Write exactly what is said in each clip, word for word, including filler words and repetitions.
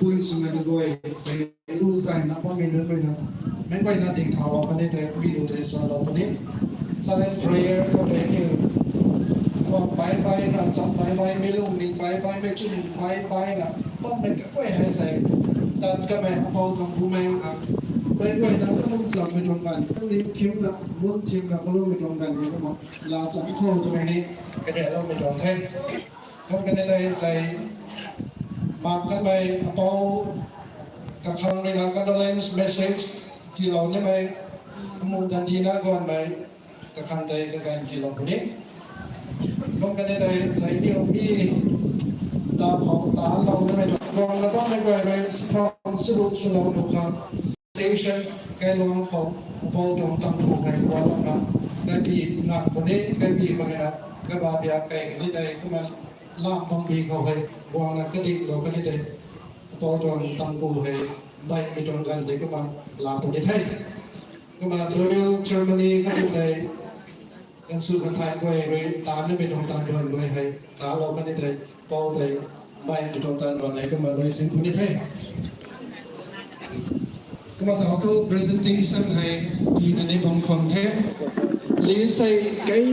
Pui swmei kaguay, sei lu zay na bammei nunc rui na, meic guayna ding thau lou kan e tei, mi lu tei suan lou kan e. Silent prayer khou tei aniu khwan pai pai na, cham pai pai, mei lung ning pai pai, mei chu ning pai pai na, bammei kaguay hei sei, tat kamei apou tuang bumei na, meic guayna kalum zammei tuang ganv, kaniw khim na, mun thim na, kalummei tuang ganv ni kumna, laa cham khou twmei ni, kaniw loumei tuang the. Kum kani tei sei, mak kanmei apou kakhang rui na condolence message tiilou nimei, amu dan tina guanmei, kakhang tei kaganv tiilou puni. Kum kani tei sei niw mi, ta khou ta lou nimei, guang na bammei guay rui, sphang sulu swlou nu khang. Station kailuang khou, apou tuang tangku hei guang lana, kaibi ngak puni, kaibi khou rui na, kaba bia kai kani tei, kumna lam bangbi khou hei, guangna kadinglou kani tei, apou tuang tangku hei, baihmei tuang ganv tei kumna, la puni the. Kumna burial ceremony katu tei, gansu kathai guay rui, ta nimei tuang tan duan guay hei, ta lou kani tei, pou tei, baihmei tuang tan duan hei, kumna rui sin puni the. Kumna tau thu presentation hei, tina ni bam khwan the. List hei, kei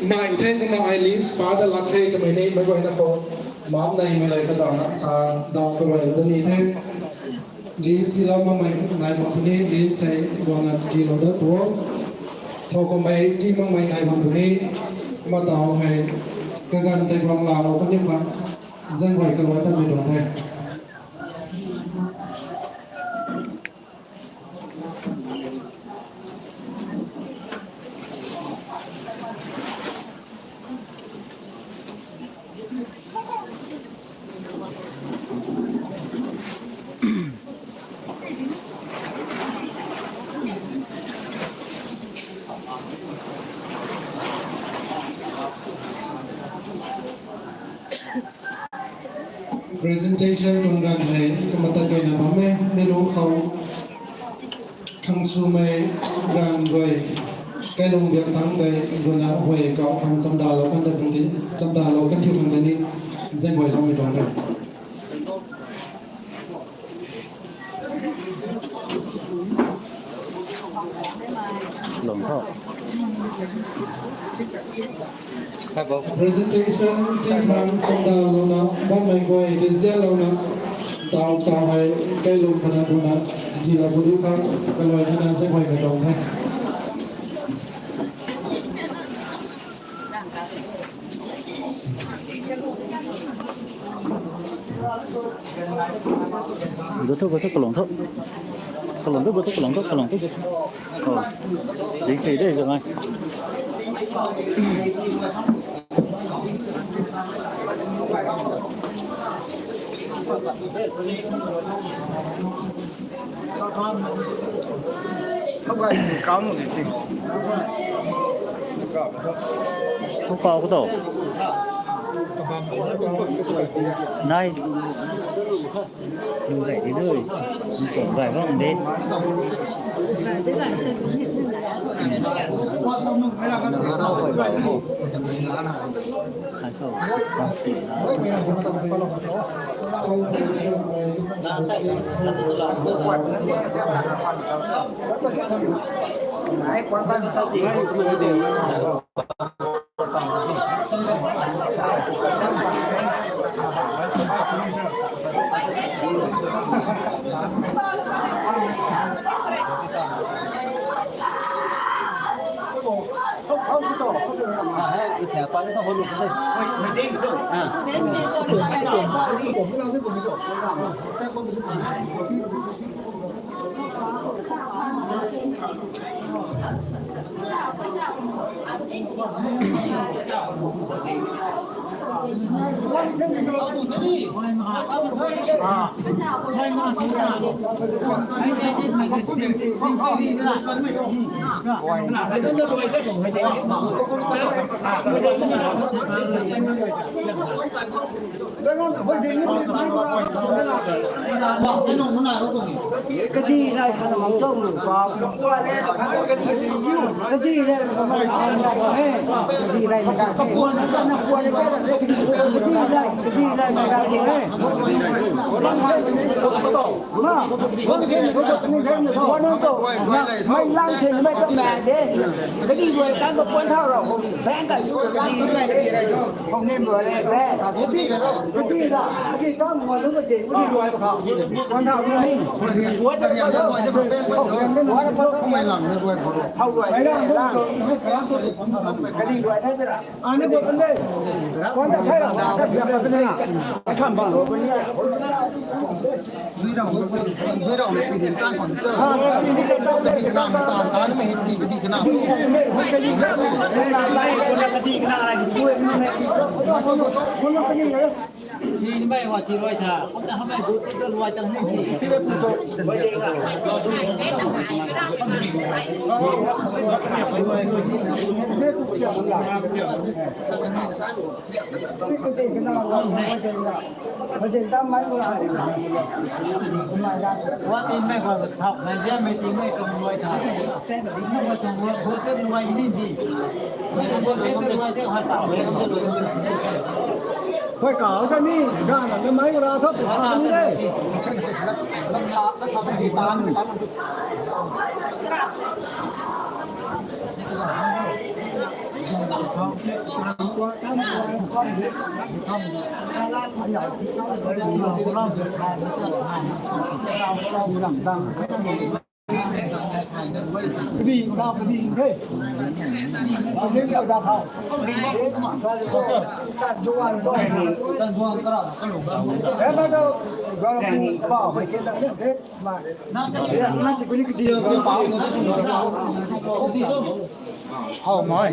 nai the, kumna ai list pa da lak the, kamei ni, meic guayna khou, mam neimei lei kazauhna, sa, daw karuai lou ni the. List tiilou makmei nai bam puni, list hei guangna tiilou dat tuang. Thow kamei tii makmei nai bam puni, kumna tau hei, kaganv tei guang laalou kani khang, zaenghuay kaluai kanmei tuang the. Presentation tuang ganv hei, kumna tat keyna bam e, mi lungc khou, khang swmei ganv guay, kailung biak thangc tei, guna huay kau khang chamdalou kan da khang di, chamdalou kan thiu khang di ni, zaenghuay loumei tuang the. Lungc tho. Presentation tii khang chamdalouna, bammei guay di zianlouna, tau tau hei, kailung khana guna, tiilou puni khang, kaluai nana zaenghuaymei tuang the. Gu thu, gu thu, kalung thu. Kalung thu, gu thu, kalung thu, kalung thu, gu thu. Oh. Ding si de, zang ai. Thu kau ko to. Nai. Lu gay di dui. Lu gay bam de. Kadi lai khat na mang chau lu pa. Kadi lai khat na mang chau lu pa. Kadi lai khat na mang chau lu pa. Kadi lai, kadi lai mang chau lu pa. Ma, wan nunc tu, mei lang sin mei ka mei de. Kadi luai kan ka puan thau rau, bang ka yu kadi luai de. Hong nem luai le, be. Kadi, kadi la, kadi tam wan nunc ka jeng, kadi luai ka. Puan thau ni. Wan ta ka, wan ta ka. Hau luai de, wan ta ka. Kadi luai the ra. Ane bot kan de. Wan ta the ra. Ka biak ka ne. Ai kham bang lo. Dui rau, dui rau le pidin tan khwan se. Kadi kana mei tan tan mei ti kadi kana. Kadi kana. Kadi kana. Kadi kana. Ni mei wa ti luai tha. Kum na hamei bu ti luai tang ni ti. Luai de nga. Wa tin mei khou thau, nai zian mei tin mei kum luai tha. Sen di na wa tuang wa, bo te luai ni ji. Mei tuang bo te te luai te, wa tau. Koi kau ta ni, ga na na mei ra thau, ta ni de. Kadi, kadi, kadi, hey. Kadi, kadi, kadi, kadi. Hau mai.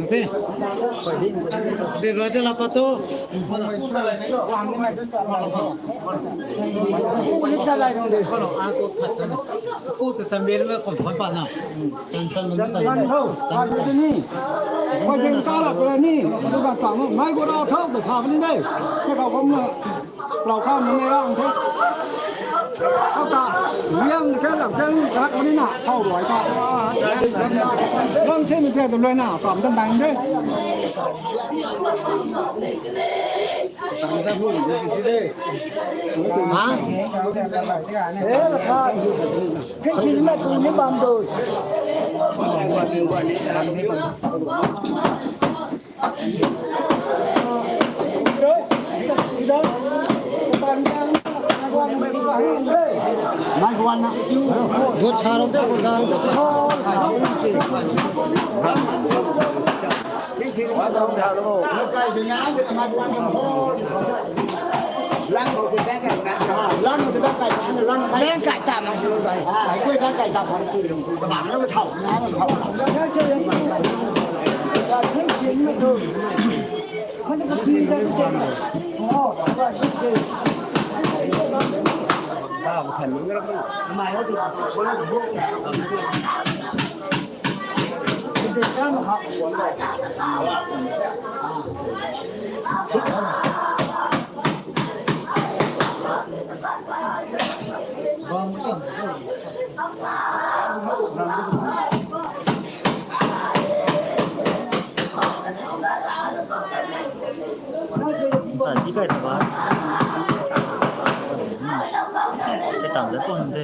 Te. Di roi te la pa tu. Pu ni sa lai nung de. Kono a ko khat na. Pu te san bel me kon phon pa na. San san man san. Lan tho. San san ni. Koi ding ta la pa ni. Tu ka ta mo. Mai ko ra tho ta sa ni de. Ko ka kom na. Lau kham nunc e rang the. Khou ta, liang the lam the rak ni na, khou luai ta. Lam the ni the luai na, kham tan dang the. Kham tan hu ni the. Ha? Eh, la kha. Thei si ma tu ni bam doi. Sai ti kai ta ba. Ke tang da ton de.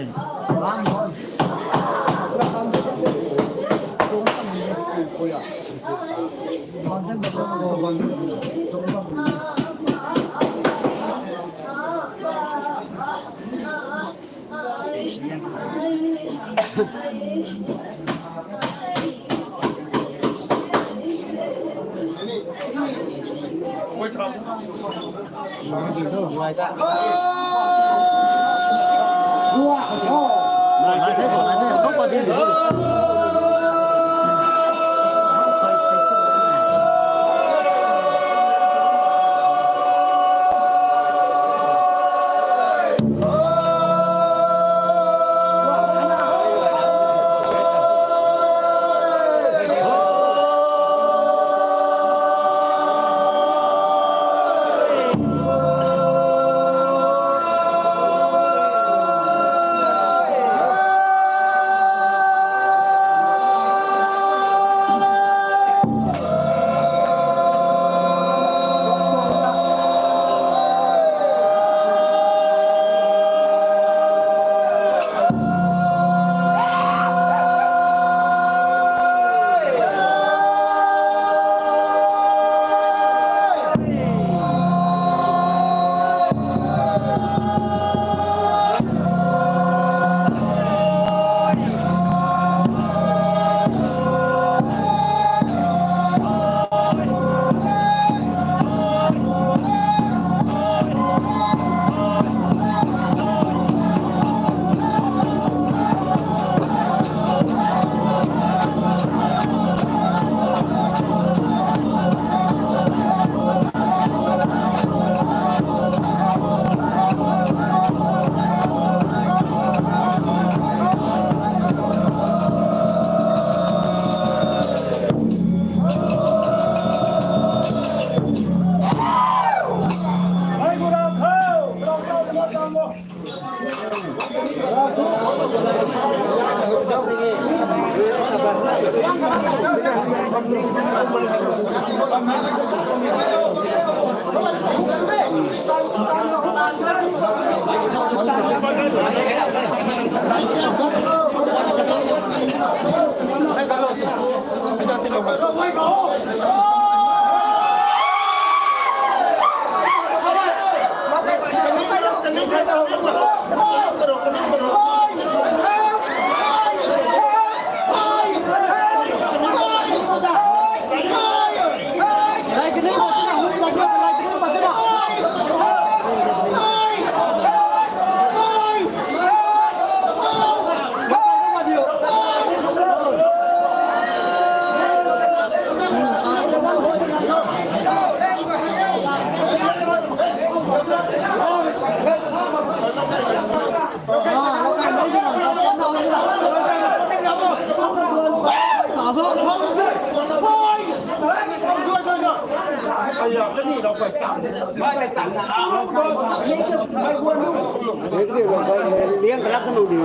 Liang karak kan di.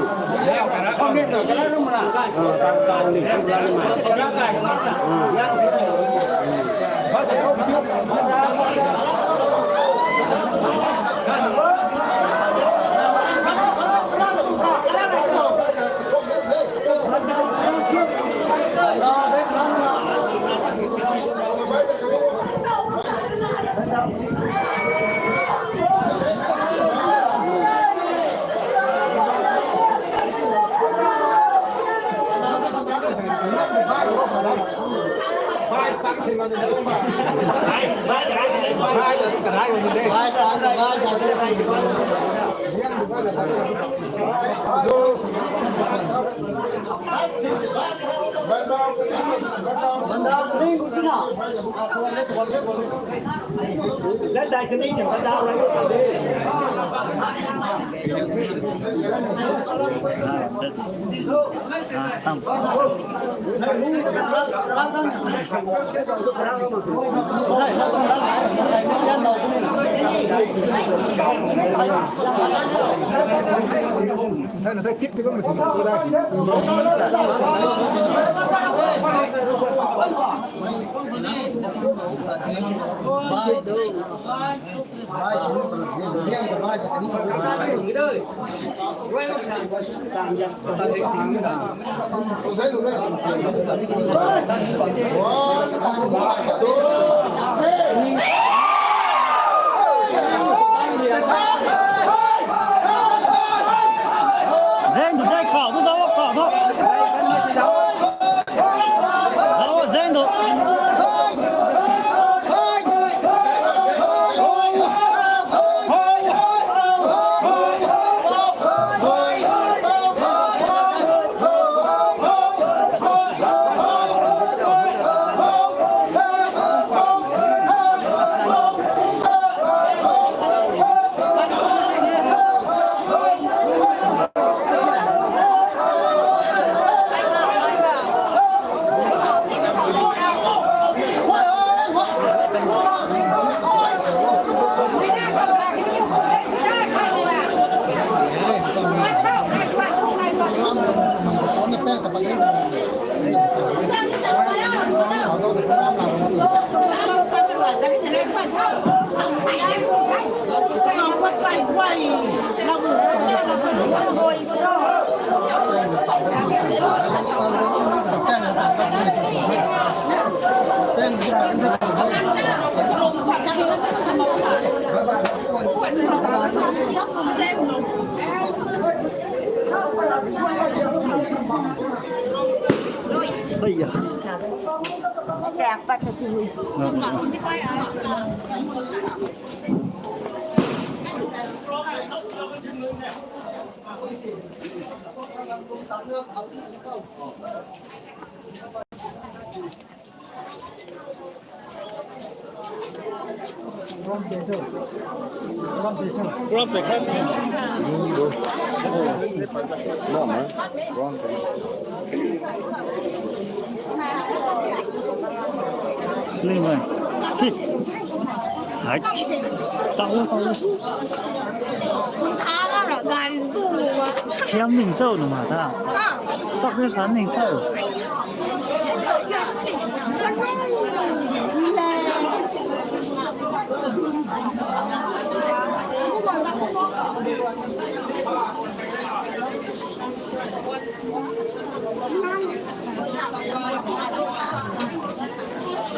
Tang tang di, tang tang di. Zeng tu dei, kau tu zauc, kau tu. Zauc, zeng tu. Ni mai. Sit. Hai. Tau, tau. Thiam ning cho numa ta. Tak ni san ning cho.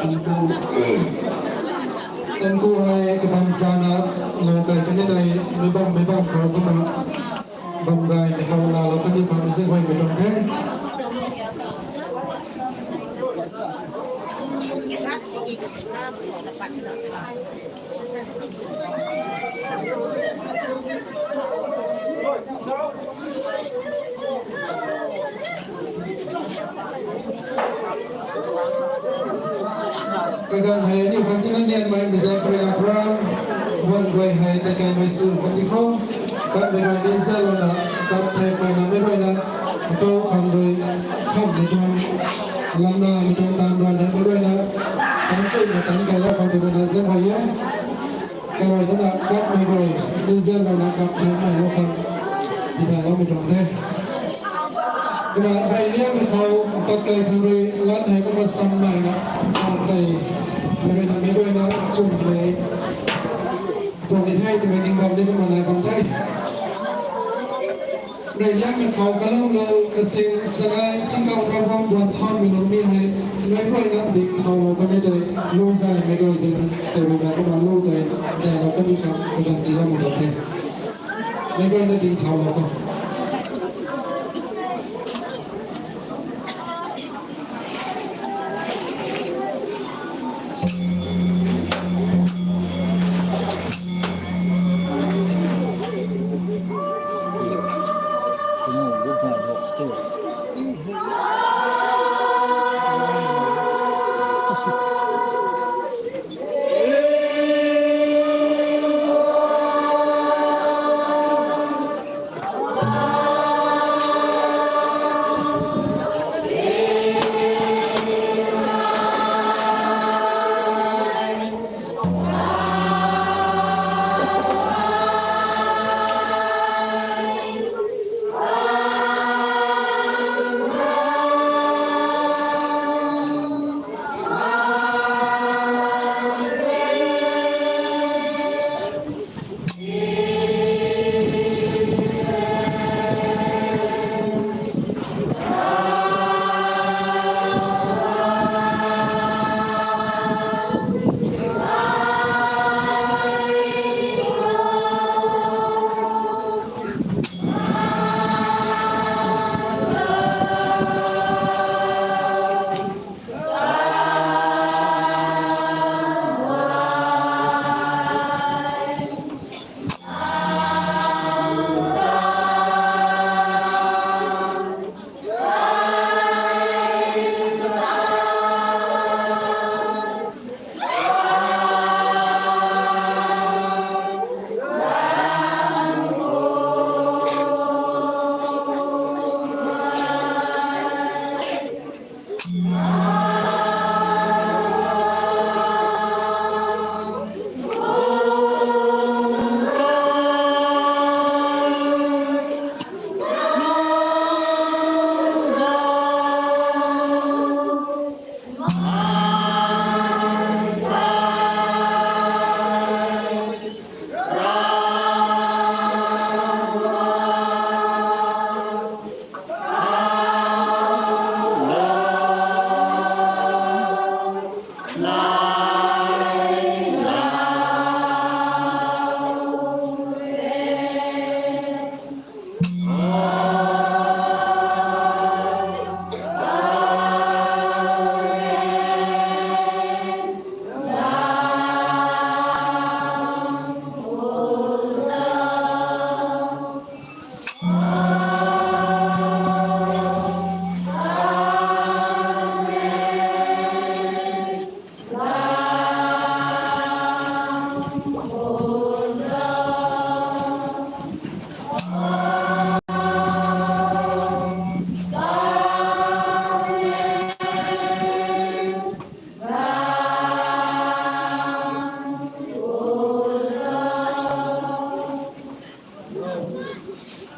Tanku, tanku hei kabam sana lo kai kani tei, mei bam, mei bam khou kumna bam gay mei khou lalo kani bam zi huay mei bam the. Kaganv hei aniu khang tina nianmei mei zai program, program, guay hei tei kaimei sw kan di khou, katmei guay ni zalouna, kap thekmei na mei guayna, tou khang rui, kham ni tuang, lamna ni tuang tan ruan hei mei guayna, tan chuina tan kailou khang di guayna zan hei e. Kaluai dana katmei guay, ni zalouna kap thekmei lou khang, tithaylou mei tuang the. Kumna reyliangmei khou, tat kei khang rui, lat hei kumna sammei na, sa kei, mei rui na mei guayna, chumlei. Tuang ni the, twmei ning bam ni kumna nai bam the. Reyliangmei khou kalumlou, kasing, sangai, tingkauh rau bam, guan thaumei lou mi hei, mei guayna ding thaulou kan e tei, lu zaymei guay ding, tei rui na kumna lu tei, zaylou kan e khang, kaganv tiiloumei tuang the. Mei guayna ding thaulou khou.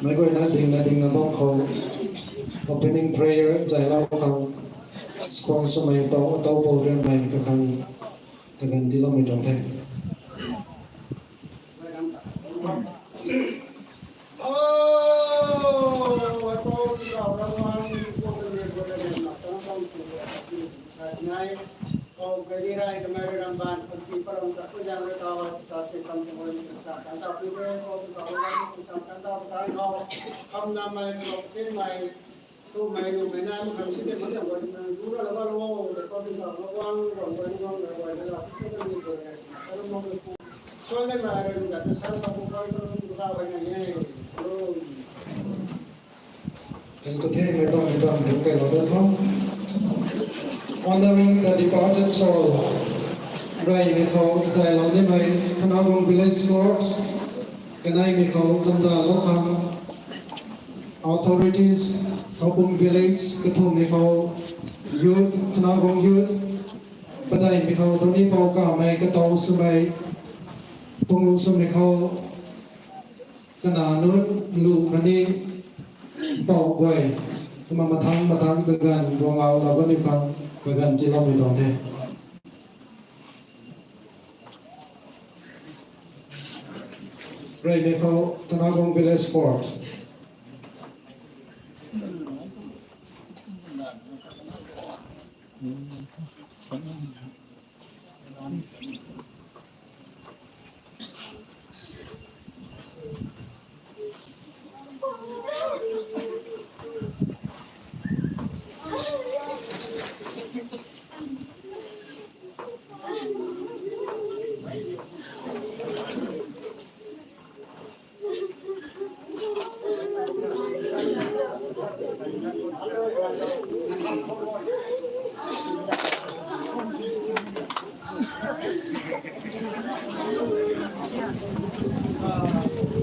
Meic guayna dingna dingna bam khou opening prayer zaylou khang squang swmei tau tau pou rianmei kakhang kaganv tiiloumei tuang the. Swmei nuhmei nai mak khang sini mak liang guay nang dura la bam lo, de khou ding khou la guang guang guay guang guay guay la la tu ta ni guay guay na ta ram mak pu. Suan de ma ram ja ta san mak pu guay guay guay guay na ye. Kan khou the mei bam mei bam ding kai lo de khou. Honoring the departed soul. Reymei khou kazaylou nimei Thanagong Village Court, kaneimei khou chamdalou khang authorities, Khoupum Village, kathumhmei khou youth, Thanagong youth, padeihmei khou duni pou kamei katow swmei, pangu swmei khou kana nunc lu khatni pou guay, kumna mathang mathang kaganv guanglou lou kaniw khang kaganv tiiloumei tuang the. Reymei khou Thanagong Village Court.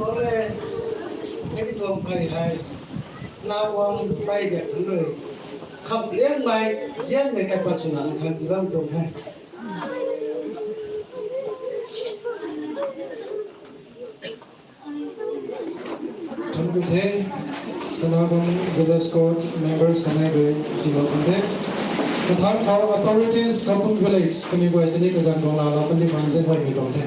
Ole, hei tuang phey hei, na guang phey de thang rui, kham liangmei, zianmei kaipat swna nkhang tiiloumei tuang the. Thank you the, Thanagong Village Court members kanei rui tiilou kan the. Mathang khou authorities Khoupum Village kaniw guay tini kaganv guanglou lou kaniw khang zaenghuaymei tuang the.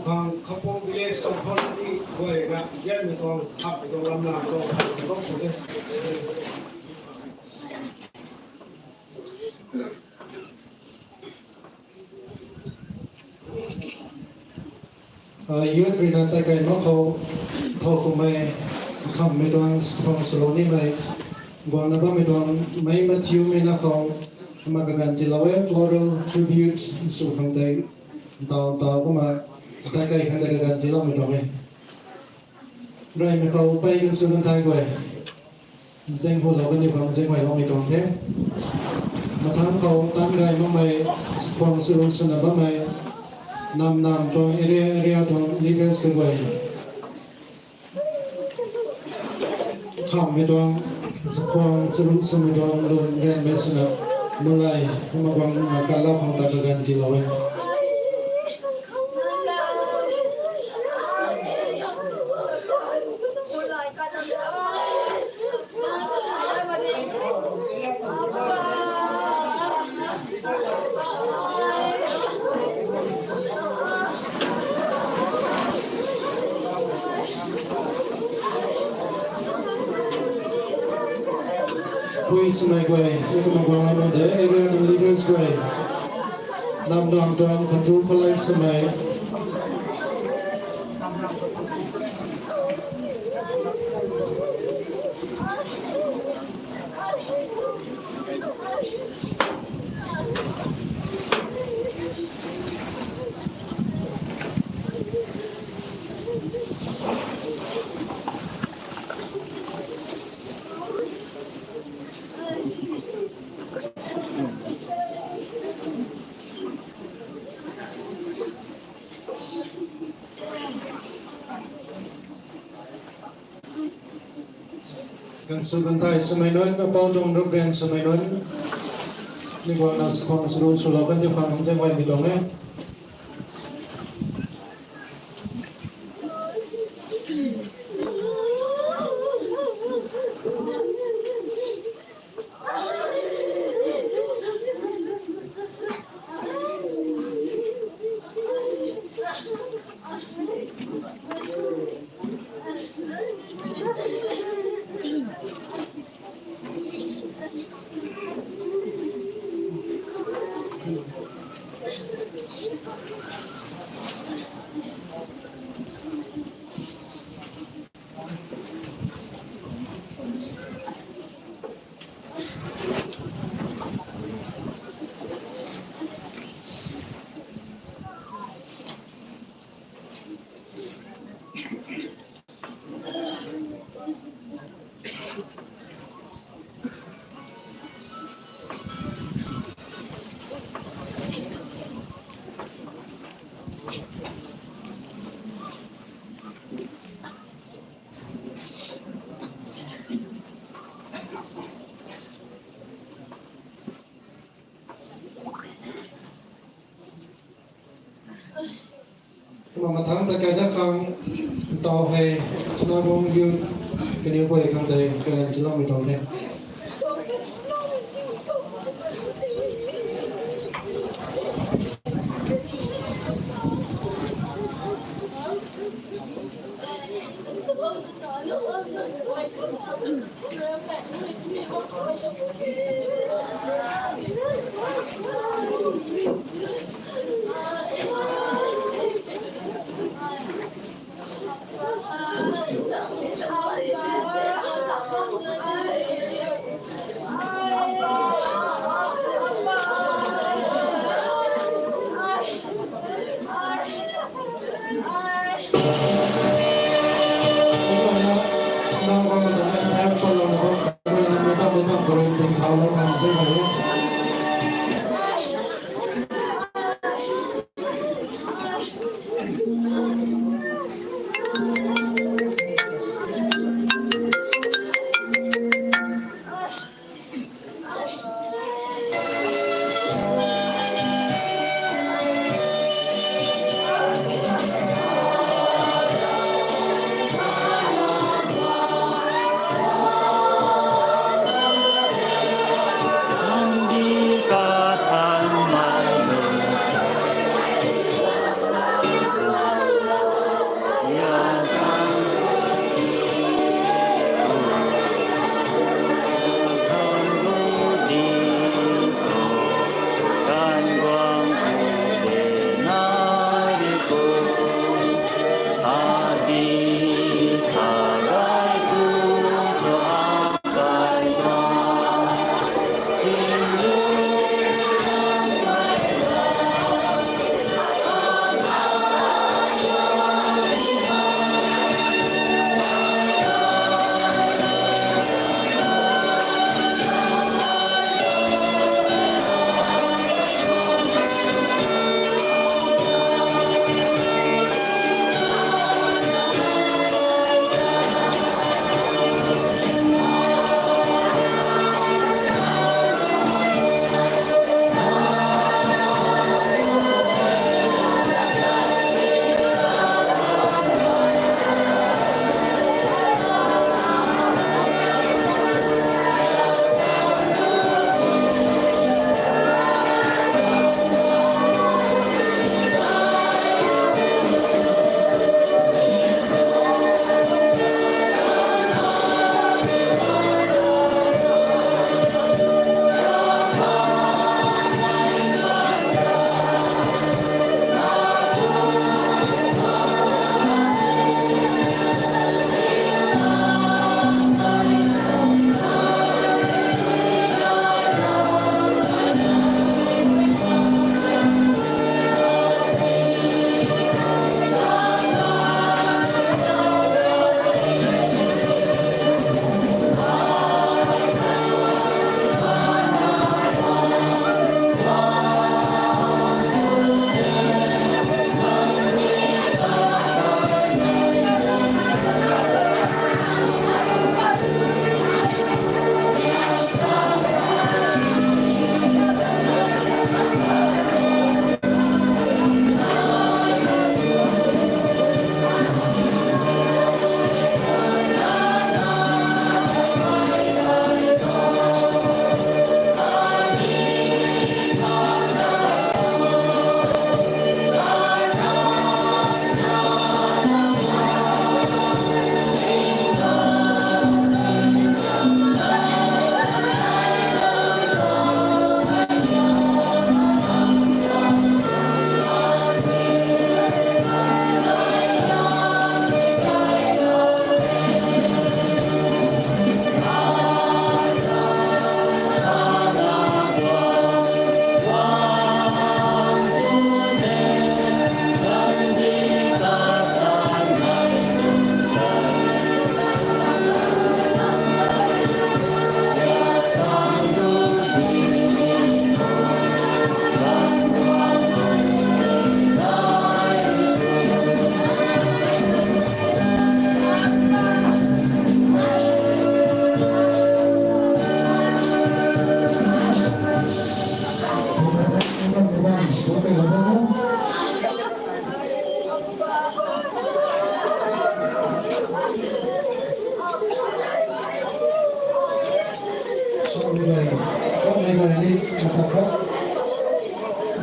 Khang Khoupum Village Authority guay na zianmei tuang, khammei tuang, lamna tuang, khammei tuang sw the. Youth rui na tei kai mak khou, thow kummei, khammei tuang, khwang swlou nimei, guangna bammei tuang, meic mathiumei na khou, kumna kaganv tiilou e, floral tribute sw khang tei, ntaw ntaw kumna, tei kai khang tei kaganv tiiloumei tuang e. Reymei khou pei kan sw kan thai guay, zaenghuaylou kaniw khang zaenghuayloumei tuang the. Mathang khou tan gay makmei, khwang swlou swna bammei, nam nam tuang area area tuang leaders kaguay, khammei tuang, khwang swlou swmei tuang lun rianmei swna, malay kumna guangna kalou khang ta kaganv tiilou e. Pui swmei guay, kumna guangmei de, area tuang leaders guay, nam nam tuang khatu khalei swmei. Kan sw kan thai swmei nunc, apou tuang rup rian swmei nunc, ni guangna khwang swlou swlou kaniw khang zaenghuaymei tuang e. Mathang ta kaida khang tau hei, Chinabung Youth kaniw guay khang tei kalan chiloumei tuang the.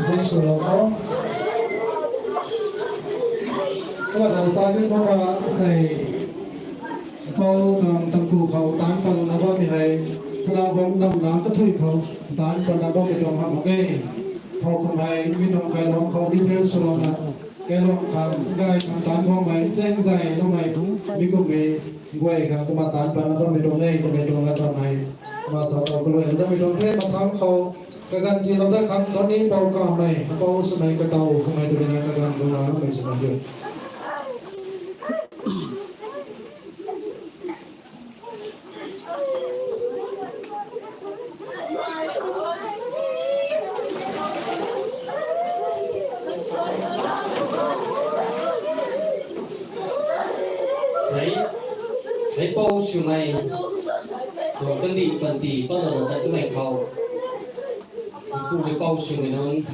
Jai Shri Ram. Kumna sa ni kumna sei Pou Nam Tangku khou taanc patna bammei hei, Thanabang Nam Lang Kathui khou taanc patna bammei tuang hamh mak e. Khou kamei mi tuang kailuang khou detail swlouna, kailuang khang gay khang taanc bammei cheng zay loumei mi kummei guay khang kumna taanc patna bammei tuang e, kummei tuang la tamei. Kumna sa khou kalui na bammei tuang the, mathang khou kaganv tiilou da khang tho ni pou kamei, pou swmei katow kamei tu rina kaganv lou na bammei swmei de. Sei, hei pou swmei tuang kandih panty patlouna tat kamei khou, pu hei pou swmei nunc,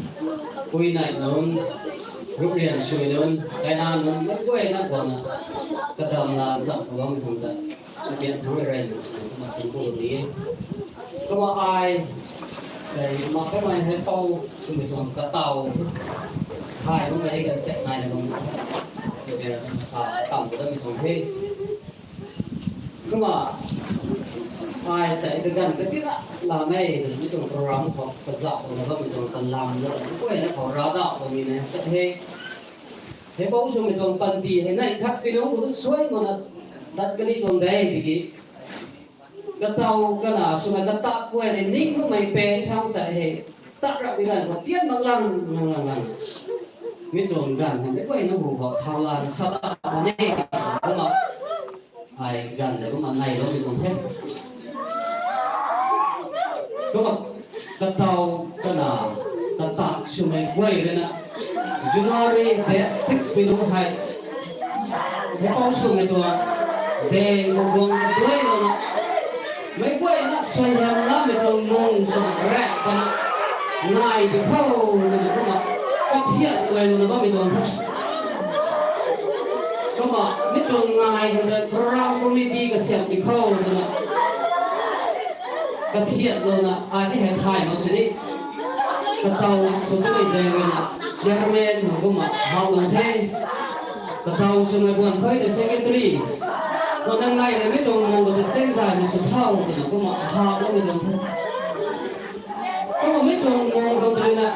pui nai nunc, ruprian swmei nunc, kaina nunc, meic guayna khou na kadamna zam khou bammei tuang ta, kabian thangc rey rey na, kumna tingkum ni. Kumna ai, sei, mak kamei hei pou swmei tuang katow, thay bammei kan sek naina bam, kazira sa tam khou damei tuang the. Kumna ai sei kaganv katina lamei mi tuang program khou kazauh khou na bammei tuang kalam na, guayna khou ravdauh bammei na sa he. Hei pou swmei tuang panty hei neih khat pi nunc khou tu suai makna tat kani tuang de tiki, katow kana swmei katak guay ni ning makmei pang thang sa he. Tat rap di ganv khou pian mak lang lang lang lang, mi tuang ganv hei meic guayna hu khou thau la sa ta ne. Kumna ai ganv le kumna nai lou mi tuang the. Kumna katow kana katak swmei guay rui na January date six pi nunc hei, hei pou swmei tuang de, mei guang duai lou na, meic guayna suaihiam lamei tuang nung swna rap pana nai di khou twna kumna kathiat guay lou na bammei tuang the. Kumna mi tuang ngai khang ta program committee kasiam di khou twna kathiat lou na, ai ni hei thay mak sini, katow sw tumei zaeng rui na chairman na kumna hap lou the. Katow swmei buan khui ta secretary, kumna ngai rui mi tuang mung khou ta senzay na sw thau twna kumna hap loumei tuang the. Kumna mi tuang mung khou ta rui na,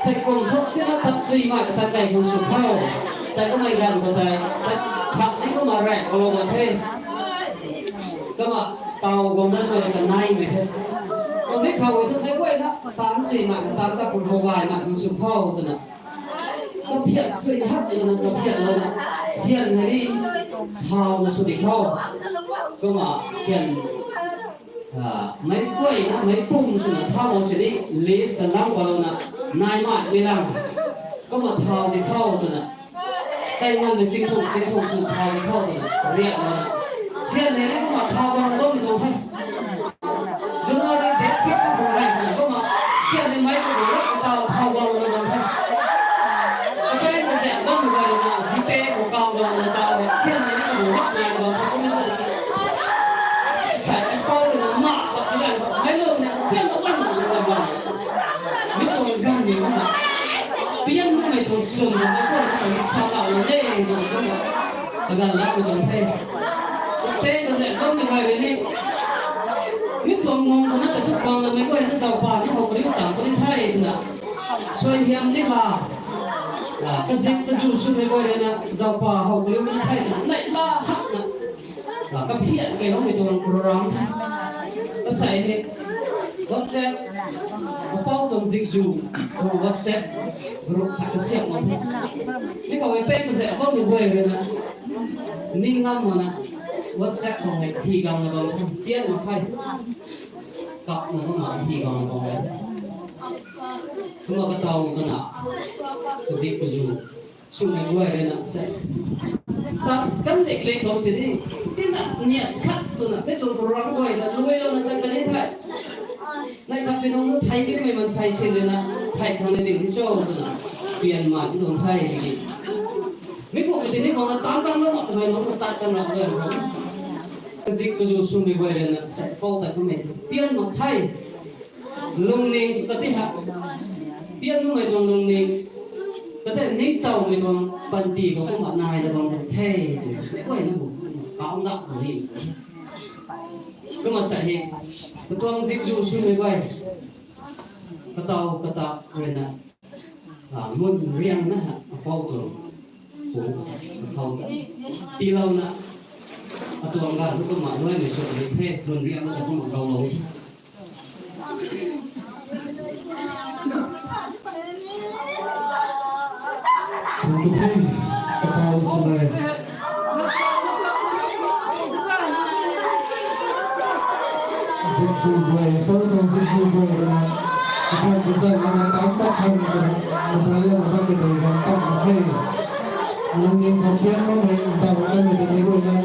sei kum thuk tina tat sui mai kata kai khang sw thau, tei kamei ganv khou tei, tat thak ni kumna rap kalou bam the. Kumna taw guang na tu rui ta naimei the. Kumna mi khou thu meic guayna taanc sui mai kata ta khang how gay mai khang sw thau twna kathiat sui hak na kathiat lou na, syan hei ni thau na sw di khou. Kumna syan, meic guayna meic pum swna thau lou sini, list ta lang palouna, nai mai mi lang, kumna thau di khou twna, tei nganvmei singthum singthum swna thau di khou twna riak lou, syan hei ni kumna thau bang lou mi tuang the. January date six tu khou hei twna kumna syan ni meic pum rap tau thau bang lou na bam the. Kakai kazaek bammei guay rui na zite khou kau bang lou tau rui syan ni kumna rap nai bam the kumna sa ni. Sei pou rui na mak pat ti ganv khou meic lou ni pian mak bam lou na bam, mi tuang ganv ni kumna pian makmei tuang sum na meic guay ni sa tau lou de twna kumna kaganv lamei tuang the. Zite kazaek bammei guay rui ni mi tuang mung khou na ta thuk bang na meic guayna zaupa ni how kariu sam puni the twna, suaihiam ni la, kazik kazu swmei guay rui na zaupa how kariu puni the twna neih la hakna, kaphian kei loumei tuang program the. Kasei hei WhatsApp, kapou tuang zikzu tuang WhatsApp group khat kasiam mak the. Mi khou hei pei kazaek bammei guay rui na ning ngam makna WhatsApp khou hei hi gangna bam the, tian mak khe. Kapna kumna hi gangna bam e. Kumna katow kana kazik kazu swmei guay rui na sei, ta kan dik le khou sini, tina niat khat twna mei tuang program guay na luai louna tat kan ni the. Neih khat pi nunc thei kimei maansei sin rui na thei khang ni ding ni cho twna pian mak ni tuang the tiki, mi khou tini khou na tan tan lou mak twmei nunc na tat kan mak e. Kazik kazu swmei guay rui na sei pou tat kamei pian mak the. Lungning kati ha, Pian numei tuang lungning, kata nik tawmei tuang panty khou kumna nai da bam the, guayna bu kau dak bu ni. Kumna sa he, katuang zikzu swmei guay, kataw kata ruina, a, mun riang na, apou tu, pu, kataw ta, tilouna, atuang ga tu kumna luaimei sw ni the, mun riang na kumna kau lou. Twenty-three, Kapau Sumai. Zikzu guay, Kapau tuang zikzu guay rui na, Kapau kazat rui na, tam pat khang rui na, Kapau liang na bam kei tei bam tam na the. Lungning khou pian makmei, tam makmei tei rui na,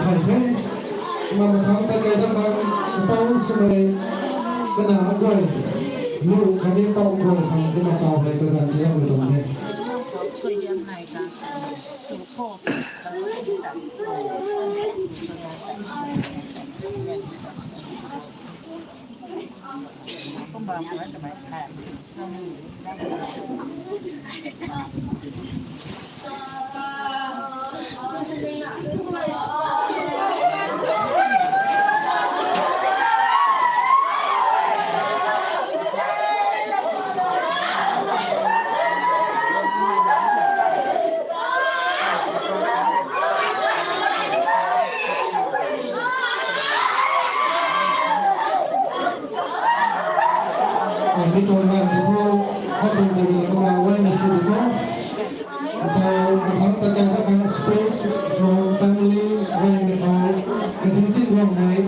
thay the. Kumna mathangc tat kei dat khang, Kapau Sumai, kana guay, lu khatni pau guay khang, kumna pau hei kaganv tiiloumei tuang the. Mi tuang ganv tei thu, hei tuang tei rui na kumna guayna sw di tho. Tau mathangc tat kei dat khang speech from family guaymei khou, Kathisin Ruangmei,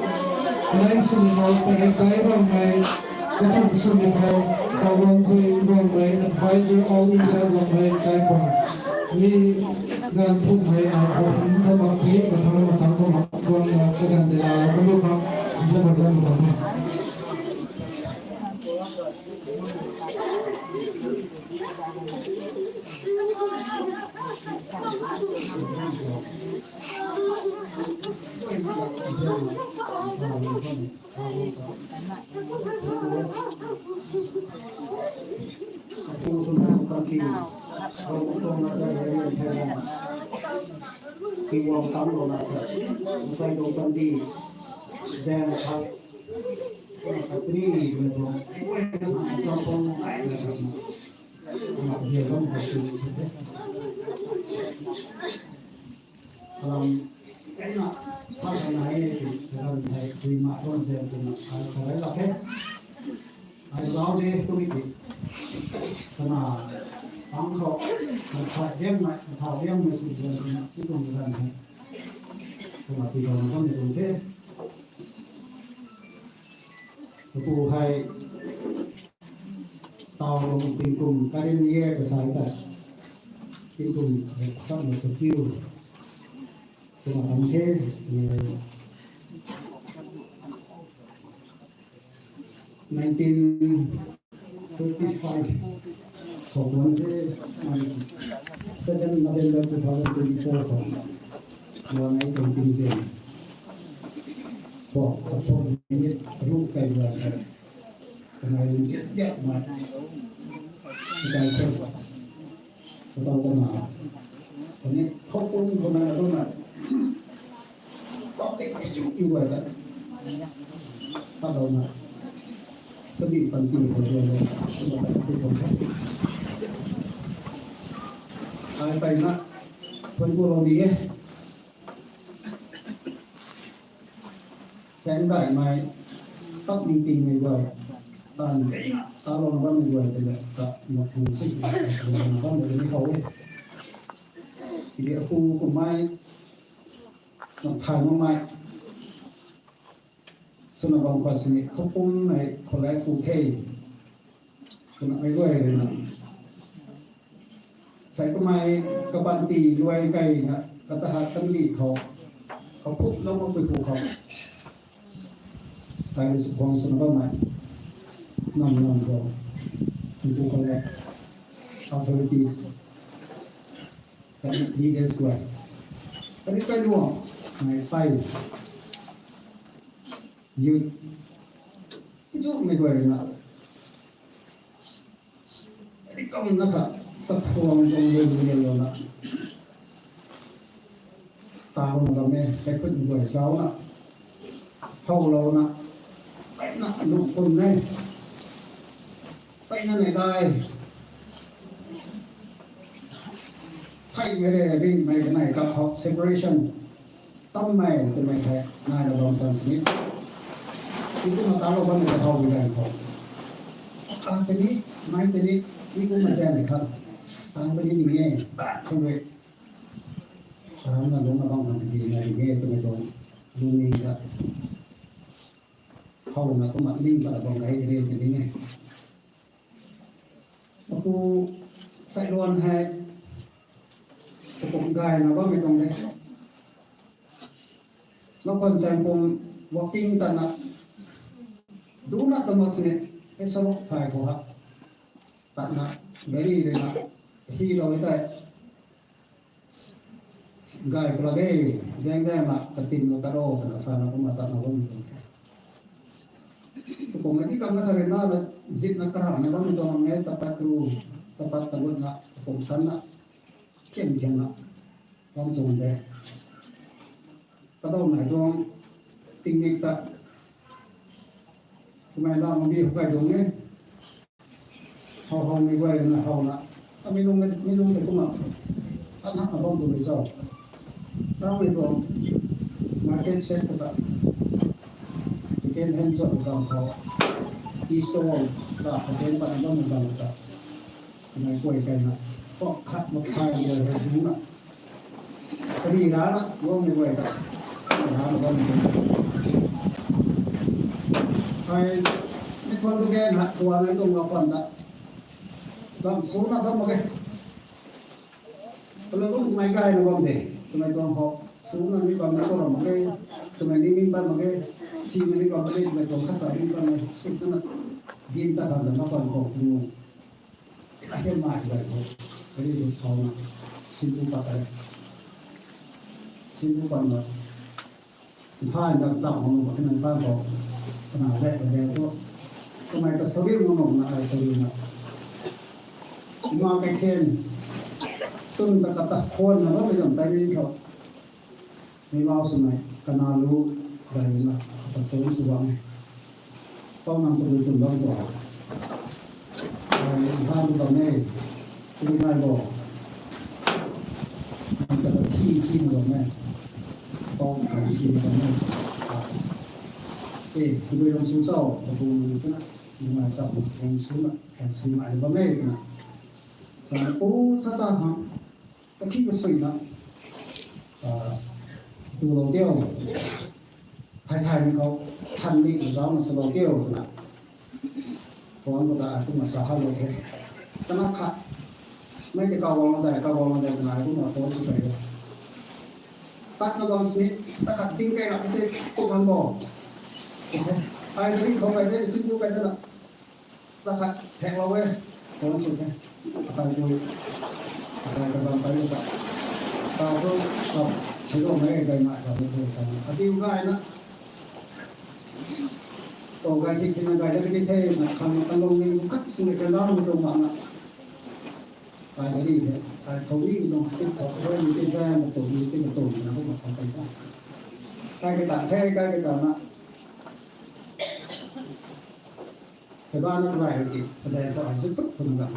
kanei swmei khou, Panek Dai Ruangmei, kathumh swmei khou, Kawangthui Ruangmei, advisor All India Ruangmei Kaikhwang. Mi ganv thumhmei ai khou hym tha mak si, mathangc mathangc kumna guangna kaganv tei laa lou kan lu khang, nzianmei guangmei tuang the. Kalam, kaina, sa thei nai e, kalam hei, dui ma tuang zem twna, ai sa rei lak khe. Ai lau de, tumei ki. Kana, tang khou, na thai diangmei, na thau diangmei sw zem twna, ti tuang kalam hei. Kana ti kalam kam ni tuang the. Kapu hei, Tau lung tingkum karin ye kasai ta. Tingkum, eh, sap na sa kiu. Kumna tam the, eh, nineteen thirty-five. Khou tuang the, eh, seven November two thousand twenty-four khou. Luan ai tuang tingzin. Khou, khou tuang minute ruh kai luan hai. Kanei lungzin diak mai. Kakai khou. Katau kana. Kani khou pung khou na na na. Public issue yu gay ta. Katau na. Kabi panty khou yu gay. Ai pai na. Thuan ku lou ni e. Saeng daihmei, tak ningtingmei guay, taanv keyna, ta lou na bammei guay tei le, ta mak khang si, ta lou na bammei tei ni how e. Tiki apu kummei, na thay makmei, swna bam khwan sini, khou pummei, khou le ku the, kumna mei guay rui na. Sai kummei kapanty luai kai na kata hat kandih khou, kaphuk lou makpui pu khou. Kai rui sw khwang swna bammei. Nam nam khou. Pu khou le. Authorities. Kandih leaders guay. Kandih kai luang. Mei pai. Youth. Kichumei guay rui na. Kamna kha, chaphuang tuang lun lianlouna, ta bam bam e, kaikhut guay zauna, howlouna, peyna lungh kun e, peyna nei dai, theihmei le ringhmei kanei kap khou separation tammei twmei the, naina bam tan sini. Ikumna talou bammei ta how bi gan khou, a tini, mei tini, ikumna zaeng ni khat, tan puni ning e, bat khou rui, taramna lungna bam khang tiki nai ning e twmei tuang lungning ta, howna kumna ning pat bam gay de tini e. Apu Sailuan hei, kapum gayna bammei tuang de. Nakhwan chaeng pum walking tatna, duna ta mak sini, hei saruk phay khou ha, tatna, gari ruina, hilou e tei, gay pula de, zaeng zaeng na katinlou tat o twna sana kumna tatna bammei tuang the. Kapum na di kamna kha rui nana, zipna karana bammei tuang e, tapat tu, tapat talutna, kapum tanna, khian khianna bam tuang de. Kadaw nai tuang picnic ta, kamei la mabi hou kai tuang e. How how mei guay na howna, a mi lung, mi lung tei kumna, a thakna bam tuang e cho. Ramei tuang market set ta, second hand shop bam khou, tea stall, sa second hand patna bammei bam ta, kamei guay kaina, khat mak thay guay hei dungcna, kari rana guangmei guay ta, rana bammei tuang, hei, mi thuan tu gen ha tuang e tuang la khwan ta, bam suna bam mak ge. Kalou lungmei gayna bam de, twmei tuang khou, suna ni bam na khou ram mak ge, twmei ni ni bam mak ge, sina ni bam mak ge, twmei tuang khat sa ni bam e, suna na, gin ta khan na khwan khou, nu, ahe mai gay khou, kari lu thauna, simbu pat e, simbu patna, nthai na tap mak nu, khatni nthai khou, kana zaek na de thu, kamei ta sari mak nu na ai sari na, ma kai then, tun ta kata thuan na bammei zam tei ni khou, mi mau swmei, kana lu, gay na, kata thuan sw bam e. Pou nang tabui tun bam tuang, ai nthai tu bam e, tui nai bo, nang kata thi thi na bam e, pou kan si na bam e, sa, e, tabui ram sw chau, kabu nang twna, nungai sa, ram sw na, kan si mai na bam e twna, sa na pu sa cha hang, kathi kasuina, tulou diu, thay thaymei khou, thanmei zaucna swlou diu twna, phone khou ta ai kumna sa halou the. Kana khat, mei tei kaguanglou dei, kaguanglou dei twna ai kumna phone sw kei e. Tatna bam sini, ta khat ding kei rap tei, kum han bo. Ai kari khou kai the, simbu kai the na. Ta khat thaklou e, phone sw the. Akai tu, akai kabam kai ta, tau thu, tau, theilou mei gaymei kha mei the sa, adiu gayna, o gay thi thina gay da ki the na, khang na kalung ni khat sini kandau na tuang mak na, ai gari the, ai khou ni tuang speed khou, khou ni tei zay na tu, ni tei na tu na, kum mak khang kai ta, kai kata the, kai kata na. Kheibana rai ki, padan khou ai zip tuk khang na,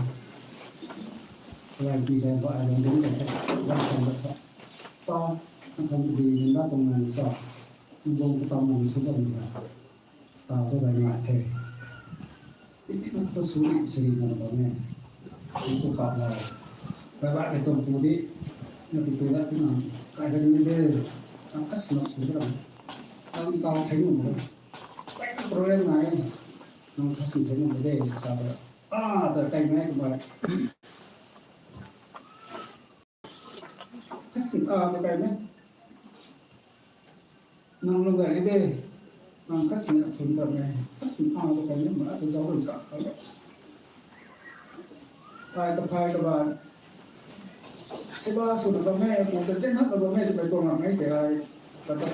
rai ki dan khou ai lung ding kai the, rai khang lat the, pa, nang khang tabui nang lat tuang nai sa, nang bung katam nang sw bam ni ha, ta thu gay ngai the. Iti na kata suri suri na bam e, nang tu kap la, bai bai tuang pu di, na pi tu lat tu nang, kai da ni de, nang kas na sw bam, nang tau thei nu mo, kai na problem nai, nang kas na thei nu mo de, sa da, a, da kai nai tu bai. Khat sin a ta kai me. Nang lung gay ni de. Nang khat sin a sun ta me. Khat sin a ta kai me, ma ta zauc rui kap kap. Phai ta phai ta ba. Seba sw ta bam e, pu ta zen hat ta bam e, twmei tuang ram e tei ai. Ta ta.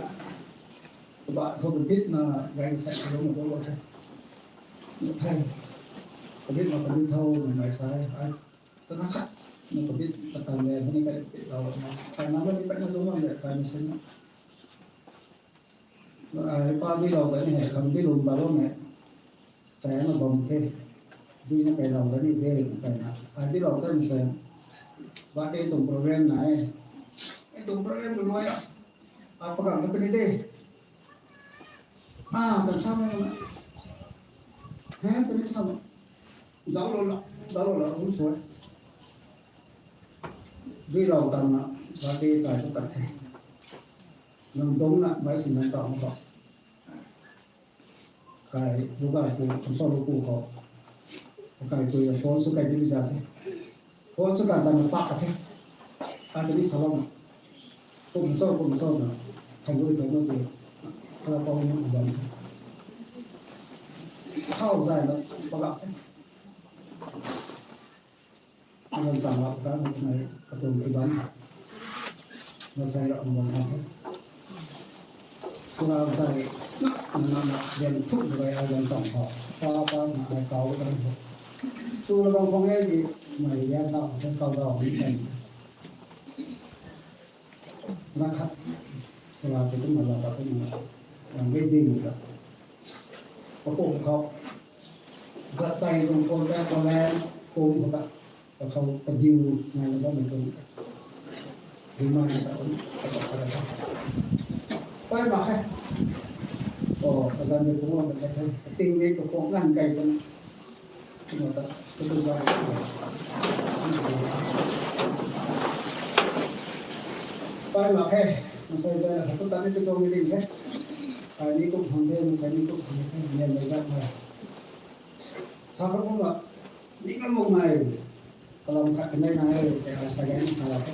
Ta ba khou ta bit na, gay na sai ta lung na bam e. Thei. Kabit ma kabit thau na mai sai, ai, tana khat, na kabit katan le, huni kai bit lau na, kai na ni kai na lung le, kai na sen. Ai pa bi lau da ni hai, kam bi lum ba lo ne. Chai na bam the. Bi na kai lau da ni de, kai na. Ai bi lau da ni sen. Birthday tuang program na e. Ai tuang program tu loi a. A, pagang ta puni de. A, tan sa mai na. He, puni sa mai. Zau lo la, zau lo la, um sui. Dui lau tan na, ba de kai tu tan the. Nang dong na, mai sin nang tau ko. Kai, lu kai ku, kum sa lu ku ko. Kai ku ya phone su kai di za the. Phone su kan tan na pak ka the. Kai di sa lo ma. Kum sa, kum sa na. Thang lu thang lu ku. Kala pau ni bam the. Thau zai na, pak ka the. Alam tang lak ta nai katuang kiban. Masai rak mong ha the. Kura zai na na na lian thuk bai alam tang ha. Pa pa na ai kau ta ho. Su la bang bang e di mai lian tang the kau dau ni kan. Na khat. Kura tu tu na la ta tu na. Yang ge ding ta. Pakum khou. Zat tai tuang kon ta, kon lan, kum khou ta, ta khou ta diu nai na bam tuang. Diu nai na ta kum, ta ta ta ta. Pai mak khe. O, ta gan ni kum ta ta ta. Ting ni ta kum ngan kai tuang. Kum ta, ta ta zai. Pai mak khe. Masai zai na ta ta ni tuang ni ding khe. Ai ni kum hang de, masai ni kum hang de, ni na zat na. Sa kha kumna, mi ngam mung nai, kalam khat kanei nai, tei ai sa gay ni sa la the.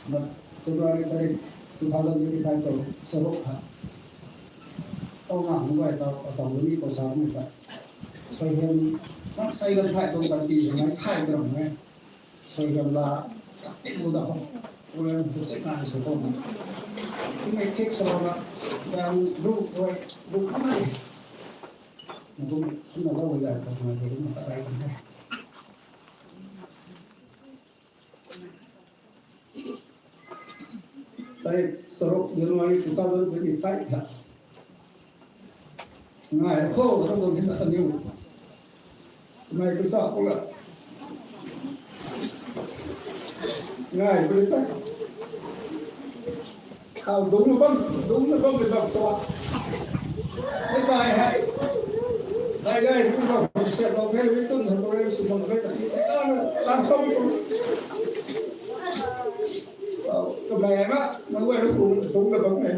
Na, February tarik two thousand twenty-five tu, saruk kha. Tau nga hung gay tau, atau lu ni tau sa mei ta. Sai hiam, mak sai gan thai tau kan ti, ngai thai tau ngai. Soi ram la, chak tin lu da khou. Ule tu sek na soi khou. Tumei thik sa la, dan ru, rui, ru na ni. Na kum, kum na la wei lai khou, na kum na sa rai kan hai. Tarik saruk January two thousand twenty-five ha. Ngai khou, khou khou hin aniu. Ngai tu sa khou la. Ngai pui ta. Au, dung na bam, dung na bam le bam tua. Ni kai hai. Kai kai, ni bam, siap lo kai, ni tun, ni bam, su bam, kai ta. Ni kai na, lang song tu. Au, tu mai na, na wei lu ku, dung na bam hai.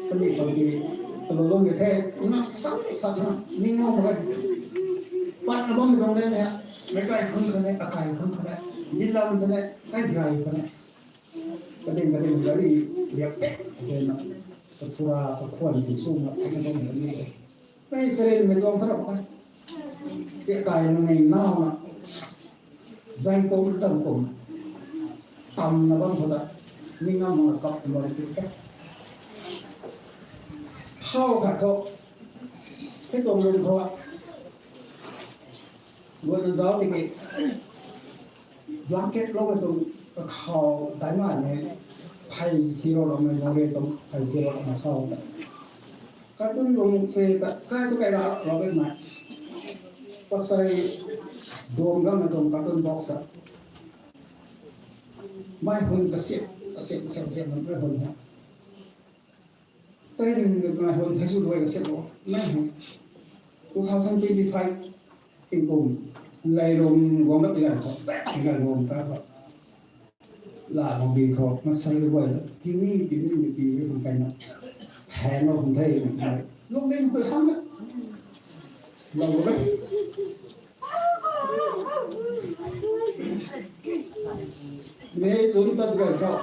Kani khou ti, kalou lou ni the, na sak sak na, ning mo mo le. Pat na bam dong le ne, meic kai khun khun ne, akai khun khun ne, ni lam khun ne, kai gay khun ne. Kading kading gari, liak pek, kading na, kathura, kakhwan si su na, kai na bam dong le. Mei sarin mei tuang tharap kai. Ke kai nung nei nau na. Zai pum zan pum. Tam na bam khou ta. Ni ngam na kap na bam ti ke. Thau khat khou. Hei tuang lung khou. Gua na zau ti ke. Blanket lou mei tuang kakhou dai mai mei, phey thiro lou mei, mou re tuang phey thiro lou mei khou ta. Carton lung se ta, kai tu kai ra lou mei. Pasai duam gam mei tuang carton box ta. Mei hun kasiap, kasiap, kasiap, kasiap mei hun ha. Chai ring ring na hon thai su duai ka sep lo. Nai hei. Two thousand twenty-five tingkum. Lei rom guang na pi gan khou. Chai pi gan rom ta khou. La guang bi khou. Masai guay la. Kimi, kimi, mi pi, mi hong kai na. Hang lo hong thei na. Lung ding hui hang na. Lou lo. Mei chun tat gay khou.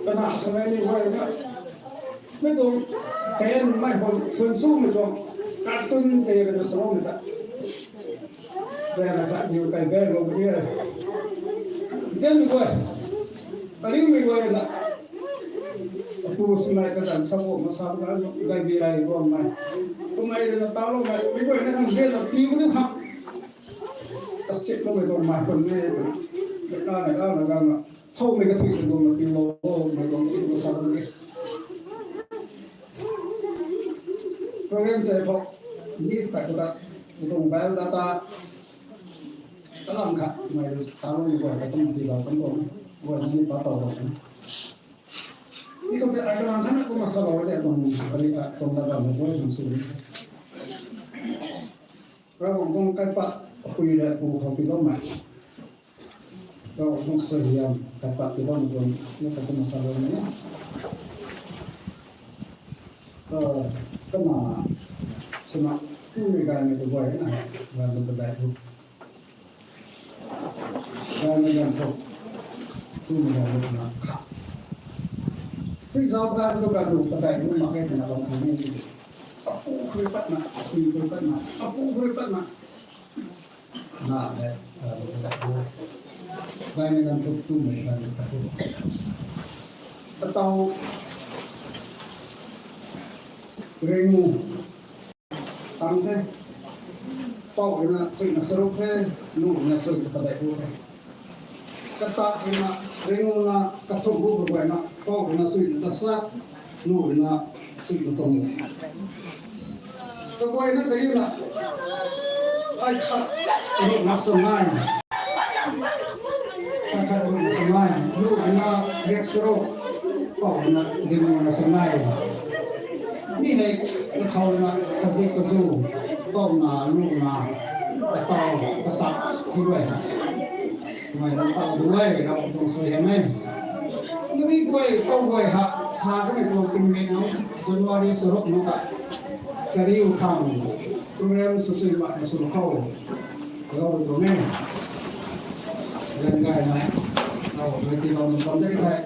Kana sa mei ni guay na. Mei tuang fan mei hun, hun su mei tuang. Carton che ka tu sa mei ta. Che na khat niw kai bag lo ni. Jen mei guay. Kariu mei guay na. Pu sinai kazan sa guang ma sa bu na gay bi rai guang mai. Kumei rui na taloumei, mi guay na kan zia na piu ni kha. Kasik loumei guang mai khun ni. Na na na na na. Hou mei kathui sa guang na piu lou, hou mei guang piu lou sa guang ni. Program se phok ni kai ko ta, itong bio data. Kalam kha, mei rui taloumei guay ta kum ti lou kum guang. Guay ni pa tau lou kum. Mi khou tei ai kalang khatna kumna salou de tuang, kari ta tuang da bam mei guay tuang sw ni. Ravguangc tuang kaipat apui le pu khou tiiloumei. Ravguangc tuang suaihiam kaipat tiiloumei tuang, mi kha kumna salou ni. Ka, kana, sina, tumei gaymei tu guay na, gaymei tu dai tu. Gaymei ganv thu, tumei ganv thu na kha. Pui zauc ganv thu ganv thu padai lu mak e twna bam khang ni. Apu khui patna, apui khui patna, apu khui patna. Na he, gaymei ganv thu. Gaymei ganv thu, tumei ganv thu. Katau, ringu. Tang the. Pou rui na suina charuk the, nu rui na suina padai hu the. Kata rui na, ringu na, kathumh bu bu guay na, pou rui na suina tasat, nu rui na suina tuang. Kaguay na kariu na, ai khat, rui na sanai. Khat khat rui na sanai, nu rui na riak charuk, pou rui na ringu na sanai. Mi hei kathau na kazik kazu, pou na, nu na, katau, katak, ti guay. Mei na tau duay, Ravguangc tuang suaihiam e. Nami guay, pou guay ha, sa kanei tuang tingmik nunc, January charuk nunc ta. Kariu khang, program sw sui mak na sw khou. Lou tuang e. Lan gaymei. Lou mei tiilou nunc bam de thei.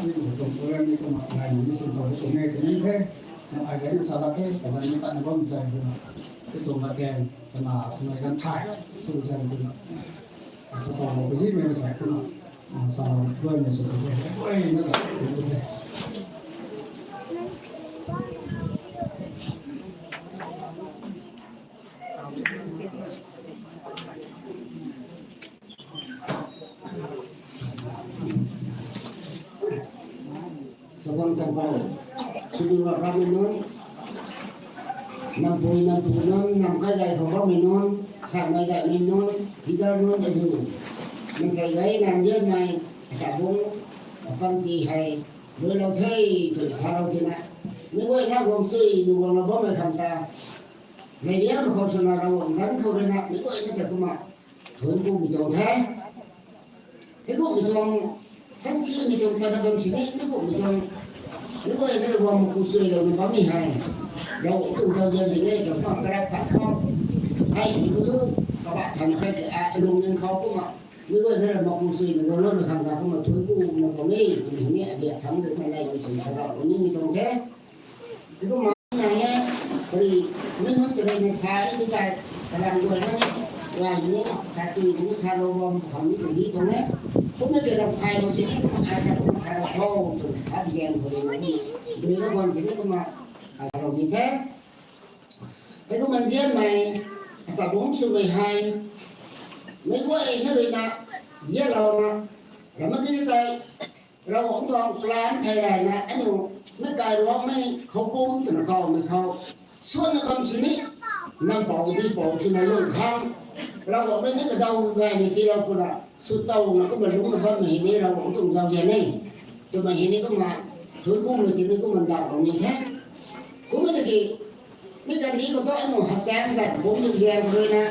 Ni tuang program ni kumna gaymei ni sin tau tuang e, kani the. Ai gay na sa lak khe, kadan ni tat na bam zay tu na. Ti tuang lak khe, kana swmei ganv thai, sw zay tu na. Sa tau lou kazimei na sa tu na. Sa lou duaymei sw tu the. Duay na ta tu the. Sabam champau, sw tu ra kamei nunc, nampui nampu nunc, nam kai gay khou bammei nunc, khamei gaymei nunc, leader nunc azu, mansei gay nang zianmei, asa bung, apanty hei, luailou the, tw salou tina. Mi guay na guang sui, mi guang lou bammei khang ta. Nai liam khou swna Ravguangc zanc khou rui na, mi guay na ta kumna. Thuanc kumei tuang the. Hei kumhmei tuang, sansimei tuang, patna bam sini, mi kumhmei tuang. Mi guay na Ravguangc maku suailouna bammei hei. Ravguangc tuang zauzian ding e, Ravguangc tarap khat khou. Hei, mi ku tu, kabah than khat ke, a, lungning khou kumna. Mi guay na Ravguangc maku suailouna bammei khang ta kumna thuanc kumna bam e, twmei ni, adia thangc rui na leimei sin sa rau, ni mi tuang the. Kumna nang e, kari, mi nunc kari na sa ni tu tei, kalam guay na ni, guay ni, sa tui ni salou bam khang ni kazi tuang e. Kumna tei ram thay bam sini kumna ai khat kumna salou khou, twna sa bizian khou rui na ni, dui na bam sini kumna, ai salou ni the. Hei kumna nzianmei, asa bungc swmei hei, meic guay na rui na, zianlouna, ram mak di tei, Ravguangc tuang plan thei rayna, aniu, meic kai ruangmei khou pum twna kawmei khou, suanna bam sini, nam pou di pou swna lung khang, Ravguangc mei ni kadaw gaymei tiilou puna, sw towna kumna lungcna bammei hei ni Ravguangc tuang zauzian e, twmei hei ni kumna, thuanc kumei tini kumna ndauhlou ni the. Kumna tiki, mi kandih khou thu aniu hakchaeng zat bungc nuh zaeng khou rui na,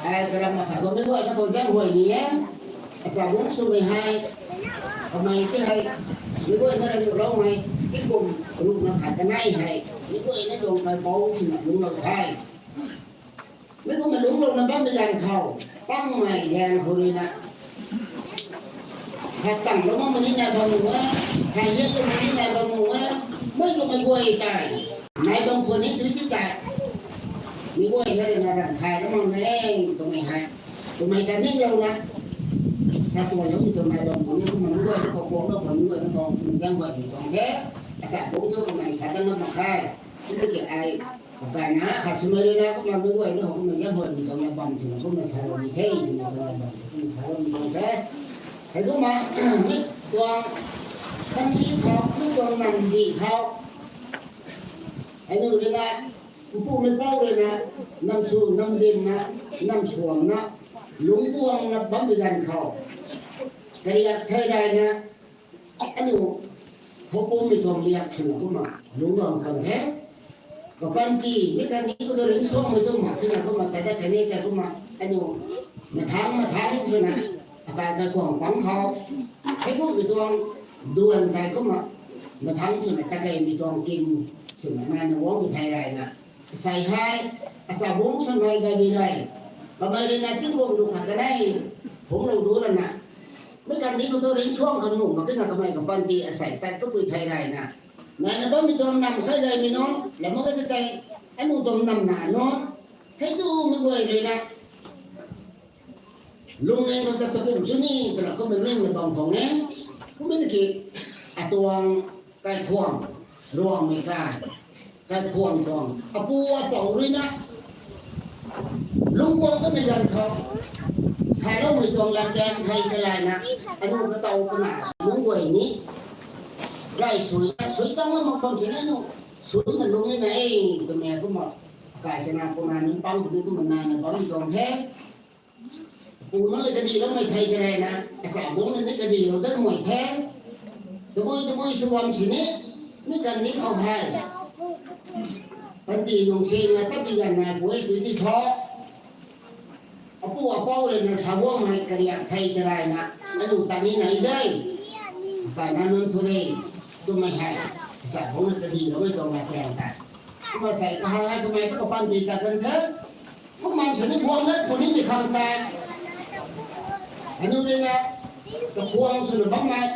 ai karam akhat khou mi guay na khou zaenghuay ni e, asa bungc swmei hei, kamei ti hei, mi guay na rui nuhloumei, tingkum ruhna khat kanei hei, mi guay na tuang kaipouc swna lungclou the. Mi kumna lungclouna bammei ganv khou, pangmei zaeng khou rui na, khat tangclou makmei ni nai bam nuh e, sa hiatloumei ni nai bam nuh e, mei kumna guay tei, nai bam khwan ni tui ti tei, mi guay na rui na ram thay na mak e, twmei hei, twmei ta ninglouna, sa tuanlou twmei bam khwan ni kumna mi guay na khou kuaklou khwan ni guay na khou zaenghuaymei tuang the. Sa bung thu kumna sa dat ngam mak khe. Kum ki ai, kakai na khat swmei rui na kumna meic guayna kumna zan huaymei tuang na bam twna kumna sa lou ni the, twmei tuang na bam twna kumna sa lou ni tuang the. Hei kumna, mi tuang, kan di khou, mi tuang nam di khou. Hei nu rui na, mpumei pou rui na, nam sw, nam dim na, nam suam na, lungc guang na bam bi ganv khou. Kariak thei rey na, aniu, khoupumei tuang liak swna kumna, lungc guang khang the. Kapanty, mi kan ni khou tu ringcsuangmei tu mak twna kumna, ta ta kani ta kumna, aniu, mathang, mathang swna, akai kai kuang pang khou. Hei kumhmei tuang, duan kai kumna, mathang swna, ta kaimei tuang kin, swna, naina guang thei rey na. Asei hei, asa bung swmei gay bi rey. Kamei rui na tingkum lu khat kanei, phungclou du rana. Mi kan ni khou tu ringcsuang khang nuh mak khe na kamei kapanty asei tat kapui thei rey na. Naina bammei tuang nam khe gaymei nunc, lam mak khe tei, aniu tuang nam na nunc. Hei chu meic guay rui na. Lungning khou ta takum chu ni, twna kumna ning na bam khang e. Kumna ki, atuang, kaikhwang, ruangmei kai, kaikhwang tuang, apu apou rui na. Lungc guang tamei ganv khou, saloumei tuang latkaeng thei kalay na, aniu katow kana, lungc guay ni. Rey sui, sui tang na mak bam sini nu, sui na lungc ni na e, twmei kumna, akai sana kumna nunc pang puni kumna naina bammei tuang the. Pu nunc le kadiloumei thei karey na, asa bung na ni kadilou dat mei the. Tabui tabui sw bam sini, mi kan ni khou hei. Panty nung sing na tapi ganv na pui tui ti tho. Apu apou rui na sa guangmei kariak thei karey na, aniu ta ni nai de. Kaina nunc thu de, twmei hei. Asa bung na kadiloumei tuang na karey tei. Kumna sei kahak hei kamei tu kapanty ta kan the. Kum bam sini guang dat puni mi khang tei. Aniu rui na, sa guang swna bammei.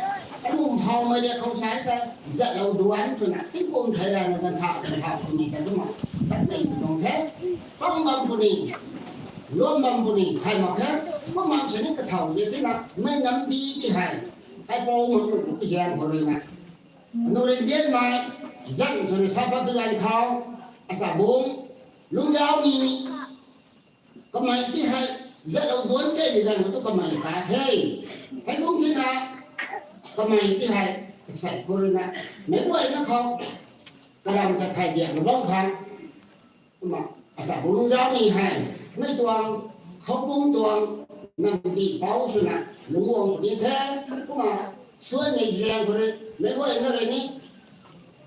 Aniu mphawmei riak khou sa ta, zatlou duan swna, tingkum thei rey na ganv thau, ganv thau twmei ta kumna, sat nei mi tuang the. Pang bam puni, luan bam puni, thei mak khe, kum bam sini kathau de tina, mei nam di ti hei. Hei pou mak lu ku zaeng khou rui na. Aniu rui nzianmei, zan swna sa pat bi ganv khou, asa bung, lungc zau ni, kamei ti hei, zatlou duan key bi ganv khou tu kamei ta the. Hei kum tina, kamei ti hei, asei khou rui na, meic guayna khou, karam ta thei diak na bam khang. Kumna, asa bung lungc zau ni hei, mei tuang, khoupum tuang, nam di pou swna, lungc guang puni the, kumna, suaimei zaeng khou rui, meic guayna rui ni,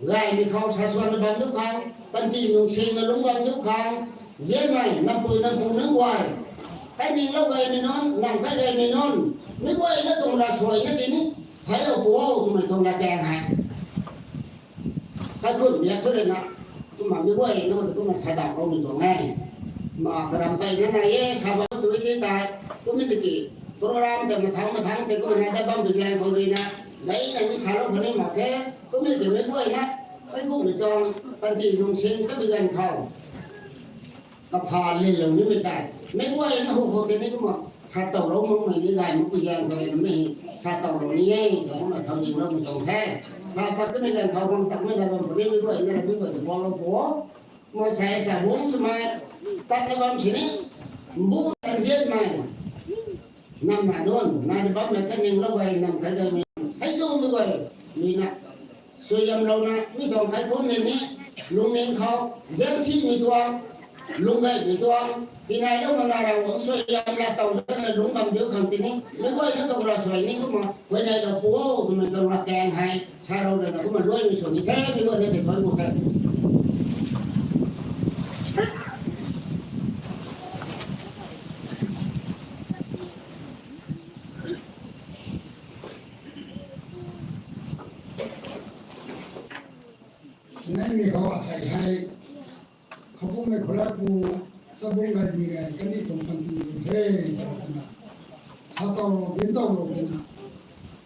gaymei khou sa suan na bam du khang, panty nung sing na lungc bam du khang, nzianmei, nampui nampu nunc guay. Kaininglou gaymei nunc, nam kai gaymei nunc, meic guayna tuang ravsuaina tini, theiclou pu o twmei tuang latkaeng hei. Kaikhun biak thu rui na, kumna meic guayna kumna sa dangloumei tuang e. Ma karam peyna nai e, sa bam tu ti tei, kumna tiki, program tei mathang mathang tei kumna nai ta bam bi zaeng khou rui na, gayna ni salou khou ni mak khe, kumna tiki meic guayna, meic guaymei tuang, panty nung sing ta bi ganv khou. Kapha lilou nimei tei. Meic guayna hu khou tei ni kumna, sa towlou makmei ni gay makpui zaeng khou rui na mei, sa towlou ni e, ta kumna thau dingloumei tuang the. Sa pat kamei ganv khou bam takmei na bam puni meic guayna ra meic guay ta guanglou pu o. Kumna sei sa bung swmei, tat na bam sini, mbu na nzianmei. Nam na nunc, naina bammei kaininglou gay, nam kai gaymei. Hei chu meic guay, ni na. Suaihiamlouna, mi tuang kaikhun ni ni, lungning khou, zaengsimei tuang, lungc gaymei tuang, tinailoumei na Ravguangc suaihiam laa tow na lungc bam diu khang tini, meic guayna tuang ravsuai ni kumna, huayneylou pu o, twmei tuang latkaeng hei, sa rou rana kumna luaimei sw ni the, meic guayna tei thuanc ku the. Naimei khou asei hei, khoupumei khou la pu, chabung gay di gay, kandih tuang panty rui the, twna. Sa towlou, dinc towlou twna.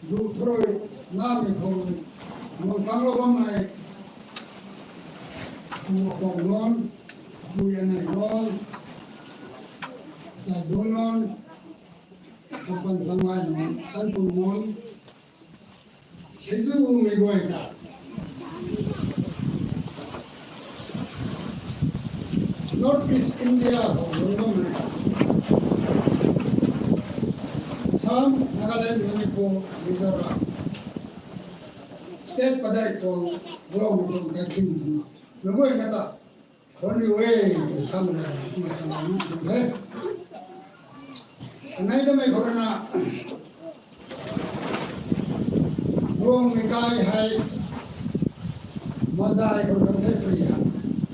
Duh thu rui, namei khou rui, guang tanglou bammei, pu apou nunc, apui anei nunc, asei bung nunc, chapan chanmei nunc, tanpui nunc, hei chu meic guay ta. North East India khou lungc bammei Assam, Nagaland, Manipur, Mizoram, state padeih tuang Ruangmei tuang kaikhing swna, meic guayna ta khwan riu e, twna samei la, kumna salou ni tuang the. Anei damei khou rui na, Ruangmei kai hei mazai khou kan the pria,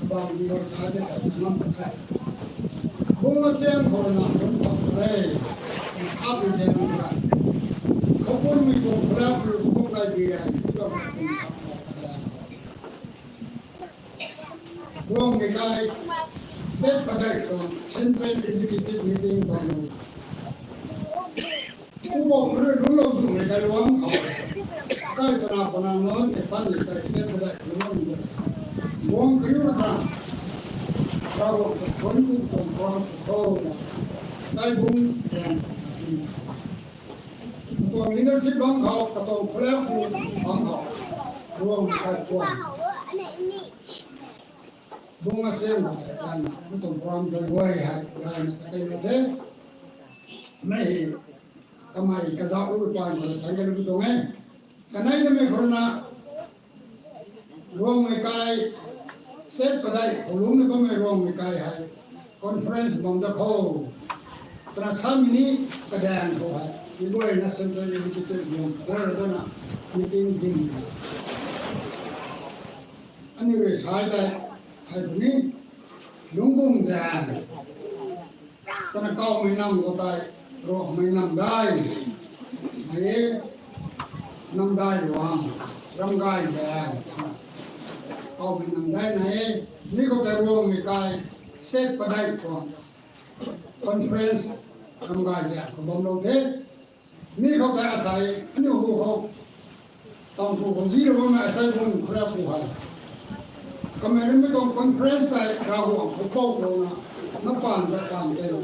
kabang di hor sa de sa sa ngam the. Bung masiang khou na bun pak the, sap ri jeng ra. Khou bun mi tuang khulak lu sbung kai di rai, tuang bun pak the. Ruangmei kai state padeih tuang Central Executive Meeting bam nu. Pu bam nu rui lungclou twmei kai luang khou. Kai chana pana nunc tei pan ni kai state padeih lungclou twmei. Buang kariu na ta. Ravguangc ta thuanc ku tuang program sw khou. Sai bung tuang din. Katuang leadership bam khou, katuang khulak pu bam khou. Ruangmei kai kuang. Bung masiang khou tei tanna, mi tuang program tei guay hei, gayna ta kei lou the. Mei hei, kamei kazauh lu pan khou tei tan kei lou tuang e. Kanei namei khou rui na, Ruangmei kai, state padeih khou lungc na bammei Ruangmei kai hei, conference bam da khou. Twna samei ni kadaeng khou hei, meic guayna Central Executive Meeting khou rui na, meeting din. Aniu rui sai tei, hei puni, lungc bung zaeng. Twna kawmei nam khou tei, Ruangmei namdai. Nai e, namdai luang, ramgay zaeng. Kawmei namdai nai e, mi khou tei Ruangmei kai, state padeih tuang conference, ramgay zaeng khou bam lou the. Mi khou tei asei, aniu hu khou, tang hu khou zi lou bammei asei bung khulak pu hei. Kamei rui mi tuang conference tei Ravguangc khou pou khou na, na pan za pan tei lou.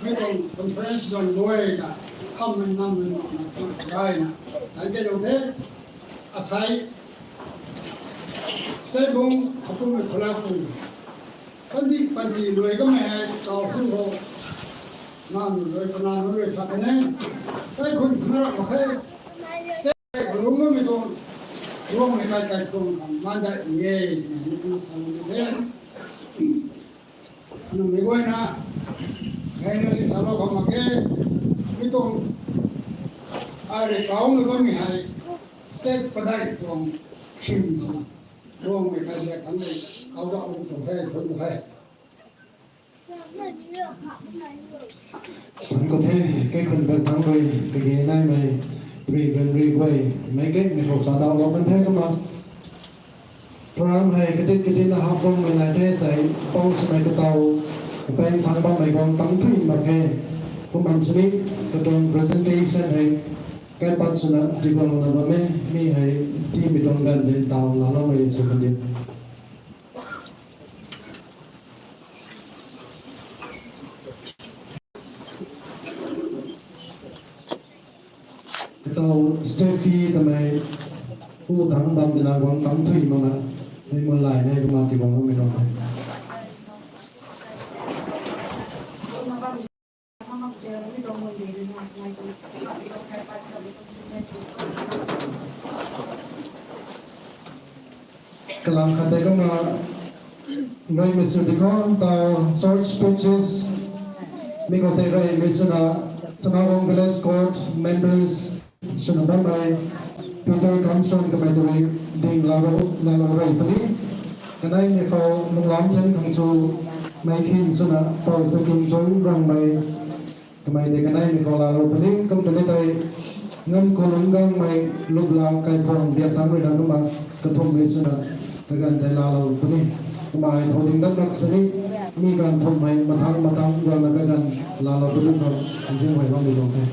Mi tuang conference duan guay na, khammei nammei na, na, na, gayna, tan kei lou the, asei, asei bung, apummei khulak pu. Kandih panty luai kamei hei, tau khun khou. Nang rui sa, nang rui sa kane. Kaikhun khou na ram mak khe. State khou lungc bammei tuang, Ruangmei kai kaikhun khang mandai ni e, twmei ni kumna salou ni the. Aniu meic guayna, gayna ni salou khang mak khe. Mi tuang, ai rui kau na bammei hei, state padeih tuang khim swna, Ruangmei kai liak khang ni, kau da u tuang the, thuanc ku the. Thuanc ku the, kaikhun bak thangc rui, kage naimei, rui ran rui guay, meic gaymei khou sa daulou kan the kumna. Program hei katit katit na hap guangmei nai the sei, pang swmei kataw, kapeng thangc bammei guang tang thuy mak khe. Kumna sini, katuang presentation hei, kaipat swna tiguangna bam e, mi hei, timei tuang ganv de taw laaloumei sw kan di. Kataw state fee kamei pu thangc bam tina guang tang thuy makna, mei mun lai nei kumna tiguang bammei tuang the. Kalam khat tei kumna, reymei sw di khou, taw short speeches, mi khou tei reymei swna, Tonalwang Village Court members, swna bammei, Peter Kamson kamei tei ding laalou, laalou rey puni. Kaneimei khou lunglam than khang chu mei khin swna Pou Zakim Chungrangmei kamei tei kaneimei khou laalou puni. Kum tei tei Ngamkulung Gangmei Lupla Kaiphuang Biakthang rui na kumna kathumhmei swna kaganv tei laalou puni. Kumna ai thou ding dat mak sini, mi ganv thumhmei mathang mathang guangna kaganv laalou puni khou nzian huay bam ni tuang the.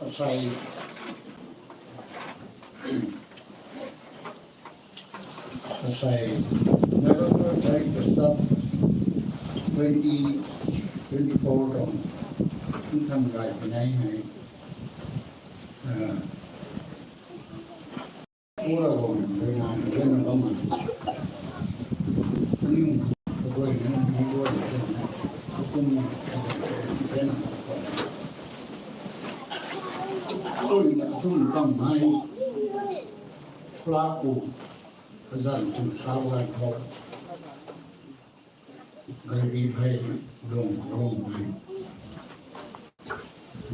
Asai, asai, November tarik start twenty twenty-four tuang, nthan gay kanei hei, ah, Ura bam rui na rui na bam ma. Aniu na, kaguay na, mi guay na, kaguay na, kaguay na, kaguay na, kaguay na. Kaguay na, kathum kam mai. Pla ku, kazan kum sa gay khou. Gaybi hei lung lung hei.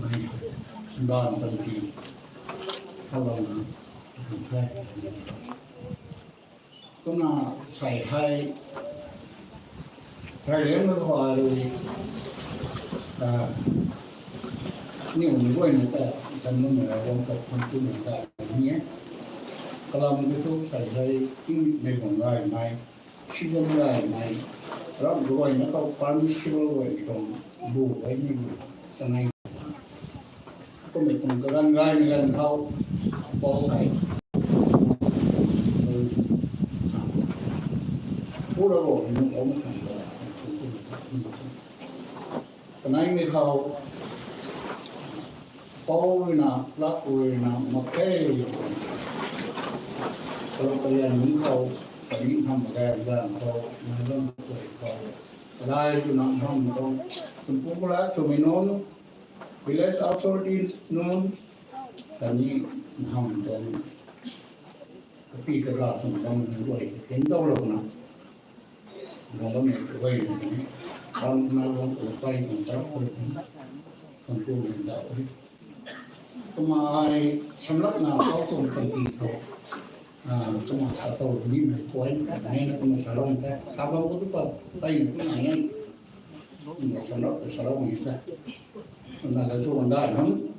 Mei, dan tan ki. Halou na, lung hei. Kumna sai hei. Rai lem na khou a rui. Ah, niu ni guay na ta, tan nung na rai guang ta, tan tu na ta, ni e. Kalam ki tu sai hei, ting nei guang gay mei. Season gay mei, ram guay na khou permissible guay ni tuang bu guay ni bu, tanei. Kummei tuang kaganv gay ni ganv khou, pou hei. Pura bo ni nung om khang. Tanei ni khou, pou rui na, lak rui na, mak khe. Kalau kalian ni khou, kaniw tham gay gay khou, na lam guay khou. Kadai tu na ham tuang, tumpu kula chumi nunc, village authorities nunc, kaniw ham tuang, kapi kaga sung tuang nunc guay, ken dau lou na. Guang bammei kaguay nunc ni, bam na guang kum pey kum tarap kum, kum kum nunc dau e. Kumna ai samlak na kau tuang panty khou, ah, kumna sa tow nimei kuay, nai na kumna sa lou the, sa bam khou tu pa, pey ni kumna nai. Kumna samlak ta sa lou ni the. Kumna ta su wang dai nunc.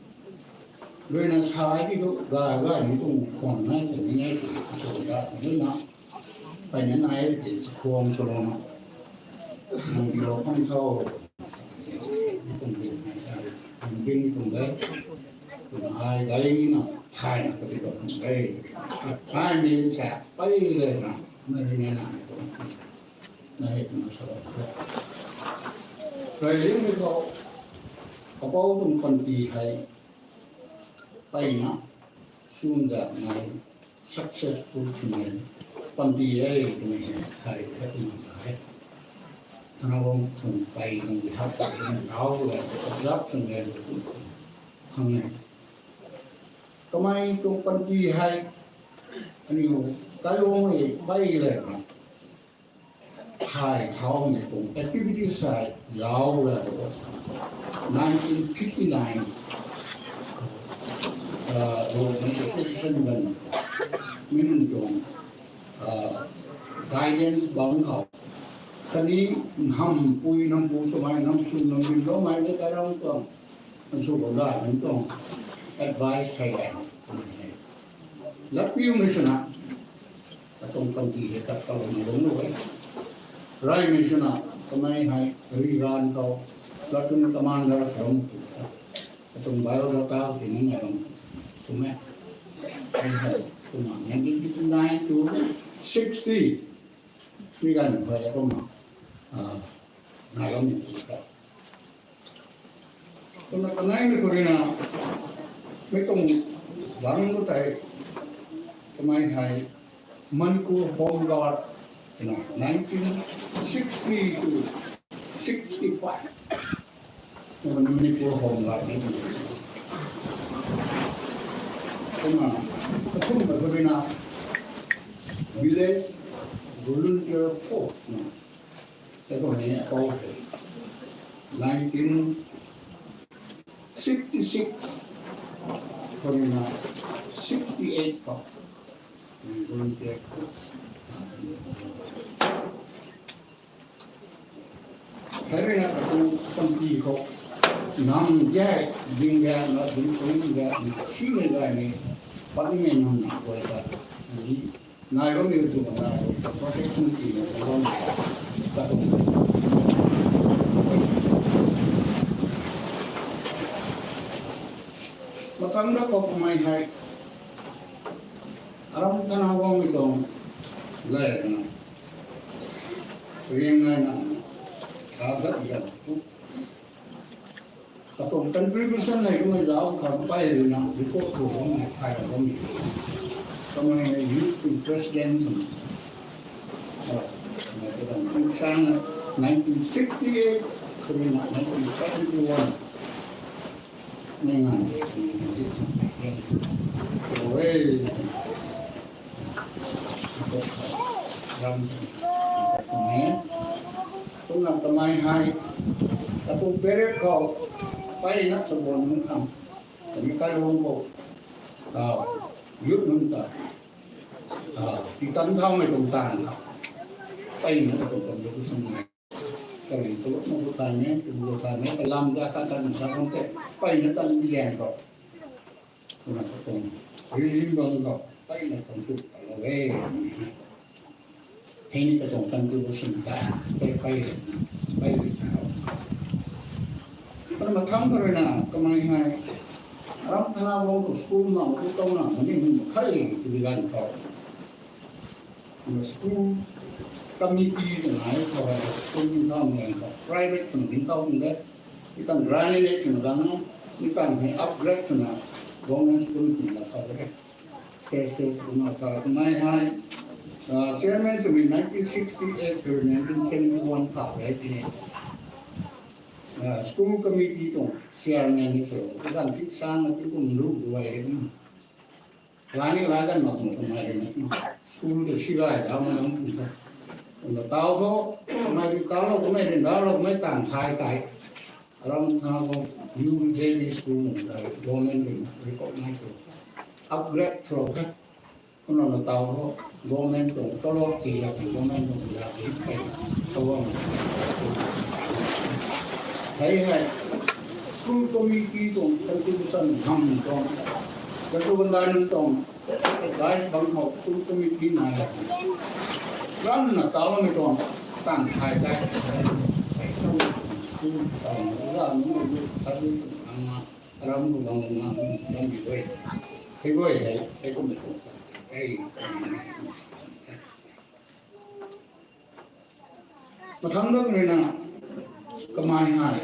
Rui na sa ai ki tu, ga, ga ni tuang khwan nai, tuang ni nai, tuang su wang dai, rui na. Peyna nai ti khuang swlou na. Nang di lou khang tho. Kum bin, kum bin, kum bin. Kum ai gai na, thai na kati kum bin. Ai ni sa, pey le na, na ni na. Na hei na sa. Rai ling ni khou, kapou tuang panty hei, peyna, sunda nai, successful swmei, panty e twmei hei, hei, hei, kumna ta e. Thana bam tuang pey tuang di hap, tuang rau le, observe swmei, tuang e. Kamei tuang panty hei, aniu, kai wang e, pey le na. Thai thaumei tuang activity sai lau ra tu. Nineteen fifty-nine, uh, Road Association gan, mi nunc tuang, uh, guidance bang khou. Kani nhampui, nhampui swmei, nhamsw, nhamdin loumei ni kai ram tuang, nhamsw bam da nunc tuang advice thei gan. Latpiumei swna, katuang panty hei tat kalou na lungc lou e. Raimei swna, kamei hei, ri gan khou, platoon commander sa lou tu ta. Katuang biodata ti ni nai lou tu me. Ai hei, kumna nineteen fifty-nine to sixty. Ri gan khou kumna, ah, nai lou tu ta. Kumna kanei ni khou rui na, mi tuang bang tu tei, kamei hei Manipur Home Guard, na, nineteen sixty to sixty-five. Kumna Manipur Home Guard ni. Kumna, kathumei khou rui na, Village Volunteer Force, na. Tei kum ni akou hei nineteen sixty-six khou rui na sixty-eight khou volunteer. Hei rui na katuang panty khou nam gay, ding gay, na ding kung gay, na si na gay ni, pat ni mei nam na guay ta. Nai bammei sw bam nai, protection team na bam, katuang. Kam da khou kamei hei aram thana guangmei tuang lay na, riang nai na, sa dat gan tu. Katuang contribution hei kamei zauc khang pey rui na report thu bam hei thay ra bam. Kamei hei youth president, sang nineteen sixty-eight, kari na nineteen seventy-one. Mei ngan, so, hey. Ram, ram, kumna kamei hei, katuang period khou, peyna sa buan nunc khang, kami kalung khou, ah, youth nunc ta, ah, titan thaumei tuang taanv ta, peyna katuang tuang lu sung mei. Kari tu na bu thaymei, tu bu thaymei, kalam da kan kan sa khang te, peyna tan bi liang khou. Kumna katuang regime bang khou, peyna tuang tu, kalou e. Hei ni katuang contribution ta, tei pey, pey rui na. Kumna mathang kha rui na, kamei hei, aram thana guang khou school ma, tu tau na, mani hei, khay, tu di gan khou. School committee twna hei khou hei, school ding thau ngan khou, private twna ding thau ngan de, mi tang granulate twna gang na, mi tang hei upgrade twna government school twna la thau de. Stage stage twna thau, kamei hei, ah, chairman twmei nineteen sixty-eight to nineteen seventy-one pha de tini. Ah, school committee tuang chairman ni sw, kaganv ti sang na ti kum lu duai de ni. Lani lai kan mak mak kamei rui na, school ta si gay da ma nang kum ta. Kumna tau tho, kamei rui tau lou, kamei rui tau lou, kamei tang thay tei. Aram thana guang U J B school nunc ta government rui recognize sw, upgrade sw the. Kumna na tau tho, government tuang tolop ti la, government tuang ti la, ti pey, tau bam. Hei hei, school committee tuang contribution ham tuang, katu bandai nunc tuang, advice bang khou school committee nai la. Ram na tau mei tuang, tang thay tei. School tuang, la nunc nunc, sa nunc nunc, ang ma, ram nunc nunc, ram bi guay. Hei guay hei, hei kum tuang, hei. Mathang dat rui na, kamei hei,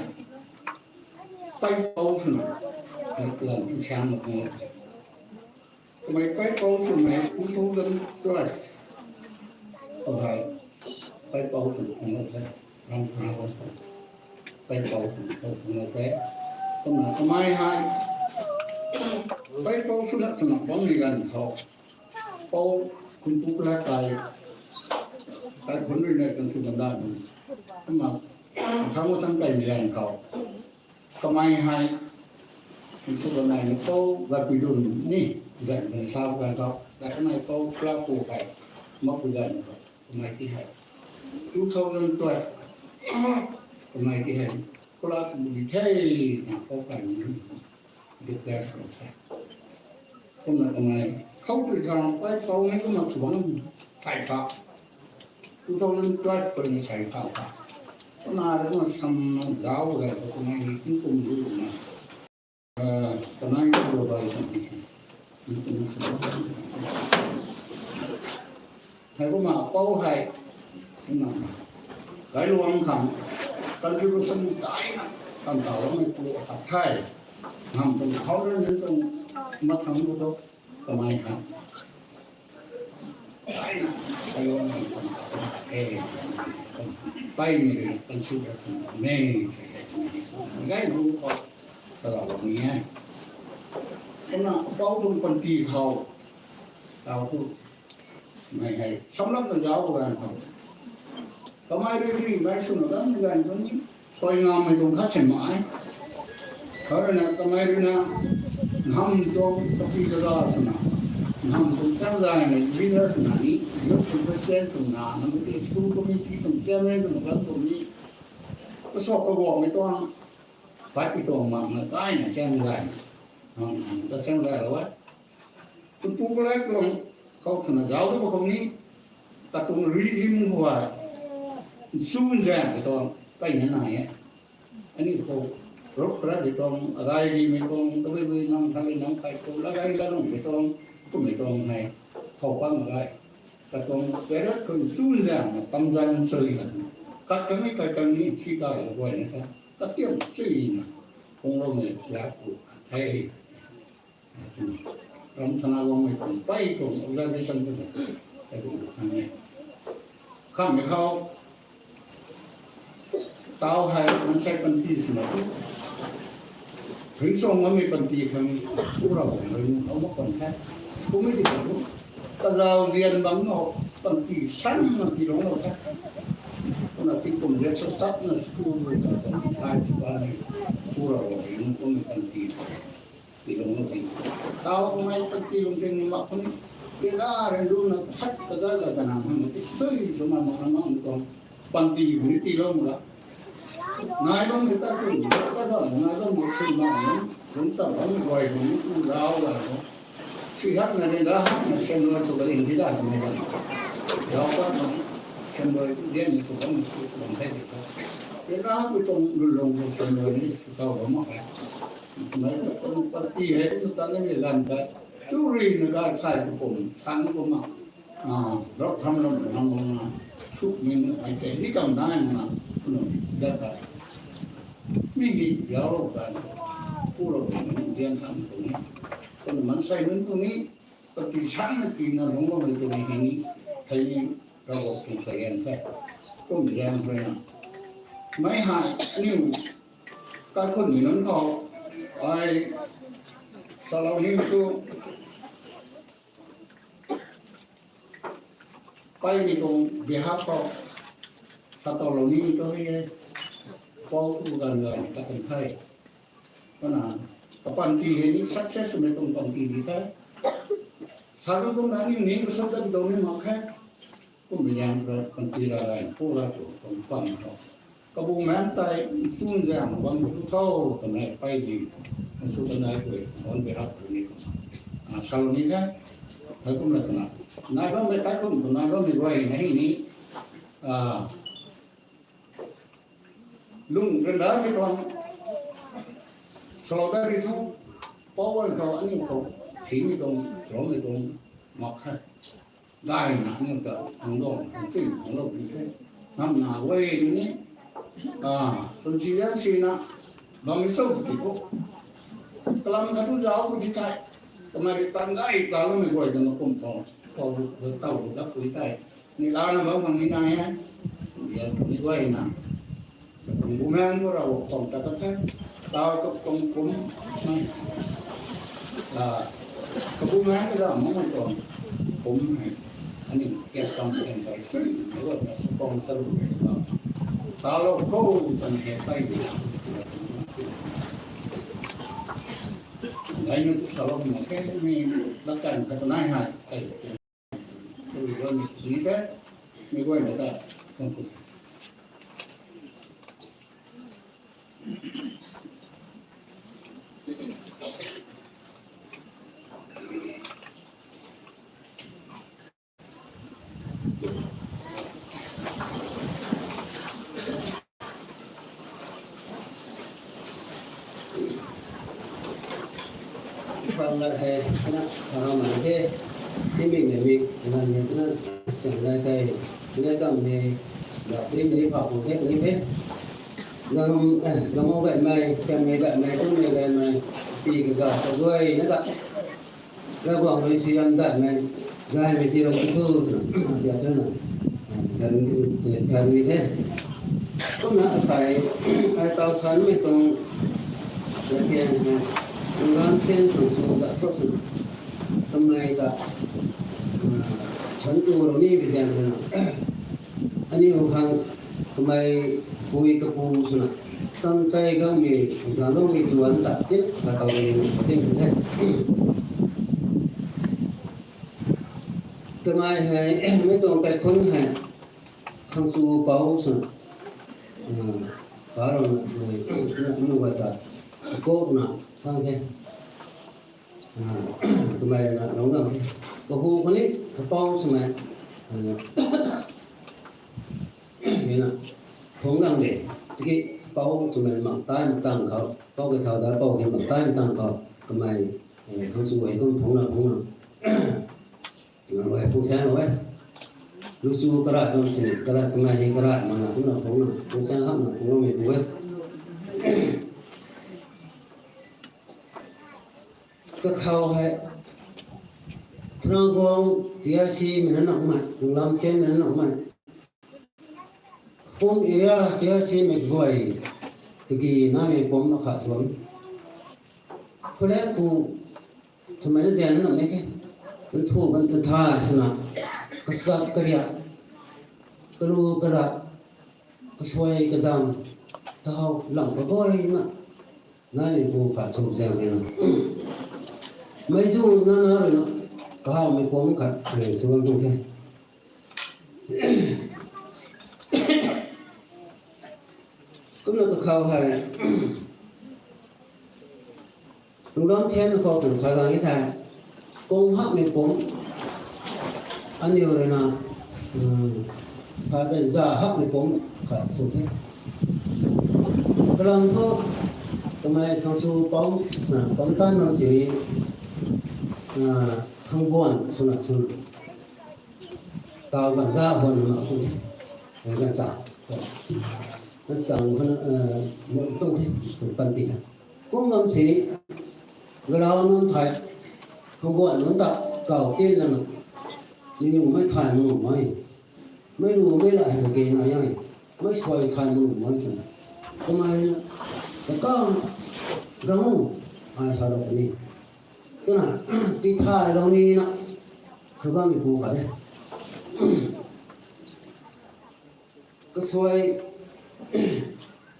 peipou swna, lan insang mak mak. Kamei peipou swmei two thousand twelve khou hei, peipou swna phung lou the, ram khou na bam khou, peipou swna phung lou the. Kumna kamei hei, peipou swna swna bammei ganv khou, pou, kumpu kala kai, kai khun rui nei kan sw kan da ni. Kumna, thang thang kaimei ganv khou, kamei hei, kan sw kan nai ni pou, gatpui dun ni, ganv kan sa ganv khou, gatnai pou kala pu kai, makpui ganv khou, kamei ti hei, two thousand twelve, kamei ti hei, kala pu di the, na pou kai ni, declare sw the. Kumna kamei, khou tui khang, peipou ni kumna sw bam, kai kha. Two thousand twelve pui ni sai kha kha. Kumna rui na sam na zauc rui, kumna ni tingkum rui na. Ah, kanai khou bai kan ni. Hei kumna pou hei, kumna, kailuang khang, contribution daina, kan taloumei pu akhat the. Ngam tuang khou rui nunc tuang mathang khou tu, kamei khang. Daina, kailuang khang, e, peimei rui na consider swmei, sei hei, gay ru khou, salou ni e. Kumna, pou tuang panty khou, tau thu, mei hei, samlapna zauc ganv khou, kamei rui rui mei swna ganv ganv khou ni, suai ngammei tuang khat sin mak e. Khou rui na kamei rui na, nham tuang kapi kaza swna, nham tuang changzaymei leader swna ni, youth president swna, namei tei school committee tuang chairman swna ganv khou ni, kasap kaguangmei tuang, patpui tuang makna kaina changzay, nham nham ta changzay lou e. Kumpu kalai tuang khou swna zauc tu khou ni, katuang regime khou hei, nsu nzaeng katuang, kaina nai e. Ani khou, Ruk kra di tuang, agai di mei tuang, tabui bui nang thali nang kai tuang, agai la nung di tuang, kum mei tuang hei, how pan agai. Katuang parrot khun chunzang na tamzan chui na. Kat kami kat kami si kai la guay na ta. Katiam chui na. Kung lou mei ya ku the. Ram thana guang mei tuang pai tuang observation tu na. Katuang khang e. Kham mei khou. Tau hei mansei panty swna tu. Ringcsuang bammei panty khang, pu rau khang rui nu lou mak pan the. Kumei di khang tu. Kazau zian bam no panty san na ti lung lou the. Kumna ti kum zian sa sat na school rui ta ta tai ti pa ni. Pu rau khang rui nu kumei panty. Ti lung lou ti. Tau mei panty lung ting ni mak khun. Ti la ren lu na sat ka ga la ka nang hang ti sui suma mak na mak ni tuang. Panty ni ti lou mak. Nai bam ni ta kum, ta bam, nai bam ni kum na ni, lung ta bam ni guay ni, kum rau la ni. Si hak na ni da hak na sem lo su ka ling ti da ni da. Rau ka na, sem lo, yen ni su bam ni su bam hai di ka. Yen na hak ni tuang lun long tu sem lo ni su tau bam mak hai. Nai bam panty hei, kum ta ni ni lam ta. Suri na ga thai ku kum, sang ku mak. Ah, rap tham lam na mak na, suk min ai te, ni kam nai na, no, da ta. Mi hi yau lou ta, pu lou ta, ni zian tham tu ni. Kum mansei nunc tu ni, panty sang na ti na lung lou ni tu ni hei ni, hei ni, rau bok tung sa yan the. Kum yan the na. Mei hei, niu, kaikhun mi nunc khou, ai, salou ni tu, Pai ni tuang behalf khou, sa tau lou ni tu hei e, pou tu ganv ganv ta kan the. Kumna, kapanty hei ni success mei tuang panty di the. Sa tu tuang na ni ni ka sap dat dou ni mak khe. Kum mei liang kra panty la rai, pu la tu tuang pan khou. Kabumaengc tei chunzaeng bam tu tho, twmei pai di. Sw kanei tu, on behalf tu ni, ah, salou ni the. Hei kumna twna, nai bammei kaikhun khou nai bammei guay na hei ni, ah, lung ryanra mei tuang, salou dat ri thu, pou an khou, aniu khou, simei tuang, saloumei tuang, mak khe. Gayna aniu ta, ang duang, ang ching, ang lou di the. Ngamna guay ni, ah, sunsi yan sina, bam ni sou di khou. Kalam khat tu zauc khou di thei. Kamei ri tan gay taloumei guay ta na kum khou, khou, khou tau khou dat pui tei. Ni lana bam khang ni nai e. Yan ni guay na. Kabumaengc khou Ravguangc khang ta ka the. Tau tu tuang kum mei. Ah, kabumaengc ta da makmei tuang kum hei. Aniu kiat kam kiat kai sui, ni guay na sa kang ta lu hei ta. Talou khou tan hei pai di. Gayna tu salou mak khe, mi lakan khat nai hei. Ai, tu guay ni ni the, mi guay na ta, tuang kum. Sipam lat hei, na, salou mak khe, timik na mi, na mi, na, siang lai tei, na kam ni, da, timik ni pha pung the, ni the. Gam, eh, gamou gaymei, kammei gaymei, kummei gaymei, pi kaga, kaguay, na ta. Ravguangc rui si yam datmei, gaymei ti ram tu, tia tu na. Kan, kan ni the. Kumna asei, ai tau sanmei tuang, latkaeng hei, nungan tian tuang sw zat thu sw. Kamei ta, ah, chan tu rou ni bi zaeng hei na. Aniu khang kamei pui kapu swna, cham tei gangmei gangloumei tuan ta tin sa tau ni ting the. Kamei hei, mei tuang kaikhun hei, khang chu pou swna, ah, pa rou na, na, na, nu gay ta, kok na, khang the. Ah, kamei na, nung gang the. Kahu khou ni, kapou swmei, ah, ni na, thungc gang de, tiki, Pou twmei mak tai mak tang khou, pou kei thau da pou kei mak tai mak tang khou, kamei, eh, khang chu hei kum phungna phungna. Rui phung sang rui. Lu chu karat bam sini, karat kamei hei karat mana phungna phungna, phung sang hak na phungna mei phung e. Kakhou hei, Tanaguang T R C mei na nak mei, Lunglam Thian mei na nak mei. Pum area T R C mei guay, tiki na mei pum akha suam. Khule pu, twmei na zian na mei ke. Nthu kan ntha sina, kasat karia, kalu karat, kasuai kadam, taw lam kaguay na. Nai mei pu khat chu zian na. Mei zu na na rui na, kahaw mei pum khat, eh, suam tung the. Kumna kakhou hei, Lunglam Thian khou tun sa gang e thei, kung hak mei pum, aniu rui na, sa te za hak mei pum khat sw the. Kalam thu, kamei khang chu pum, pum tan bam sini, khang buan swna swna. Taw ganv za huan na mak tu the. Ganv chang. Ganv chang khou na, mu tu the. Pan ti. Kum bam sini, galau nunc thai, khang buan nunc ta, kaw tin lana, ni nu mei thay mu mei. Mei lu mei la hei kage na e. Mei suai thay mu mei twna. Kamei, kakang, gang, ai sa lou ni. Twna, ti thaylou ni na, sw bammei pu khat e. Kasuai,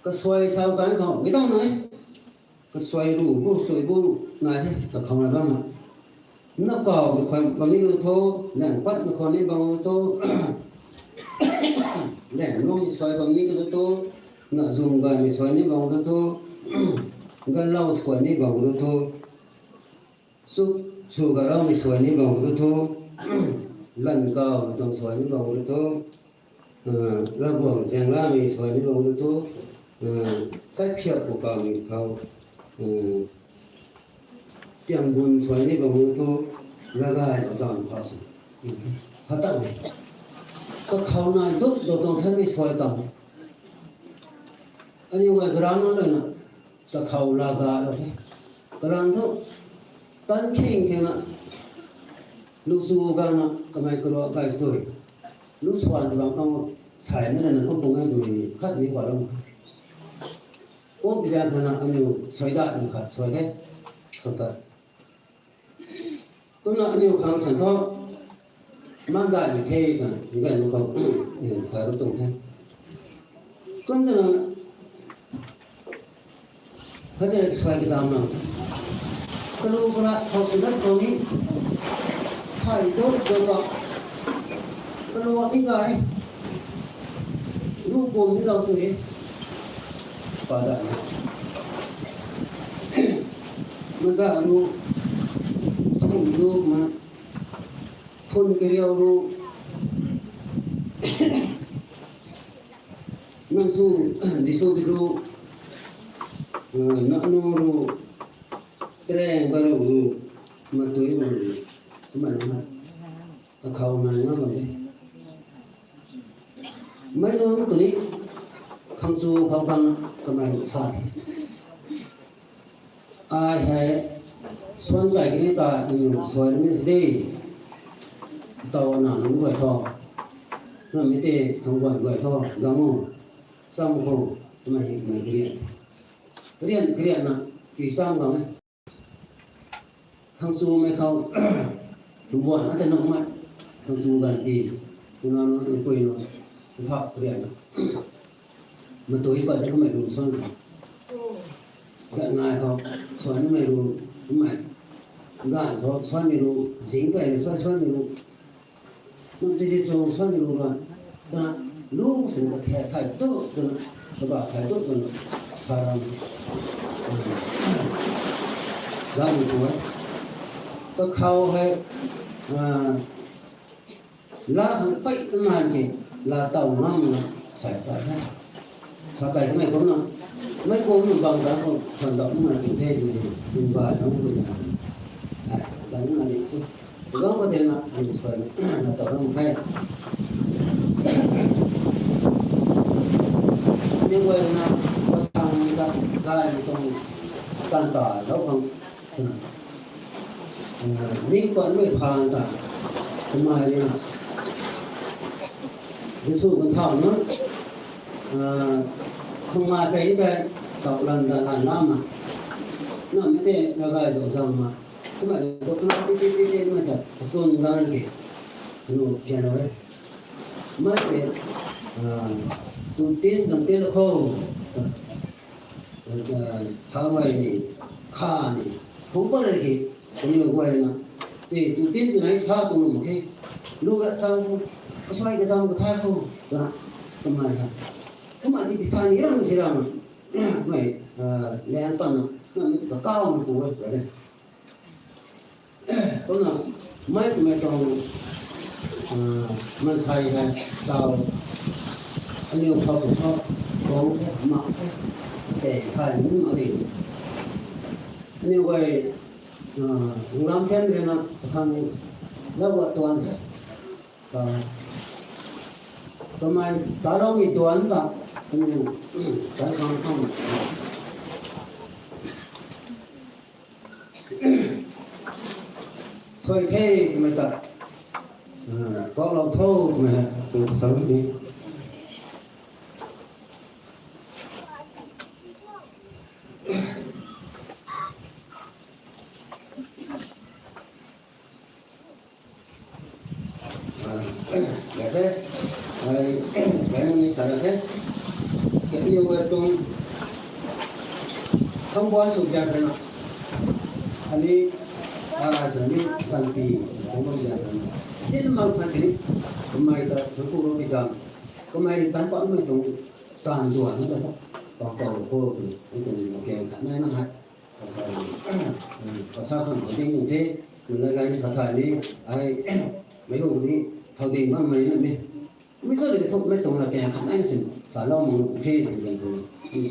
kasuai sa kan khou, mi tang nai. Kasuai ru bu, suai bu, nai he, kakhou na bam. Na kaw, mi khuan bam ni lu tho, nang pat mi khuan ni bam lu tho, nang nu mi suai bam ni lu tho, na zung bai mi suai ni bam lu tho, ganlou suai ni bam lu tho. Chuk, chu garamei suai ni bam tu thu, lan kaumei tuang suai ni bam tu thu, laguang zianglamei suai ni bam tu thu, kaiphiak pu kaumei khou, tiangbun suai ni bam tu thu, lagay lou zam khou si. Khatang, kakhou nai duk duk tuang thanmei suai tam. Aniu guay garan nunc rui na, kakhou laa ga lou the. Kalan thu, tan khing kheng na, lu chu gana, kamei karuak gay sui. Lu suan bang khang, sai na na kum pung e tw ni, khat ni khwa lou. Kum pi zan thana, aniu suai dat ni khat suai the. Khat ta. Kumna aniu khang san thu, man daihmei the twna, mi ganv khou, ta ru tuang the. Kumna, hei tei suai kadam na. Kalu karat khou sw dat khou ni, thay dut dut khou, kalu ni gay, lu pum ni lou sw e. Pa dat na. Maza nu, sing lu ma, phun kariu ru, nam su, di su di ru, na nu ru, treng ba ru ru, matui ru ru, kumna na, kakhou nai ngam bam de. Meic nunc kuni, khang chu khou khang kamei sa. Ai hei, suan kai kini ta, aniu suai ni de. Taw na nunc guay tho. Namei tei, khang guan guay tho, gang u. Cham khou, twmei hei kamei karian. Karian, karian na, ti cham gang e. Khang chumei khou, tumbuan na ta nunc mei. Khang chu ganv ti, twna nunc, nunc pui nunc, nphak karian na. Matui pat de kamei ru suan. Ganv nai khou, suan mei ru, kamei. Ganv khou, suan mei ru, zing kai na suan, suan mei ru. Nunc ti si chu suan mei ru na. Twna, lu sin kathe thai tu, twna, kaba thai tu, twna, sa ram. Ganv mei tu e. Kakhou hei, la khang pei nai ke, la taw ngam na, sai ta the. Sa kai kamei kumna, mei kumna bang ta khou than dau kumna tu the tu ni, kum bai nunc kum na. Ai, dang na ni su. Gang khou tei na, kum suai na tau na mak khe. Aniu guay na, patang na, gay na tuang, tan ta, lou khang, ning pat mei phaan ta, kumna ni na. Jisu kan thau na, khang ma kei tei, tau lan ta lan la ma. Na mei tei, na gay dou zang ma. Kumna dou na ti ti ti ti na ta, kachun dan ke. Nu kian e. Mei tei, tu tin zang tin la khou. Thau hei ni, kha ni, khou pa rui ki, kaniw guay na, tei tu tin tu nai sa tu mak khe, lu lat chang, kasuai kadam kathai khou, na, kamei ha. Kumna ti ti thai ni ram si ram, mei, lian pan na, na mei kakau na pu e, ra e. Kumna, mei twmei tuang, maansei hei, tau, aniu khou tu thu, guang the, mak the, se thay ni mak di. Aniu guay, lam thian rui na, kathang, lau gua tuan the. Kamei, taloumei tuan ta, aniu, tan khang khang. Suai the twmei ta, kaklou tho twmei hei, kum sa ni. Gay the, ai, gay ni sa ra the. Kaniw guay tuang, khang buan sw ziak the na. Ani, ara sw ni, tanpi, khang buan ziak the na. Tin mak pha sini, kamei ta, thangc ku ro pi kan. Kamei ni tan patmei tuang, taanv duan na ta, pang pau khou tu, tuang ni mak khe khat nai na hei. Kasa khang thau ding the, nunc la gay ni sa thay ni, ai, meic hu ni, thau ding bammei na ni. Mi sa ni thu mei tuang la kang khat nai sin, salou mak nuh the, twmei tuang,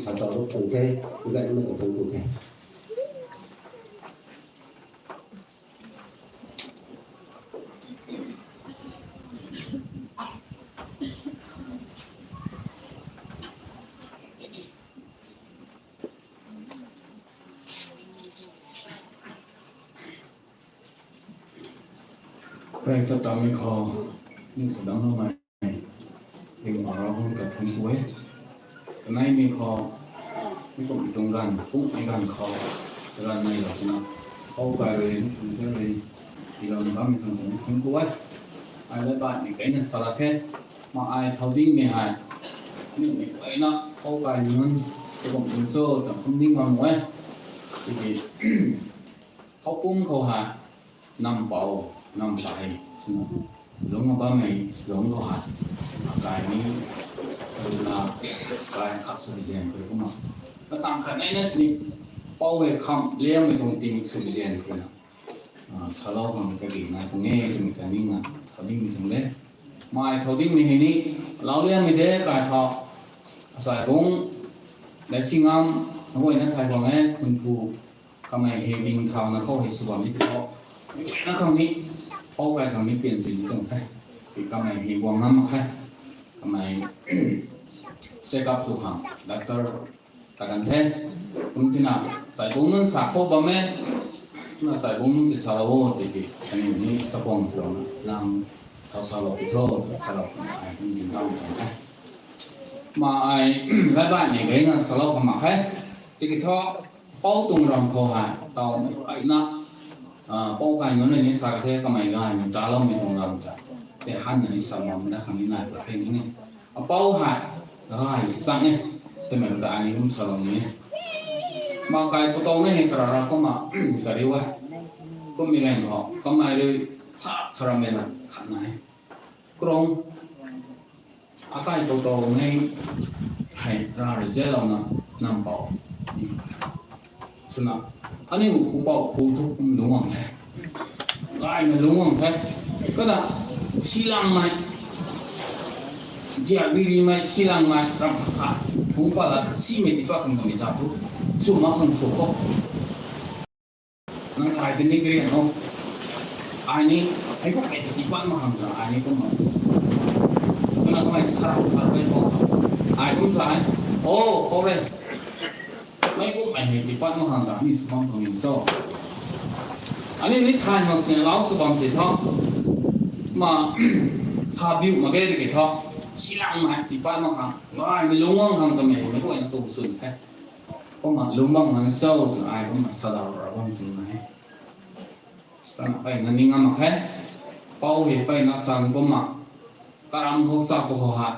thau tau ruk tuang the, gay mei tuang tuang the. Rey ta tamei khou, ni khou dang loumei, ring arau hung ta thun ku e. Kaneimei khou, mi kum tuang ganv, kummei ganv khou, ganv nei lou twna, khou kai rui, kum tuang rui, tiilouna bammei tuang thun ku e. Ai lat baihmei keyna salak khe, ma ai thau dingmei hei, nimei guayna khou kai nunc, kum tuang cho, tan kum ding bam e. Tiki, khou pum khou hei, nam pou, nam ta hei, swna, lungc bammei, lungc khou hei, kai ni, runa, kai khat sw bi zaeng khou kumna. Katang khat nei na sini, pou hei kham liangmei tuang ting sw bi zaeng khou na. Salou khang kagi nai tuang e, twmei ta ningna, thau dingmei tuang de. Mei thau dingmei hei ni, lau liangmei de kai khou, asai bung, dai si ngam, guayna thay khang e, khunpu, kamei hei ding thauna khou hei sw bam ni tho. Na khang ni, pou kai khang ni pian sw ni tuang the. Kamei hei guang ngam mak khe. Kamei check up sw khang, doctor ta kan the. Kum tina, sai bung nunc sa khou bam e. Na sai bung nunc ti salou o tiki, kaniw ni chakhwang swna, lang thau salou pi tho, salou ai kum ding tau tuang the. Ma ai, lat baihmei keyna salou khang mak khe. Tiki thu, pou tuang ram khou hei, tau mei guayna, pou kai nunc ni sa the kamei gaymei taloumei tuang lam ta. Tei hanna ni sa bam na khang ni nai pat the ni. Apou hei, gay chang e, twmei ta ai ni kum salou ni e. Ma kai pwtowmei hei karara kumna, kariu e. Kummei ganv khou, kamei rui, sa, sarammei la, khat na e. Krung, akai pwtowmei hei, ra rui zelouna, nam pou. Swna, aniu pu pou khu thu kum lungc guang the. Gaymei lungc guang the. Kana, silammei. Ziak ri rimei, silangmei, ram khat khat, kung pat la simei tiipat kan kamei za tu, sw mak khang sw khou. Nang ai tini karian o. Ai ni, ai kum ai tiipat mak khang ta, ai ni kum mak. Kana kamei sa, sa pe ko. Ai kum sa e. O, o re. Mei kum ai hei tiipat mak khang ta, ni sw bam tuang ni cho. Ani ni thay mak sini lau sw bam si tho. Ma, sa biu mak ge de ke tho. Silangmei, tiipat mak khang. Ai, mei lungc bam khang kamei, mei guayna tu swn the. Kumna lungc bam nang cho, tu ai kumna sa lau ra bam tuang na e. Kana mpeyna ning ngam mak khe. Pou hei mpeyna sang kumna. Karam khou sa pu khou ha.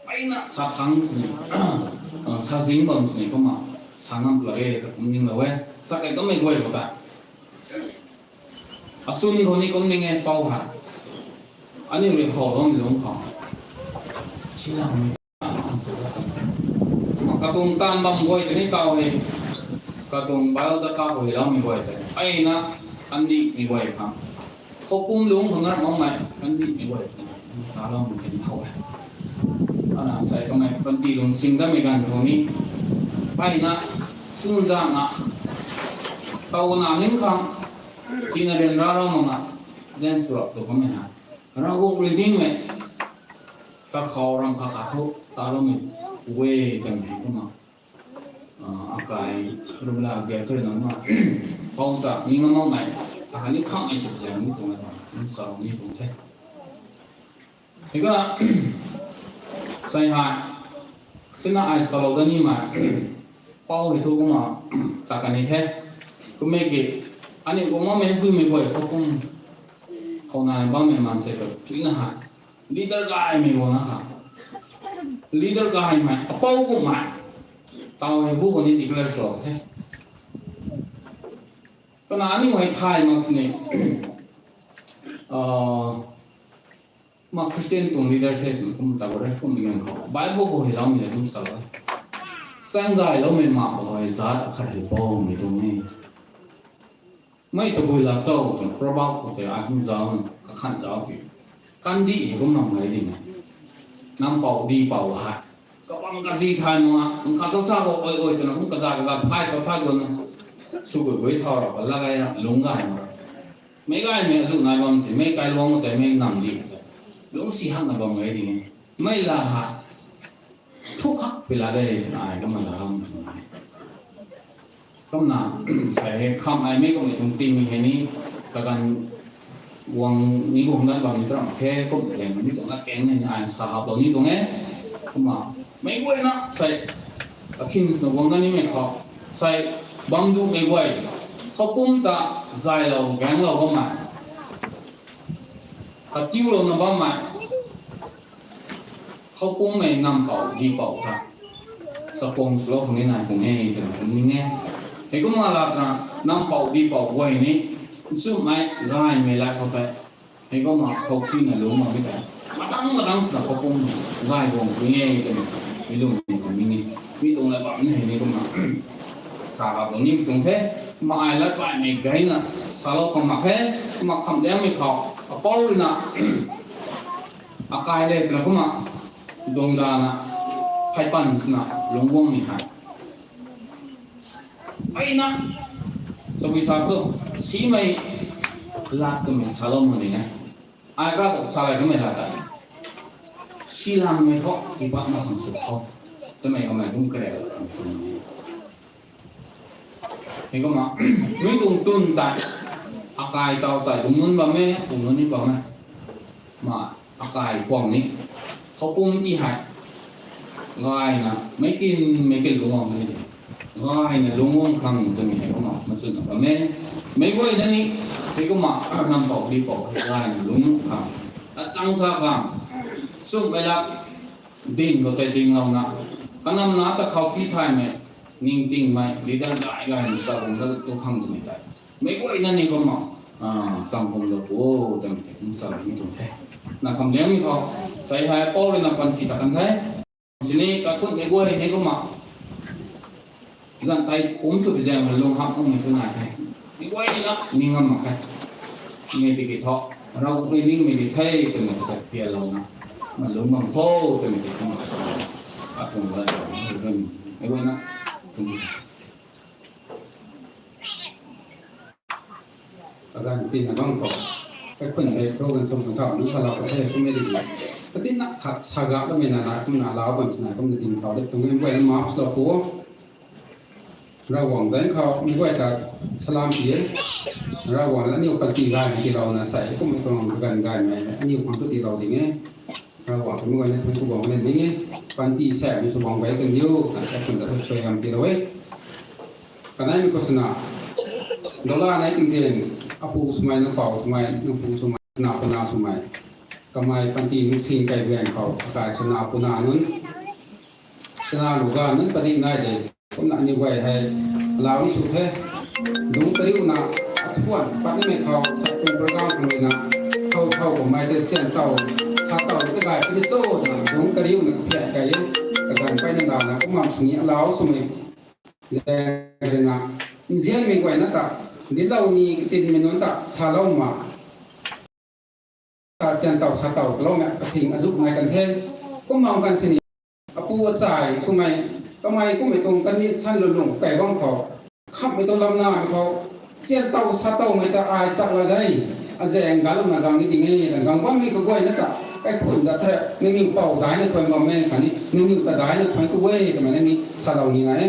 Mpeyna sa thang sini. Ah, sa zing bam sini kumna. Sa ngam pla e, ta kum ning lou e. Sa kai kamei guay khou ta. Asun khou ni kum ning e pou ha. Aniu rui how lungc lungc khou. Silangmei. Katuang taanv bam guay tei ni taw hei, katuang Bible ta kakhou hei loumei guay tei. Ai na, kandihmei guay khang. Khou pum lungc khang ram makmei, kandihmei guay khang. Taloumei kan thow e. Ana sai kamei, kandih lungc sing damei ganv khou ni. Ai na, sun zang na. Taw na ning khang. Tina ryan ra lou mak na. Zen swrap tu kamei ha. Ravguangc rui dingmei, kakhou ram khat khat thu, taloumei, we, kan hei kumna. Ah, akai, rumla, gay tui nang na. Pou ta, ni ngam makmei, akhatni khamhmei sip zaeng ni tuang e, nsau ni tuang the. Hika, sai hei, tina ai salou da nimei, pou hei thu kumna, ta kan ni the. Kummei ki, aniu kumna mei swmei guay khou kum, khou na bammei man se ka, tuina hei. Leader gaymei guang na kha. Leader gaymei, apou kummei. Taw hei bu khou ni declare sw the. Kana aniu hei thay mak sini. Ah, ma Christian tuang leader the sini kum ta re kum ni ganv khou. Bible khou hei loumei le kum sa e. Sang gayloumei mak khou hei zat akhat hei bammei tuang e. Mei tabui la cho, twna Proverb khou tei ai kum zauc, kakhan zauc pi. Kandih hei kum lam gay ding e. Nang pou di pou hei. Kabang kazi thay mak, nkhat sa sa khou oi oi twna kum kaza kaza phay pat phay guang na. Sw gui gui thau rau, la gay ra, lungc gay mak ra. Meic gaymei azuh nai bam si, meic kailuang tei meic nam di tei. Lungc si hakna bam gay ding e. Mei la hei. Thu khak pi la de, twna ai kumna la lam twna ai. Kumna, sai hei kham ai mei kummei tuang tingmei hei ni, kaganv guang ni guang dat bam ni tram khe, kum keng ni tuang na keng ni ai sa haplou ni tuang e. Kumna, meic guayna, sai, akhin swna guang dat nimei khou, sai, bam dumei guay, khou pum ta, zaylou, gaenglou bammei, katiulouna bammei, khou pummei nam pou, di pou ta. Chakhwang swlou khang ni nai pung e, twna kum ning e. Hei kumna la twna, nam pou, di pou guay ni, nchumhmei, gaymei la khou tei. Hei kumna khou khina lungc makmei tei. Matang matang swna khou pum, gay guang pung e, twna, mi lungc ni kum ning e. Mi tuang la bam ni hei ni kumna. Sa kap lou ni tuang the, kumna ai lat baihmei gayna, salou khang mak khe, kumna kham liangmei khou, apou ruina, akai le twna kumna, dungdana, pheypan swna, lungc guangmei hei. Ai na, tabui sa sw, simei, lat twmei salou mak ni e. Ai kra tu sa gay kamei lat ta. Silangmei thu, tiipat mak khang sw khou. Twmei kamei kum kare. Hei kumna, mi tuang tun tei, akai taw sai kum nunc bam e, kum nunc ni bam e. Ma, akai khwang ni, khou pum ti hei, gayna, meic kin, meic kin lungc guang ni de. Gayna lungc guang khang twmei hei kumna, machunna bam e. Meic guayna ni, hei kumna, nam pou, di pou, hei gayna lungc guang khang. Achang sa khang, nchumhmei la, ding khou tei dinglouna, kanamna ta khou pi thaymei, ningtingmei, leader gay gayna sa guang dat tu khang twmei tei. Meic guayna ni kumna, ah, cham kumlou pu, twmei tei kum sa ni tuang the. Na kham liangmei khou, sai hei pou ruina panty ta kan the. Sini kakhunmei guay ni kumna. Zan tei kum sw pi zaeng lung hak kummei tu nai the. Meic guayna ni ngam mak khe. Mei tiki thu, Ravguangc rui ningmei di the, twmei sa pialouna. malum bam kho twmei ti kumna sa, atuang lat khou, mei guayna, atuang kaganv tina bam khou, kaikhun de thu ganv sum kan thau ni salou ka the kummei di, katina khat sa ga kamei na na kumna lau bam sina kumna ding thau de tuang e, mei guayna maaf lou pu. Ravguangc daeng khou mei guay ta salam pi e. Ravguangc aniu panty gaymei tiilouna sei kummei tuang kaganv gaymei aniu khang tu tiilou ding e. Ravguangc mei guayna thun ku guang nen ding e. Panty samei sw guang gay kandiu, kaikhun ta thu suaihiam tiilou e. Kaneimei khou swna, dola nei tingzin, apu swmei, nang pou swmei, nang pu swmei, swna puna swmei, kamei panty nung sin kaibian khou akai swna puna nunc, swna lu ganv nunc padik nai de. Kumna aniw guay hei lau ni sw the. Dungc kariuna, athuan patnimei khou sa tuang program khang ruina, thau thau kummei tei sian tow, sa tow ni ta gay puni cho twna dungc kariuna kaphian kai e. Kaganv peyna launa kum bam sini alau swmei, zaeng ruina, nzianmei guayna ta, dinclou ni katinmei nunc ta salou ma ta sian tow sa tow kaloumei kasing azuk nai kan the. Kum bam kan sini, apu achai swmei, kamei kummei tuang kani than lulung kai bam khou, khamhmei tuang lamnamei khou, sian tow sa towmei ta ai chak la de, azaeng ganlouna gang ni ding e, na gang bammei kaguayna ta, kaikhun da the, nangniw pou daina thuan bam e khatni nangniw ta daina thuan tu e twmei nangniw salou ni nai e.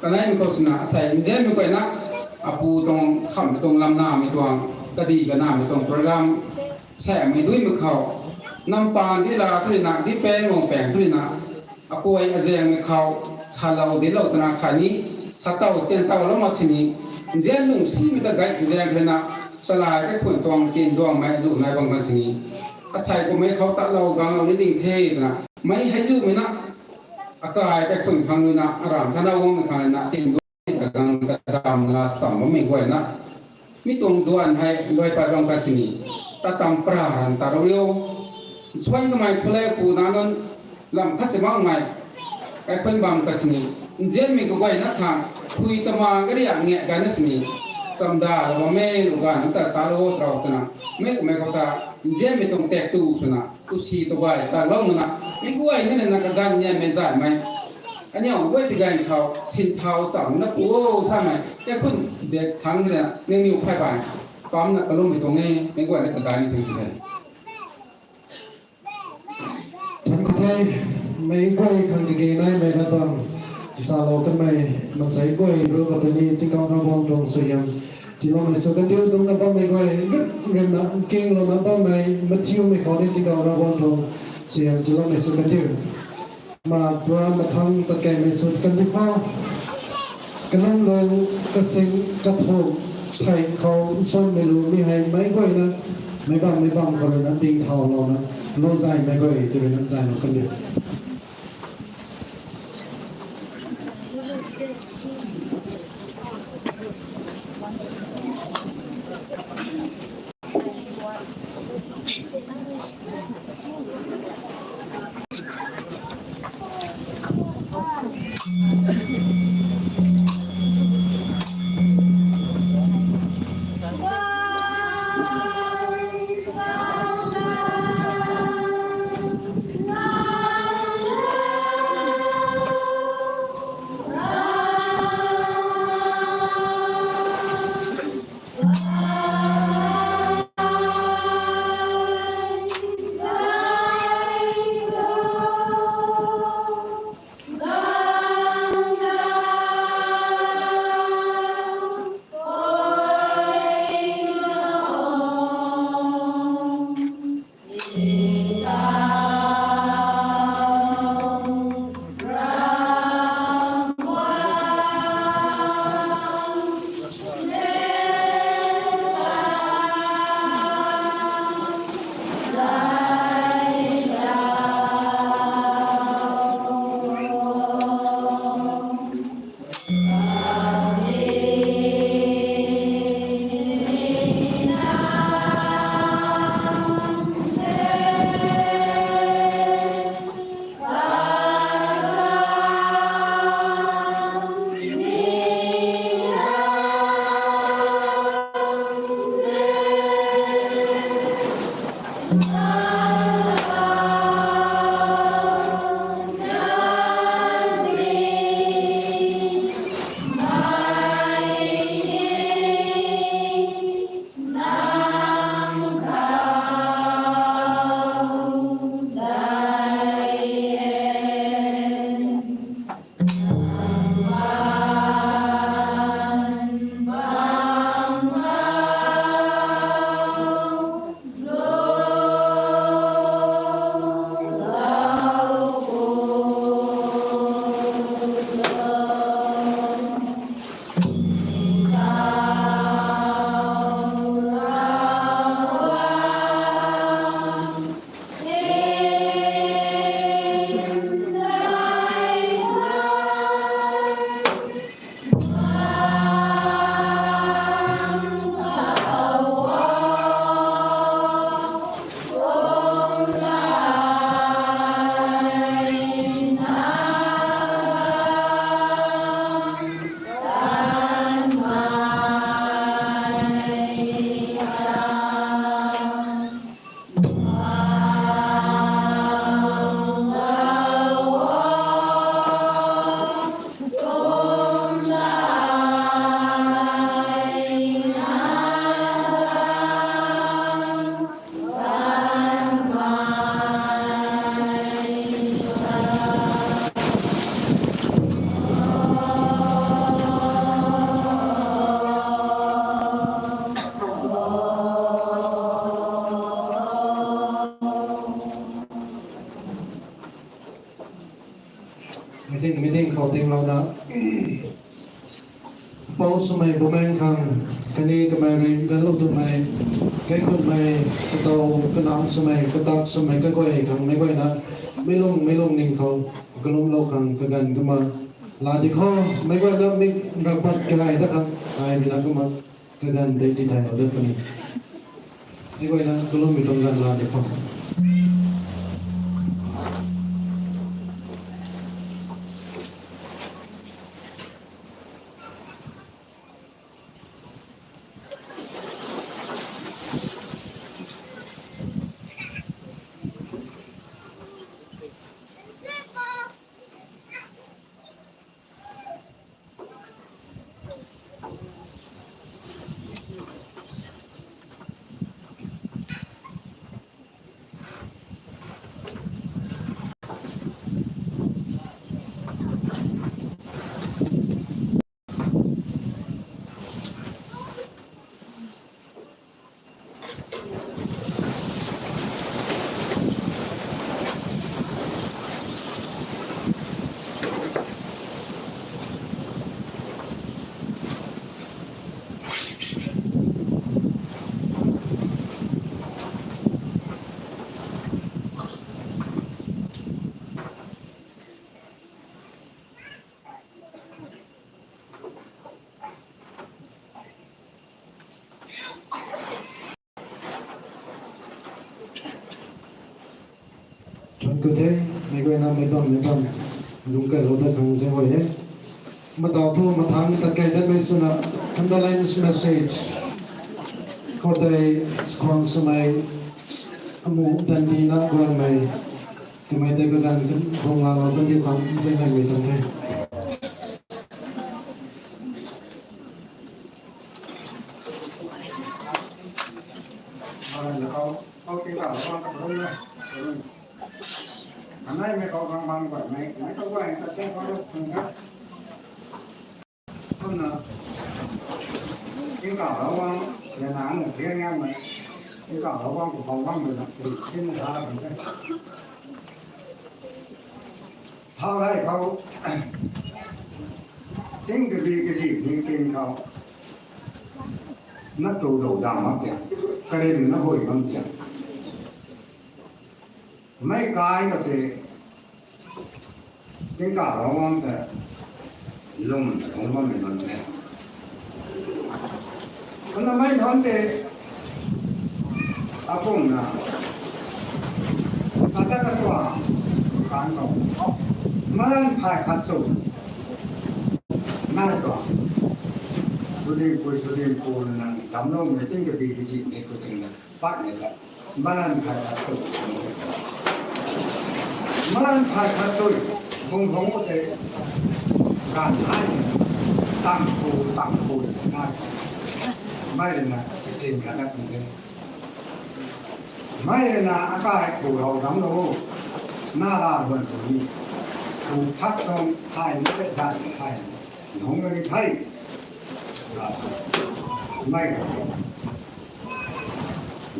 Kaneimei khou swna asei nzianmei guayna, apu tuang khamhmei tuang lamnamei tuang, kadi kanamei tuang program, samei duimei khou, nampaan di la thu ruina, di peng lung peng thu ruina, akai azaengmei khou, salou dinclou twna khatni, sa tow sian towlou mak sini, nzian lungsimei ta gay zaeng ruina, chalai kaikhun tuang tinduangmei azu nai bam kan sini, asei kummei khou talou ganglou ni ding the twna, mei hei zumei na, akai kaikhun khang ruina, aram thana guangmei khang ruina, tinduangmei kagang kadam la cham bammei guayna, mi tuang duan hei luai pat bam kan sini, tatam pra ran ta rou riu, suan kamei phulei pu na nunc, lam khat si makmei, kaikhun bam kan sini, nzianmei kaguayna khang, phui tama kariak nge gayna sini, chamda lou bammei lu ganv nunc ta talou trou twna, mei kummei khou ta, nzianmei tuang tak tu swna, tu si tu gay salou mana, mei guayna na kaganv nzianmei zaymei, aniu guay pi ganv khou sin thau cham na pu o samei kaikhun de thangc na nangniw phay baan, pamna kalummei tuang e, mei guayna kadai ni thang the. Thangc ku the, mei guay khang kage naimei lat bam, salou kanmei, mansei guay ru kata ni tingkauh Ravguangc tuang suaihiam tiiloumei sw kandiu. Dungcna bammei guay, rimna kinglouna bammei mathiumei khou ni tingkauh Ravguangc tuang suaihiam tiiloumei sw kandiu. Ma pura mathang tatkeimei sw kandiu kho. Kalum lung kasing kathuk thei khou nsuanmei lu mi hei meic guayna, meic bam meic bam khou ruina ding thaulouna, lu zaymei guay tw ruina zaylou kandiu. Meeting, meeting khou tinglouna, pou swmei bumaeng khang, kani kamei rui ganlou twmei, kaikhunmei, katow, kanac swmei, katak swmei, kaguay khang meic guayna, meic lung, meic lung ning khou, kalumlou khang kaganv kumna, laa di khou, meic guayna mi rapat kagay dat khang, ai mi na kumna, kaganv tei tithaylou dat puni. Meic guayna kalummei tuang ganv laa di khou. Thank you the, meic guayna meic bam meic bam lungc kailou dat khang zaeng guay e. Mataw thu mathangc tat kei datmei swna condolence message khou tei chakhwang swmei amu dandina guangmei kamei tei kaganv bung lalou kandiu khang zaeng gaymei tuang the. Kumna, tingkauh Ravguangc, lana ngu thian ngamei, tingkauh Ravguangc khou bam bammei na, tii sin tha bam the. Thau rey khou, ting kabi kazi ningting khou, na tu dou dam mak tiang, karim na hui bam tiang. Mei kai khou tei, tingkauh Ravguangc ta lwm ta lungc bammei nunc the. Kumna mei nunc tei, akumna, kata katuang, kan khou, malan phay khat chu, nai tuang, sudimpui sudimpuna nang damcloumei ting kabi kazi ni khou tingna, patmei ta, malan phay khat chu, malan phay khat chu, bung hungc khou tei, ganv thai, tangpu tangpu, nai, mei rui na, kating khat na kum the. Mei rui na akai khou rou damclou, na la luan sw ni, pu thak tuang thay ni, ganv thay, lungc kani the, sa, mei rui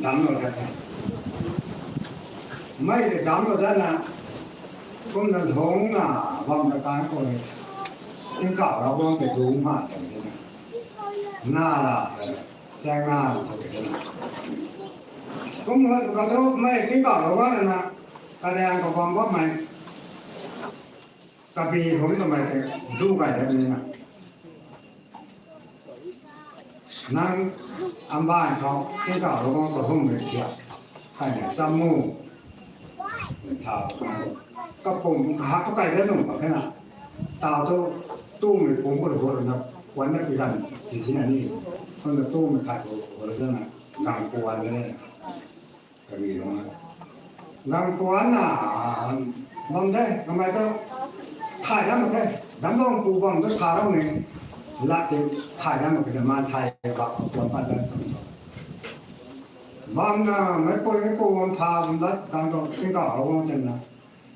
damclou dat the. Mei rui damclou datna, kumna lungcna bam ta kan khou rui, tingkauh Ravguangc tei dungc ha tei na, na la ta, chaeng na lu khou tei na. Kum hat khou tu mei tingkauh Ravguangc na, kadaeng khou bam bammei, kabi hungc twmei tei, du gay dat ni na. Nang, ambaanv khou, tingkauh Ravguangc kahumhmei thiak, kaina chamu, sa, kapum kahak tu kai dat nuh mak khe na, taw tu, tumei pumc khou rui na, kuanna pi ganv ti thina ni, kumna tumei khat khou rui na, nang kuan na, kabi lungc na, nang kuan na, bam de, kamei tu, thay dat mak khe, damclou pu bam tu sa lou ni, lat ti, thay dat mak khe na, maansei ba kuan pat dat tu. Bamna, meicpui meicpu bam pha bam dat, ganv khou tingkauh Ravguangc tina,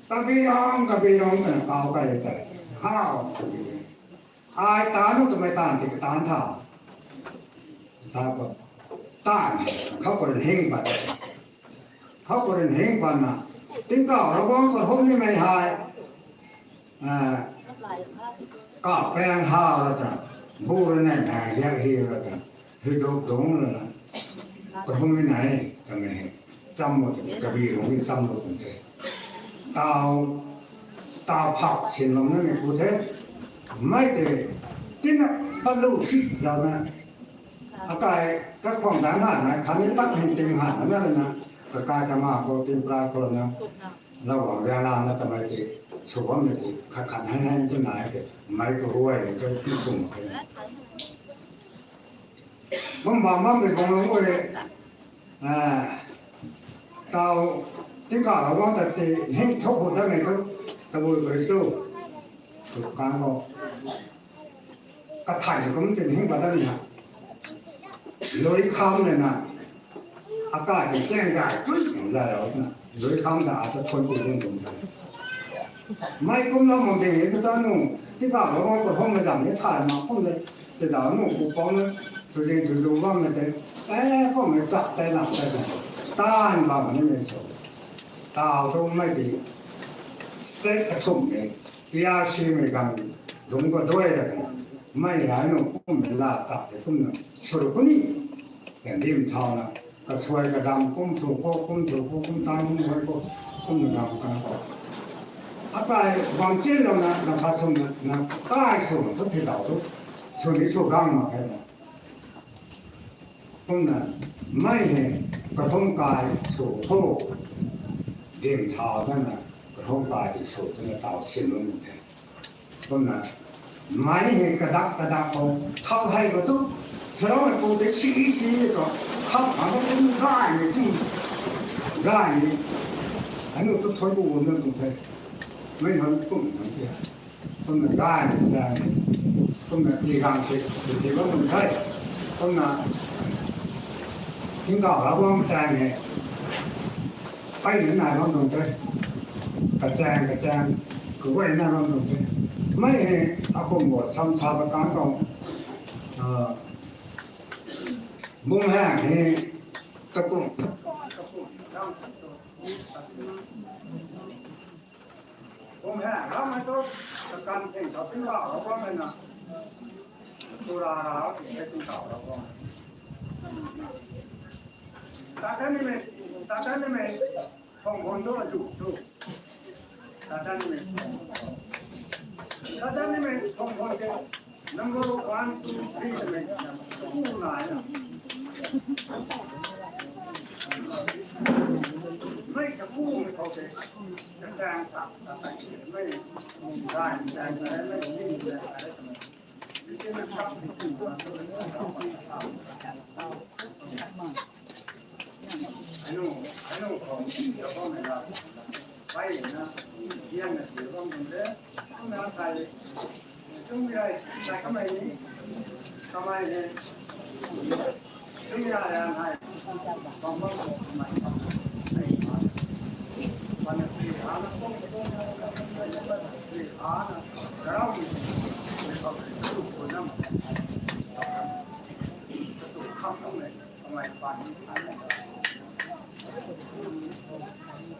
kabi rang, kabi rang twna kaw kai tei, how, ai taanc nu twmei taanv ti kataanc tha, sa khou, taanv, khou khou rui hing pat, khou khou rui hing patna, tingkauh Ravguangc kahumh nimei hei, Kap pang ha ra ta, bu ra nai na hiak hi ra ta, hi duk dungc ra na, kahum mi nai, ta mei hei, cham mo tu, kabi rung ni cham mo tu the. Tau, tau phak sin lom na mei ku the, mei te, tina, palu si ra na, akai, kakhwang ta na na, khan ni tak hing ting han na na na, kakai kama khou, tin pra khou na, Ravguangc rianglana tamei ti, sw bam na ti, khat khat hei hei tu nai ti, mei kaguay ni tu, tu sw mak khe. Bam bam bammei bam lung e, tau, tingkauh Ravguangc ta ti, hing thuk khou datmei tu, tabui kari chu, tu kan khou. Kathay kum tin hing pat dat ni ha. Lui kham le na, akai ti chaeng zay, tui zay rau na, lui kham ta ata thuan ku bung bung the. Mei kum na mak ding ni tu ta nu, tingkauh Ravguangc kahum mei zam ni thay mak kum de, ti dau nu ku pang na, sw ding sw lu bam na te, e, kum mei chak tei lam tei na, tan bam ni mei sw. Tau tu mei ti, step kathumh ni, T R C mei gang dungc kaduai ra na, mei hei nu kummei la chak tei kumna, sw ru ku ni, kan dim thau na, kasuai kadam kum sw khou, kum sw khou, kum tan kum guay khou, kumna dam kan khou. Akai bam tinlou na, na khat sw na, na kai sw na, tu thei dau tu, sw ni sw gang mak khe na. Kumna, mei hei, kathumh kai sw khou, dim thau dana, kathumh kai ti sw twna tau sin bam the. Kumna, mei hei kadak kadak khou, thau hei khou tu, saraumei pu tei si si khou, khap khang khou kum gaymei ti, gaymei, anu tu thuan ku bam na tu the, mei han kum nang ti ha. Kumna gay na chaeng, kumna tigang ti, ti bam nung the. Kumna, tingkauh Ravguangc chaeng hei, pey na nai bam nung the. Kachaeng, kachaeng, kaguay nai bam nung the. Mei hei, akum bo, sam sa pa kan khou, bung haeng hei, kakum, kakum, Kum he, ramei tu, kakan theng khou tingkauh Ravguangc hei na, tura ra, tingkauh Ravguangc. Tata nimei, tata nimei, phung phun tu azu chu. Tata nimei, tata nimei phung phun ke, number one, two, three nimei, tu nai na. Mei ta pu mei khou te, ta sang ta, ta ta mei, zai, zai, zai, mei, zai, zai, zai.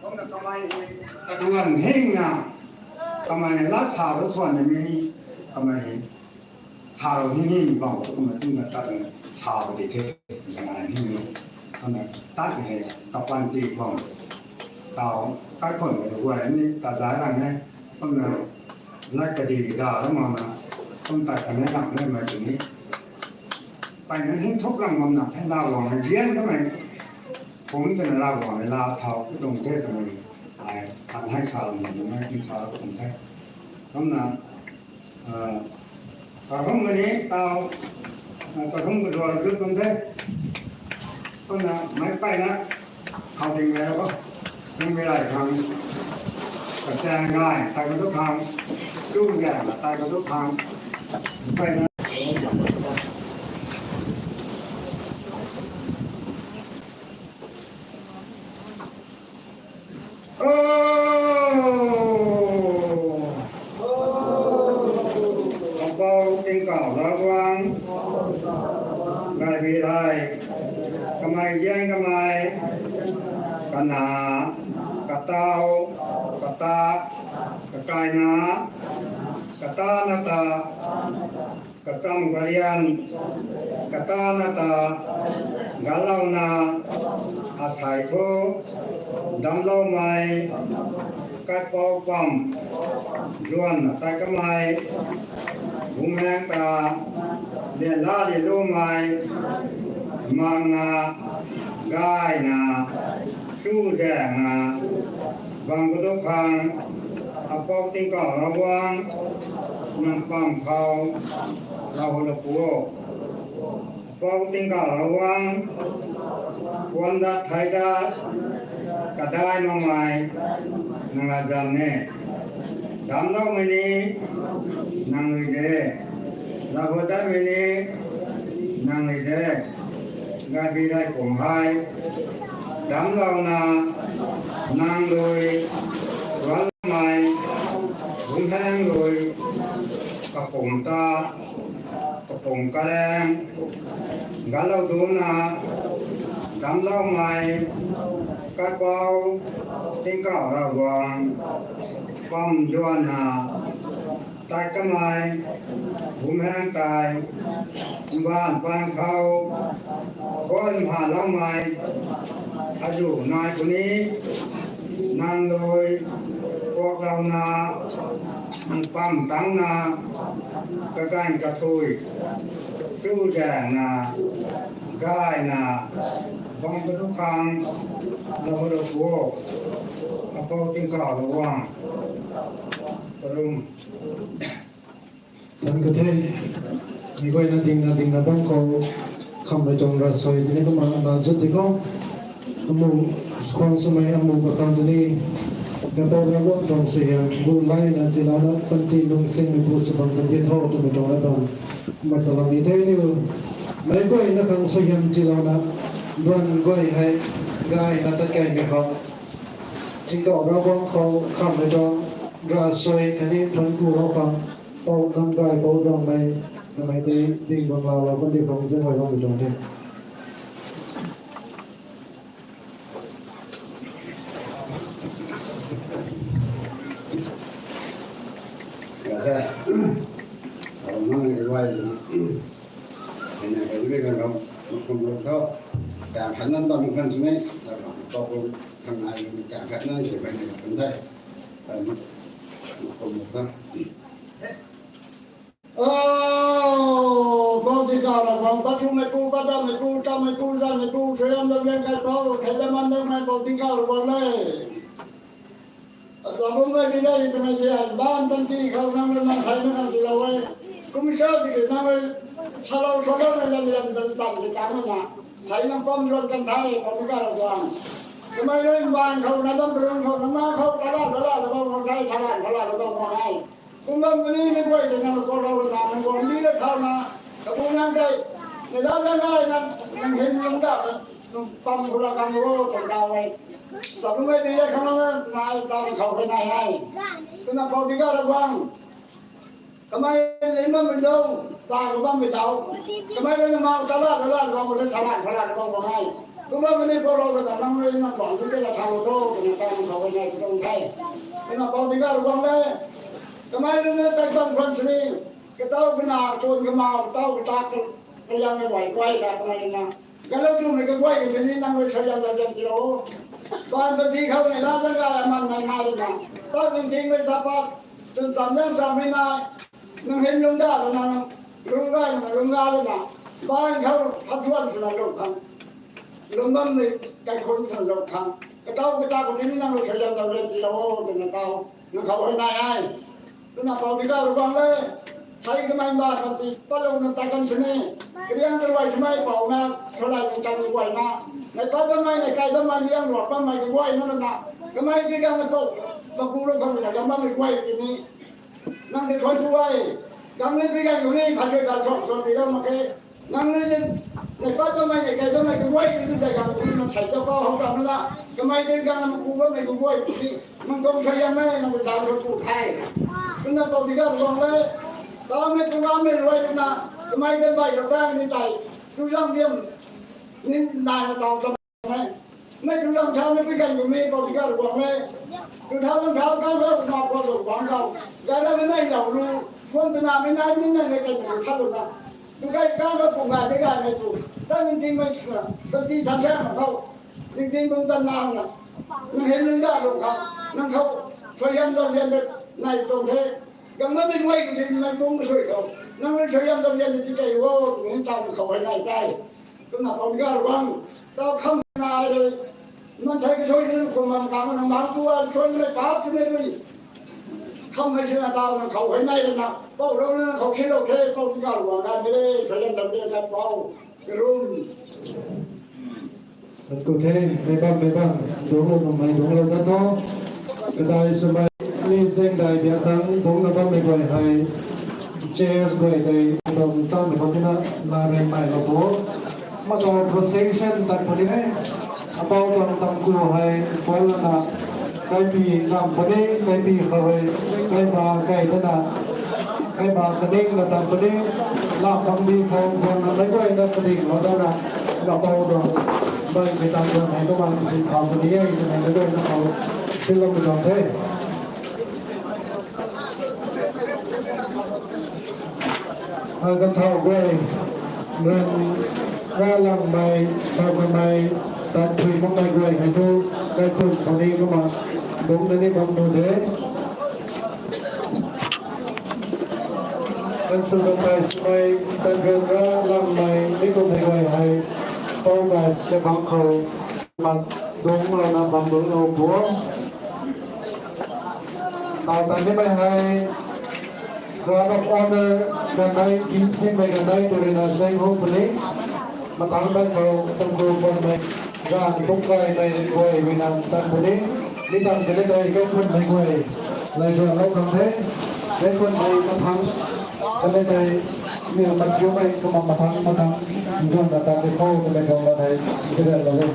Kumna kamei hei, kaduan hingna, kamei la sa ru swan na mi ni, kamei hei, sa ru hing hing bang tu kumna tingna tat na sa ru di the, kamei hing ni, kumna tat hei, kapan ti bang, tau, kaikhun na guay ni, ta zai rang hei, Kumna, lai kadi da lam mak na, kum tat khatni lam lemei tini. Peyna hing thuk lam bam na, thei Ravguangc na zian kamei. Kum twna Ravguangc na la thau, kum tuang the twmei. Ai, kan hei sa lam na, mei kum sa lam tuang the. Kumna, ah, Kathumh kani tau, kathumh kazual zut bam the. Kumna meic peyna khou ding le ko. Nang mei lai khang. Kachaeng gay, tai katu khang. Chu gay, tai katu khang. Peyna. O! Kaipouc tingkauh Ravguangc, gay bi rey, kamei zian kamei, kana, katau, kata, ka kaina, katana ta, kacham karian, katana ta, galouna, asei thu, damcloumei, kaipou pam, zuanna tat kamei, bumeng ta, lianla lianlumei, mangna, gayna, chuzaengna, bam kadu khang, Apou Tingkauh Ravguangc, nang pam khou, Ravguangc lou pu o. Apou Tingkauh Ravguangc, kuan dat thei dat, kadai makmei, nang la zam e. Damcloumei ni, nang rui de. Ravguangc datmei ni, nang rui de. Gaybi rey pum hei, damclouna, nang rui, ruanmei, bumeng rui, kapum ta, kapum karaeng, galou duna, damcloumei, kaipou, Tingkauh Ravguangc, pam zuanna, tat kamei, bumeng tei, mbaanv pang khou, guay mhaloumei, azuh nai puni, nang rui, kuaklouna, nang pam tangna, kaganv kathui, chuzaengna, gayna, bam kadu khang, Ravguangc lou pu o. Apou Tingkauh Ravguangc, karum. Thank you the. Mi guayna dingna dingna bam khou, khamhmei tuang ravsuai tini kumna na zut di khou, amu, skhwang swmei amu kakhang tini, Kaipouc Ravguangc tuang suaihiam gu layna tiilouna panty lungsingmei pu sw bam kan di tho twmei tuang lat bam, kumna salou ni the niu. Meic guayna khang suaihiam tiilouna, duan guay hei, gayna tat kaymei khou, Tingkauh Ravguangc khou khamhmei tuang ravsuai khatni thuanc kulou khang, Pou Namgaylou Rangmei, kamei tei ding bam laalou kan di khang zaucloumei tuang the. Kata, nang ni ruay na, kaniw kaniw kan ram, kum ram tho, kang khat nan bam kan sini, ram ram tho kum, kang nai ram kang khat nan si bai ni kan the, kum ram tho. O, Pou Tingkauh Ravguangc, pat thumei pu, pat dammei pu, tammei pu, zanmei pu, suaihiam lou liang kaipouc, thei daman dammei Pou Tingkauh Ravguangc le. Ata bum nai bi nai twmei tei, baanv panty khou nang rui nang thei nang kan tiilou e. Kum sa tiki nang rui salou salou na lian lian tan tan tei tang na, thei nang pam luan kan the, Pou Tingkauh Ravguangc. Kamei rui baanv khou, na bam palung khou, nang ma khou, kala kala lou bam kan the, thalan kala lou bam kan the. Kum bam puni mei guay tei nang khou lou na, nang guang di le khou na, kabu nang tei, nang la nang nai nang, nang hym lung da, nang pam khou la kan o, tei da e. Ata bum nai bi le khou na, nai ta nang khou rui nai e. Kumna Pou Tingkauh Ravguangc, kamei ni bammei lou, ta khou bammei tau. Kamei rui na ma kala kala lou bam kan the, thalan kala lou bam kan the. Kum bam puni khou lou na, nang rui nang guang di tei la thalou tho, twna ta nang khou rui nai tuang the. Kumna Pou Tingkauh Ravguangc le, kamei rui na tat bam khwan sini, katau kana, tuan kama, katau kata, kaliang e guay guay ta kamei na. Galou twmei kaguay kan tini nang rui suaihiam lou liang tiilou. Baanv panty khou ni la zang gay aman nai nai rui na, pat ningtingmei sa pat, chwn cham liang chammei nai, nang hym lung da rui na, lung gay na lung ga rui na, baanv khou thap suan swna lung khang, lung bammei kaikhunc swna lung khang, katau kata khou tini nang rui suaihiam lou liang tiilou, twna tau, nang khou rui nai e. Kumna Pou Tingkauh Ravguangc le, thei kamei baanv panty patlou nang tat kan sini, kariang karuay swmei pou na, salai nang tanmei guay na, nai pat bammei, nai kai bammei, liang ruak bammei kaguay na rui na, kamei tei ganv na pou, makulou khang na gam bammei guay tini, nang tei thuanc ku e, ganv ni pi ganv khou ni phat suai phat suan suan tiilou mak khe. Nang rui ni, nai pat bammei, nai kai bammei kaguay tei tei ganv khou ni nang sei ta pou how ta na, kamei tei ganv na maku bammei kaguay tei, nang tuang suaihiam e, nang tei daeng khou ku the. Kumna Pou Tingkauh Ravguangc le, tamei pu bammei ruay na, kamei tei bailou daeng ni tei, tu zang biam, ni nai na tau ta e. Mei tu lang thau na pi kan tu mei pau di ka ruang mei. Tu thau lang thau ka ruang ma pau ruang kau. Gara mei mei lau lu. Kuang tana mei nai mei nai le kan tu khat lu na. Tu kai ka ka pu ngai de ga mei tu. Ta ning ting mei tu na. Kan ti sam ya ma kau. Ning ting bung tan lang na. Nang hen nang da lu kau. Nang kau. Thoi yan dong yan de. Nai tong the. Gang na mei guay ku di mei bung mei sui kau. Nang rui thoi yan dong yan de ti kai wo. Ning tau kau hai nai tai. Kumna pau ni ga ruang, tau kham na ai rui. Man thai ka thoi ni kum man kang na mang tu ai thoi ni pa tu ni rui. Kham hei sina tau na khou hei nai na. Pau rau na khou si lou the, pau ni ga ruang na ni le, sa yan dam de na pau. Karum. Kan ku the, mei bam, mei bam, dungc lou na mei dungc lou ta tho. Kadai swmei, ni zeng dai biak tang, dungc na bammei guay hei, chairs guay tei, dungc cham mei khou tina, na rei mei lou bo. Mataw procession tat puni e, apau tuang tam ku hei, kuan lana, kaipi nam puni, kaipi khou rui, kaima kai tana, kaima kaning na tam puni, lam bang di khou, kuan na mei guay na kaning lou dana, na pau dungc, bai mei tang kuan hei kumna si khou puni e, twmei mei guay na khou, silou mei tuang the. Ganthau guay, ran, ra langmei, thau kamei, tat thui makmei guay hei thu, kaikhun khou ni kumna, dungc na ni bam nu de. Kan sw kan tai swmei, tat ran ra langmei, mi kummei guay hei, pou gay kabangc khou, mak dungc lana bam dungc lou bo. Tau tan nimei hei, Guard of Honor, ganei, ginsimei ganei, tw rui na zeng hu puni. Matang tan khou, tangku puanmei, ganv pungkaimei guay rui na tan puni. Mi tan kanei tei kaikhunmei guay, lay zuanlou khang the. Kaikhunmei mathang, kanei tei, mi mathiumei, kumna mathang, mathang, nzuanna tan de khou, twmei tuang la thei, tiganlou e.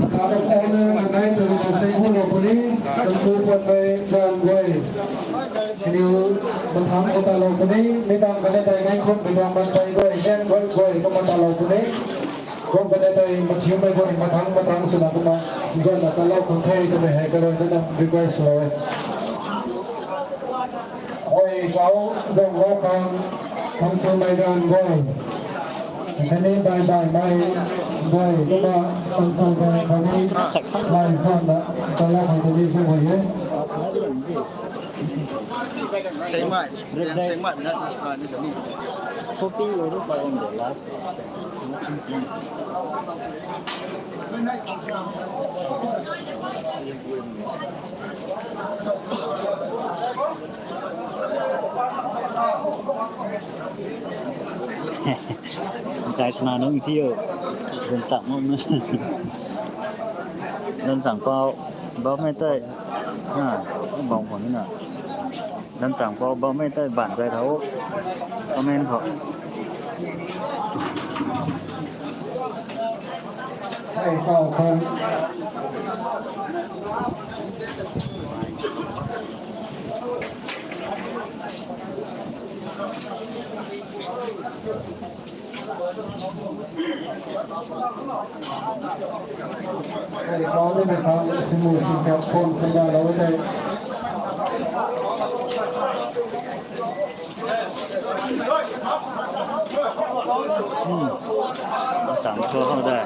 Guard of Honor, kanei tw rui na zeng hu lou puni, tangku puanmei ganv guay. Kaniw mathang khou talou puni, mi bang kanei tei nai khum mi bang mansei guay, nang guay guay kumna talou puni. Kum kanei tei mathiumei guay mathang mathang swna kumna, nzuanna talou khang the twmei hei kalui na request lou e. Hoi kau, dungc lou khang, thangchumei ganv guay. Khatni bai baimei guay, kumna, thangchumei guay khatni, lai khanna, talou khang tini sw guay e. Sengmei, sengmei na, ni sami. Kai sana nung thiu. Dun tak mo. Dun sang pau. Bau mei tei. Ha, bau khou ni na. Dun sang pau bau mei tei ban zai thau. Comment khou. Hei, kau khang. Hei, kau ni na khang, simu, simu, phone, phone da lou tei. Sang tu hou de.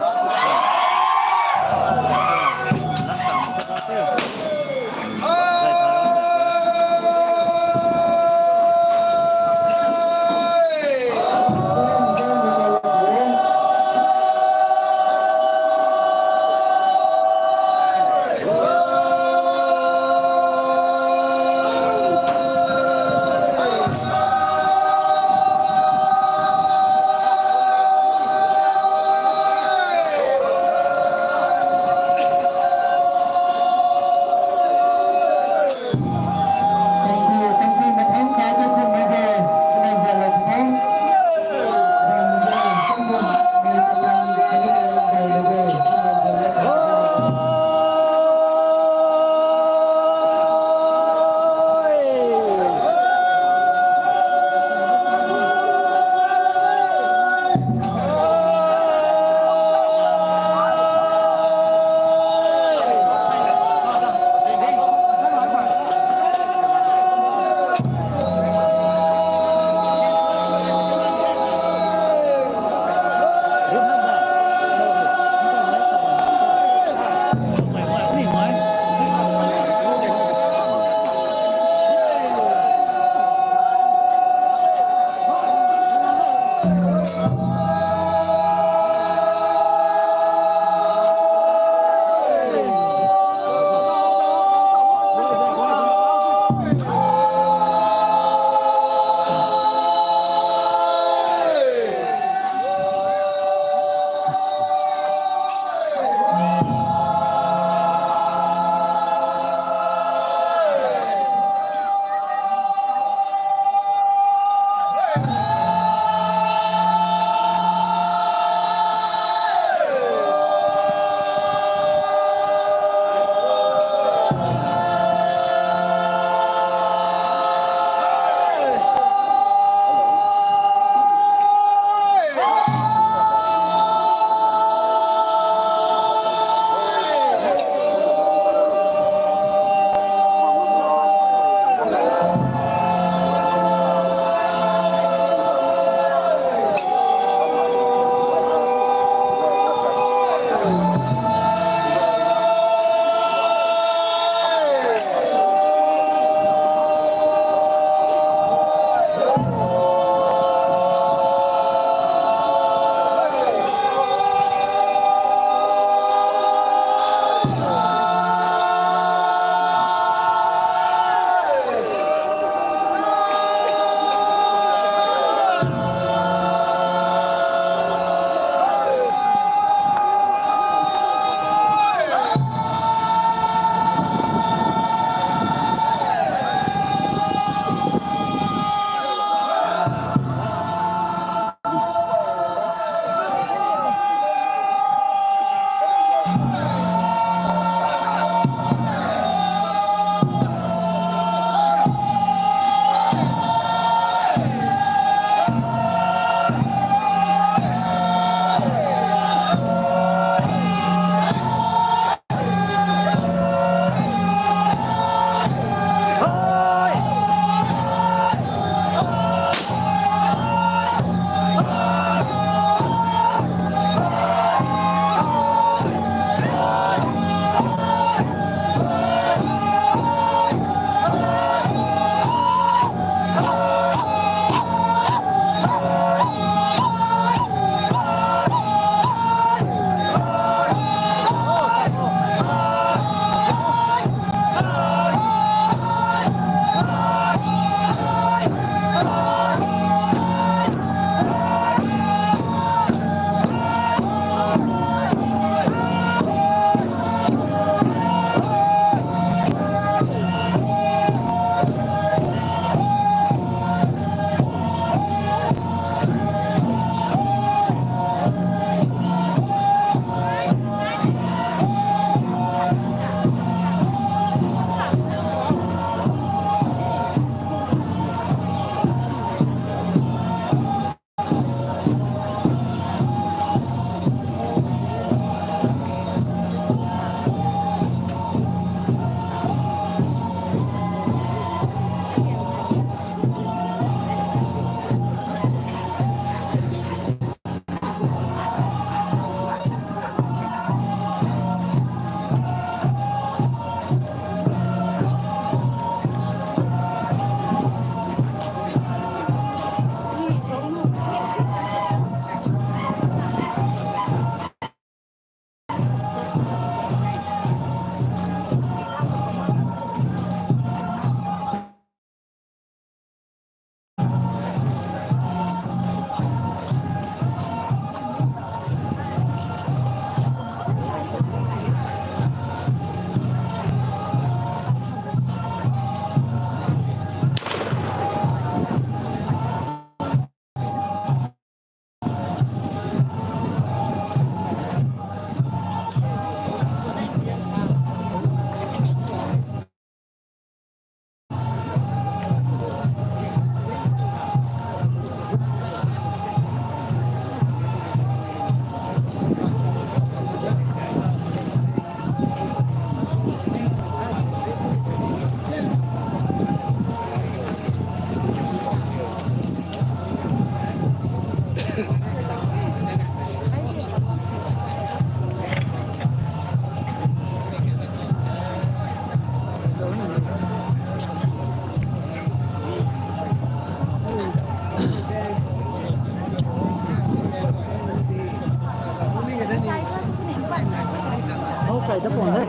Hou kai ta pun de.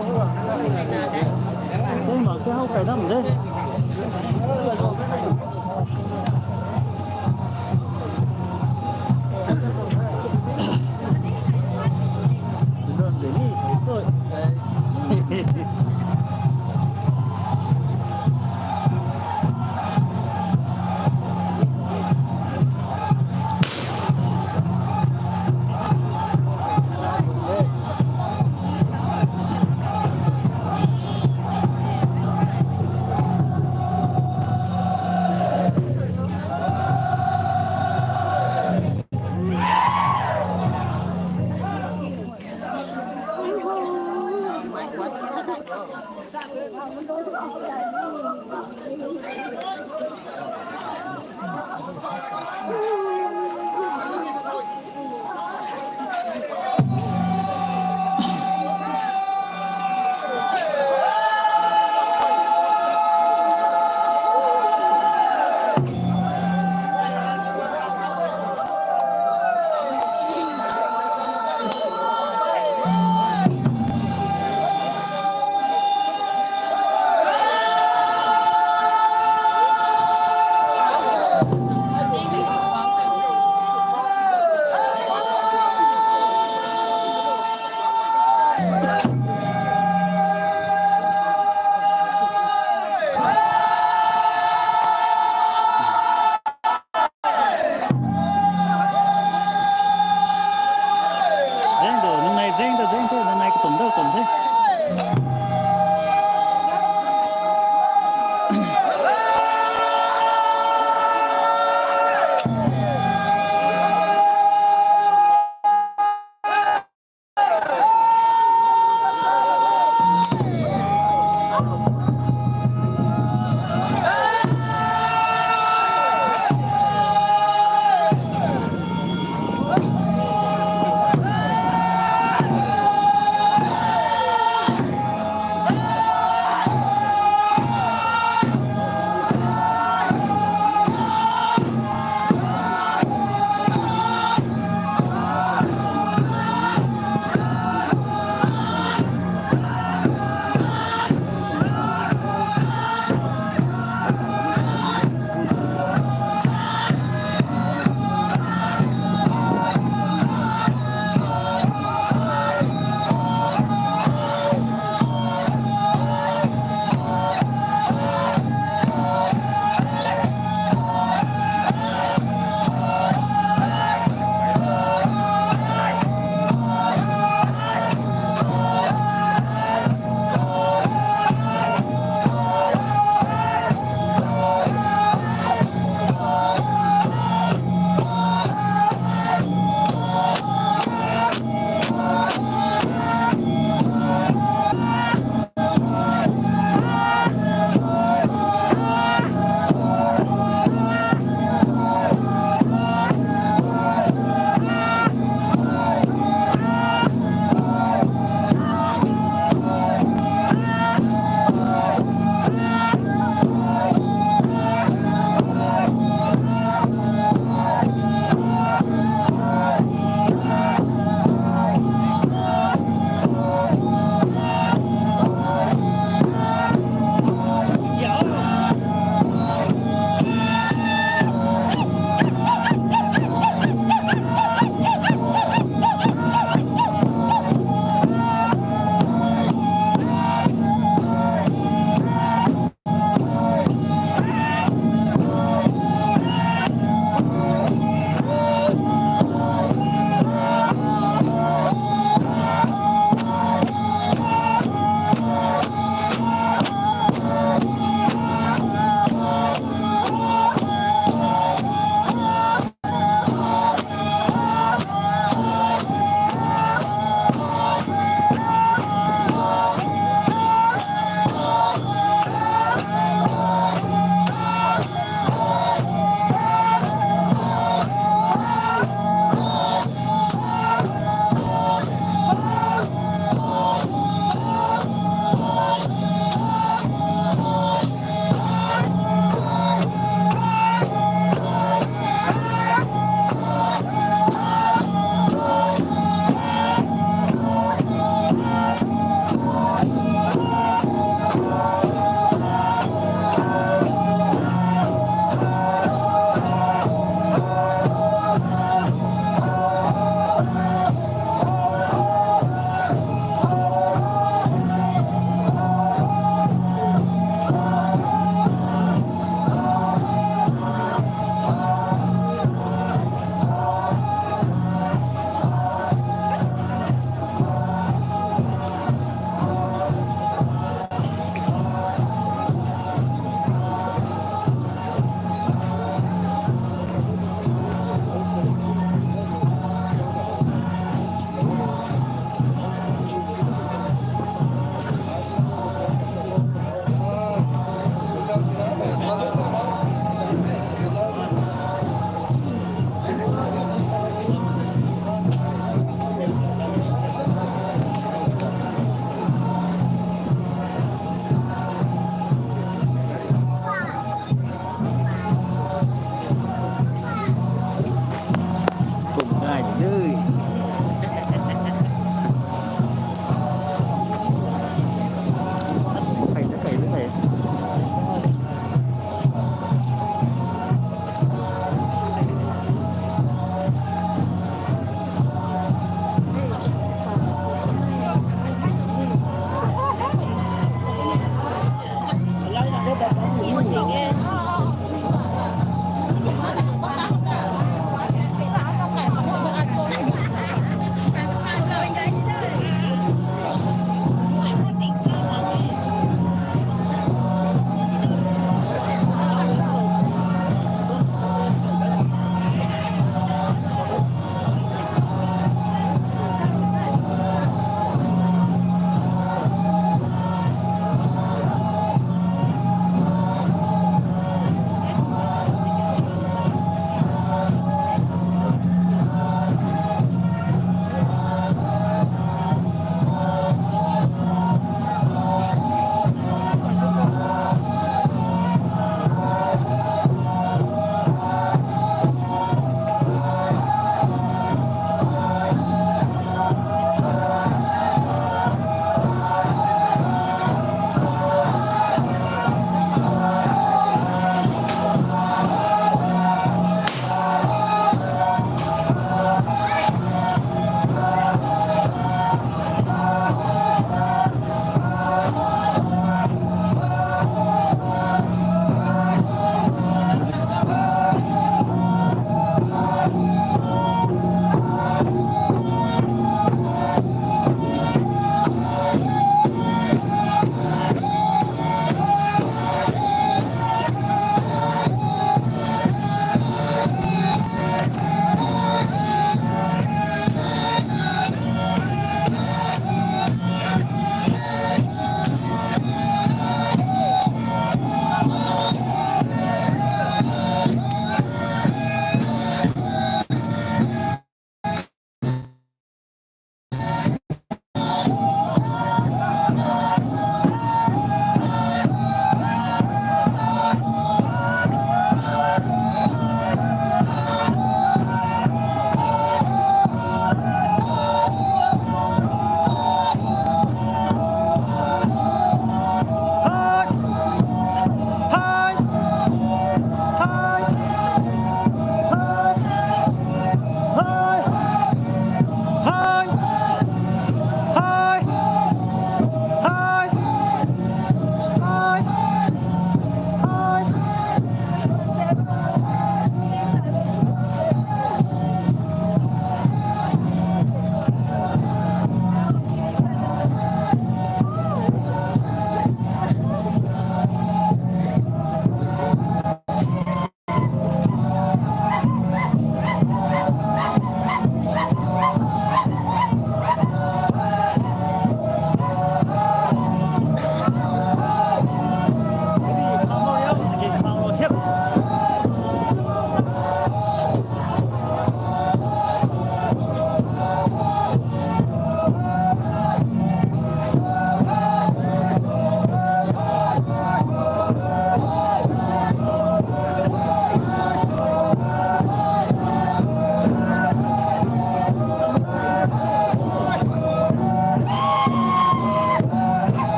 Sui mak ke hou kai dam de. Zeng tu, nungnei zeng ta zeng tu, nungnei katum tu. tuang the.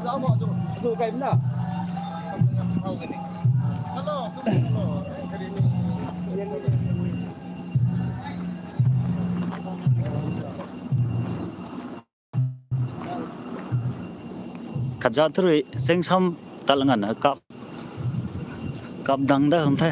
Kazat thu rui singsam tat nganv kap, kap dang dat khang the.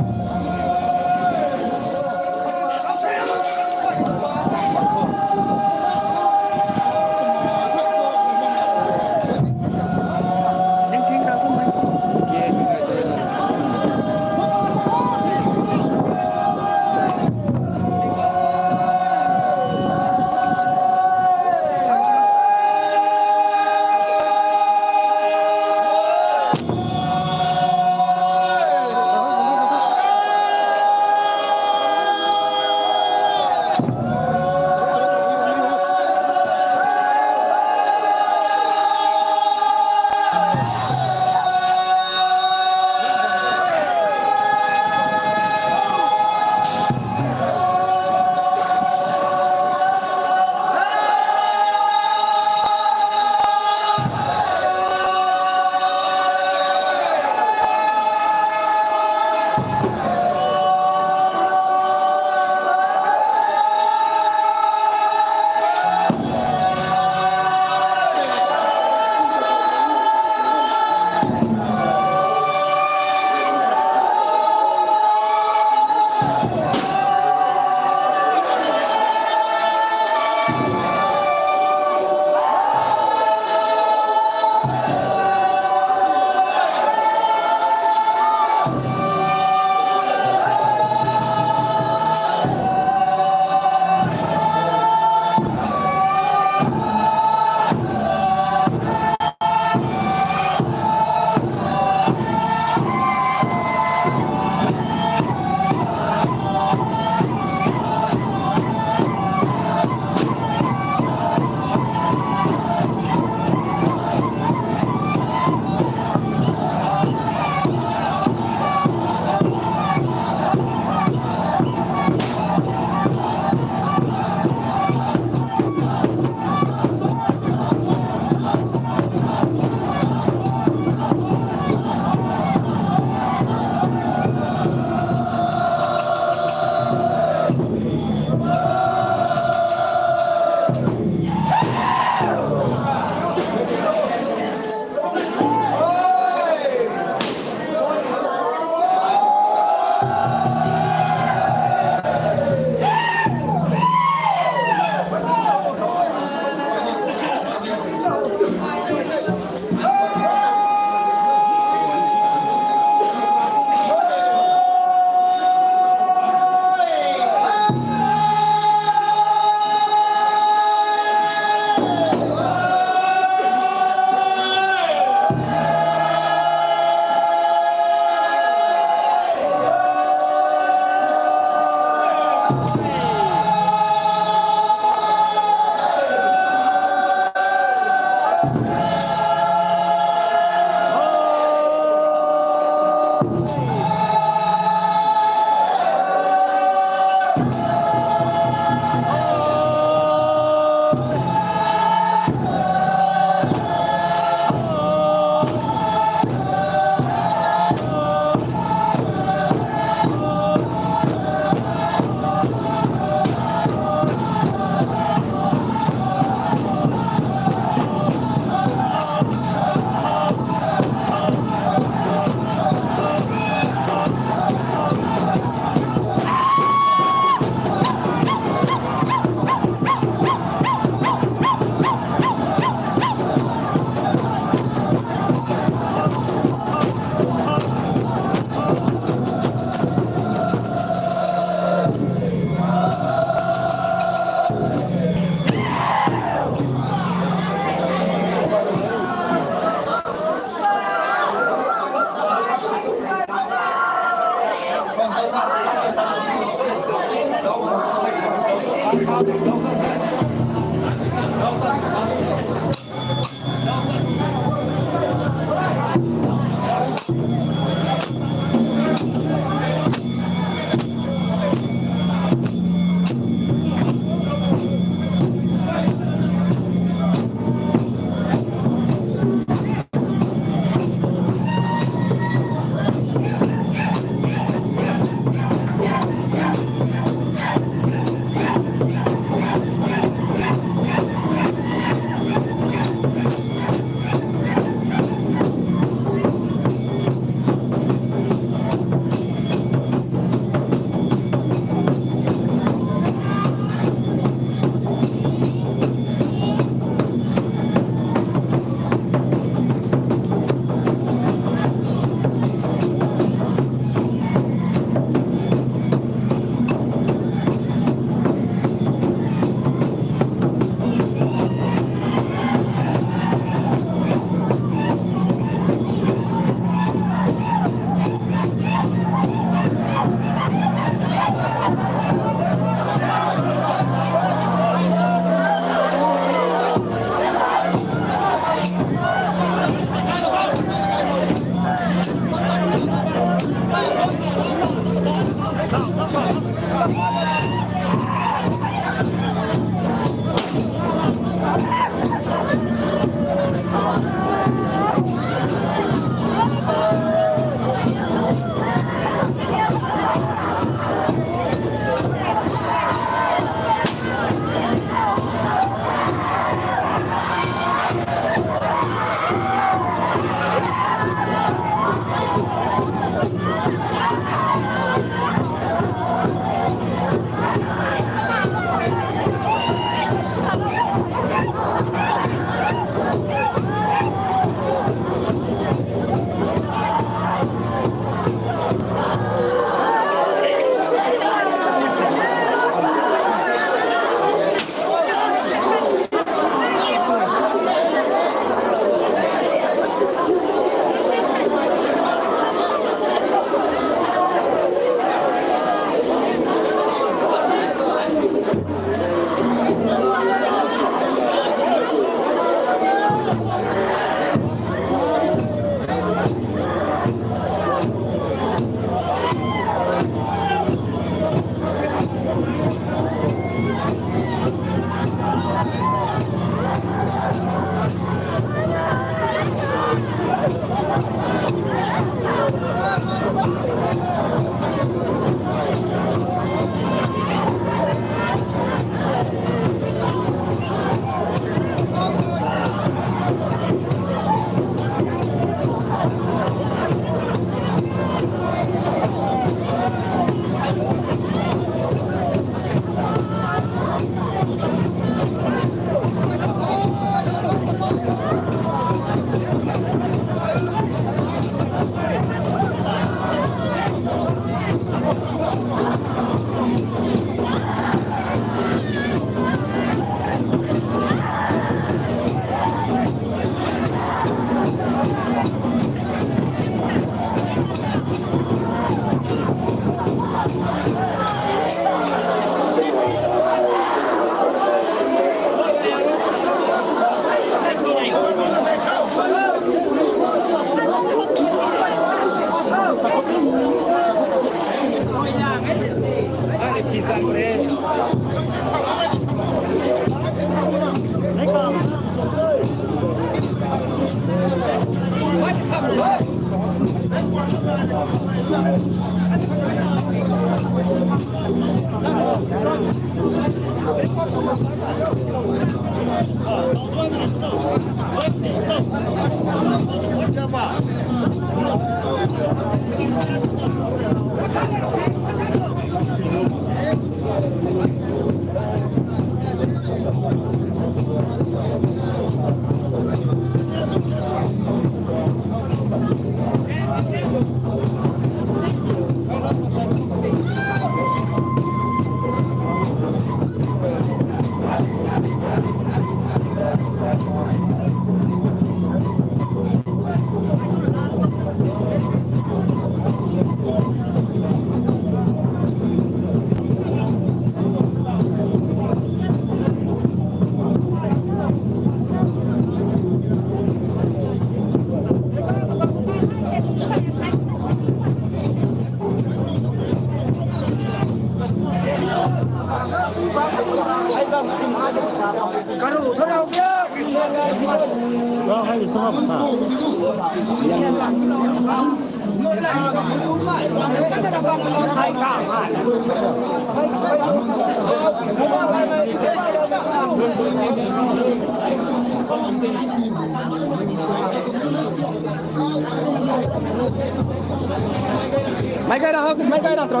Mei kai ra, mei kai ra tro.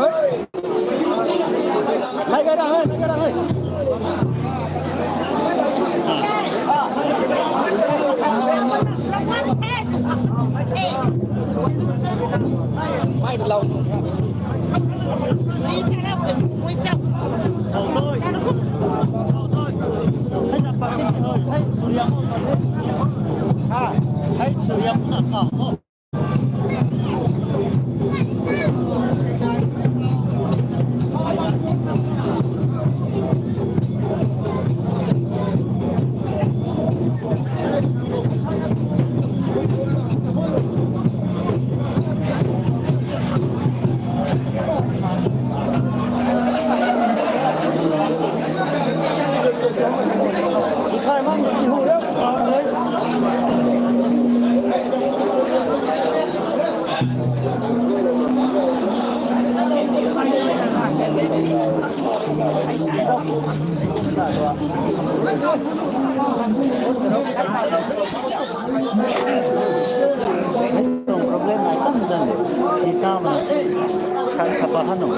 Mei kai ra, mei kai ra. Mei lau. Problem ai tam dan si sa ma san sa pa han nung.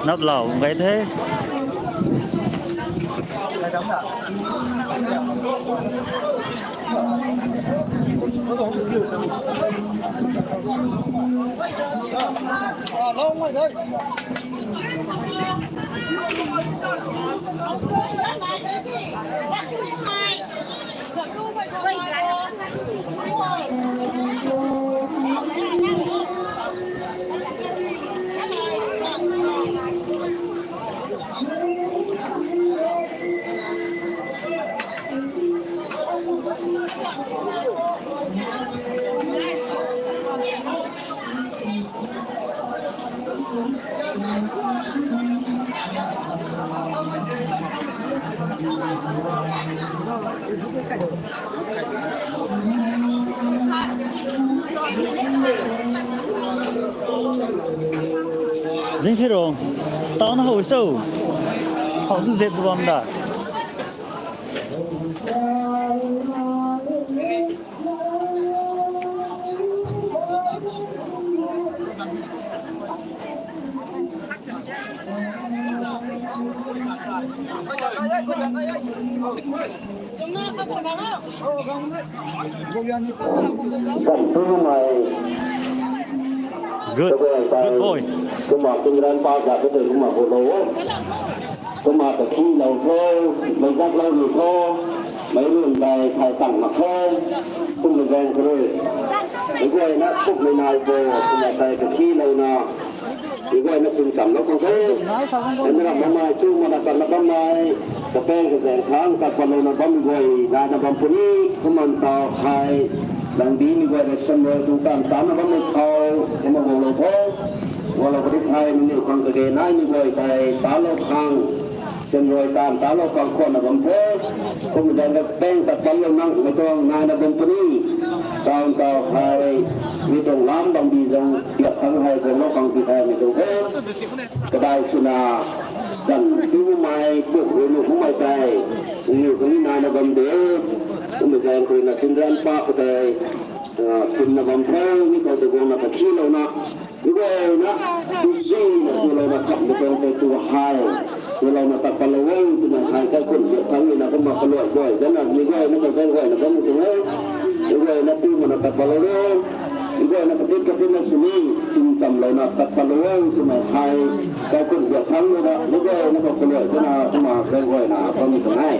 Nap lau gai the. Zing thi rong, tau na hou so. Hou tu zet bam da. Kan tu mai. Good, good boy. Kumna tingran pa ka tu kumna bolo. Kumna kakhi lou tho, meic zak lou ni tho, meic run tei thai tang mak tho, kumna zaeng kha rui. Meic guayna kumna nai bo, kumna tei kakhi lou na. Meic guayna kum cham lou khang the. Nang ram mamei tu mana kan na bam nai. Kapeng kazaeng thang kat pat lou na bam guay nai na bam puni. Kumna tau hei. Langbi meic guay rui shan rui tu tan tan na bam ni khou. Kumna guang lou tho. Guang lou kadi thei meic niw khang kage nai meic guay tei tan lou khang. Syan rui taanv ta lou pang khwanna bam the. Kum dan na peng tat pan lou nang mei tuang nai na bam puni. Taanv tau hei mei tuang lam bam di zang piak khang hei guang lou pang ti hei mei tuang the. Kadai swna Kan tu mei puk rui nu kumhmei tei, niw kani naina bam de, kumhmei tei rui na Sinran pa khou tei, ah, simna bam the, mi khou tei guangna kakhilouna, mi guayna, tu zina, tu louna kap na tuang tei tu hei, tu louna tat patlou e, twmei hei kaikhun biak thangc na kumna kaluai guay, zana mi guayna kazaeng guayna bam tu e, mi guayna tu mana tat patlou e, mi guayna katit katit na sini, tingchamlouna tat patlou e, twmei hei, kaikhun biak thangc na, mi guayna kaluai zana kumna zaeng guayna bam tu e.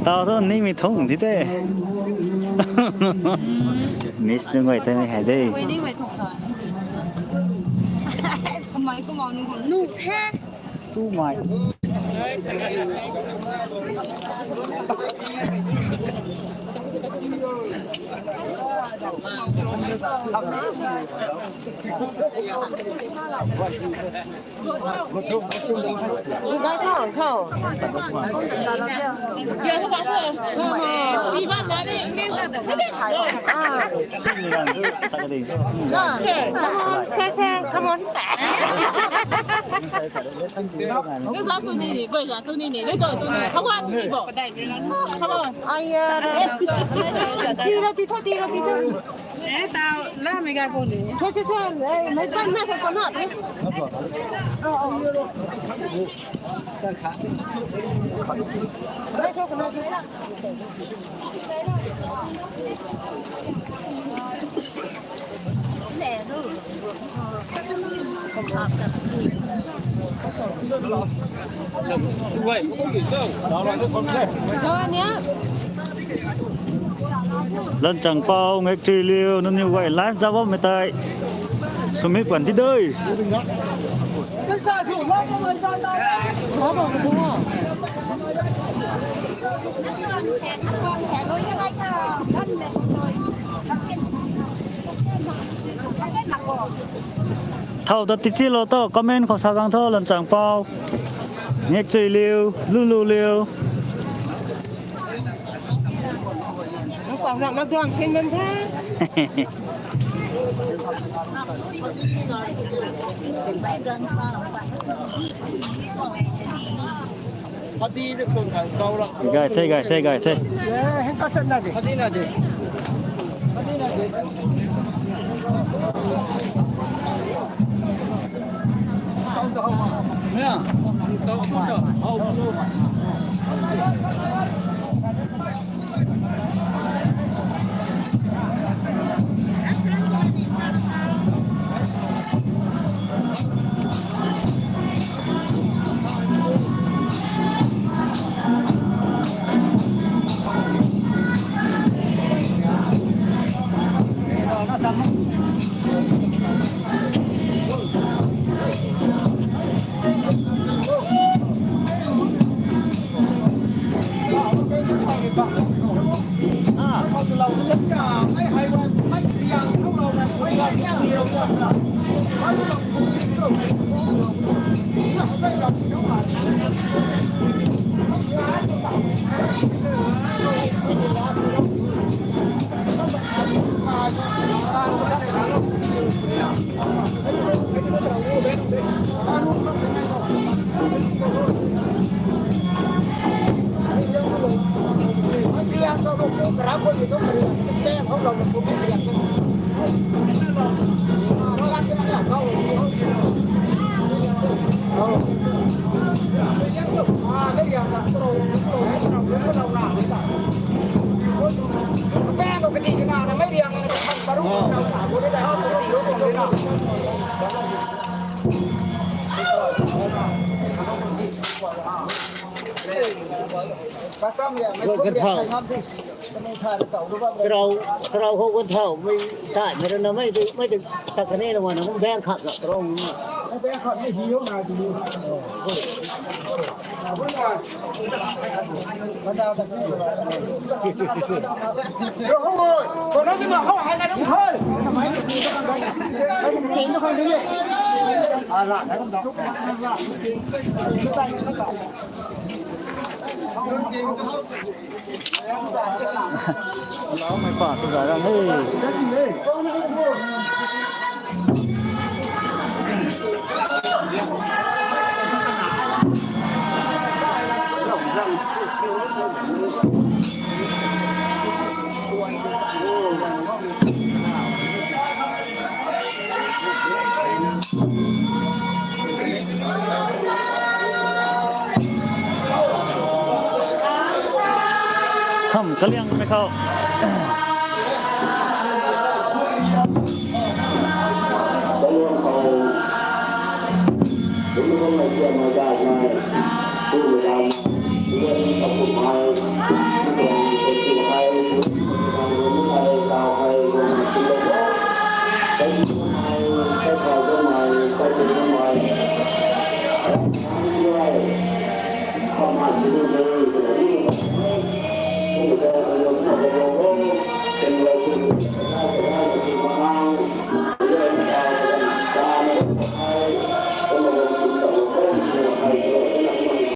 Tau thu ningmei thung thi te. Miss nunc guay tei mei hei de. Ui, ningmei thung ta. Kamei kumna nunc khang nu the. Tu mai. Come on, share, share, come on. Guay za tu ni ni, guay za tu ni ni, guay za tu ni. Come on, people. Come on. Ai ya. Ti ra ti tho, ti ra ti tho. Eh, tau la mei gai puni. Choi, choi, choi. Eh, mei pan, mei pan na. Lanchangpou, Ngakchuiliu, nangniw guay live zauc bammei tei swmei puan ti dei. Thow ta tichilou tho, comment khou sa gang tho, Lanchangpou, Ngakchuiliu, Lululiu. Gai the, gai the, gai the. Ganthau. Tarau, tarau khou ganthau mei tai mei rana mei de, mei de tak kani na wan bang khat na tarau. Lau mei pa tu zai rang he. Kham kaliang mei khou.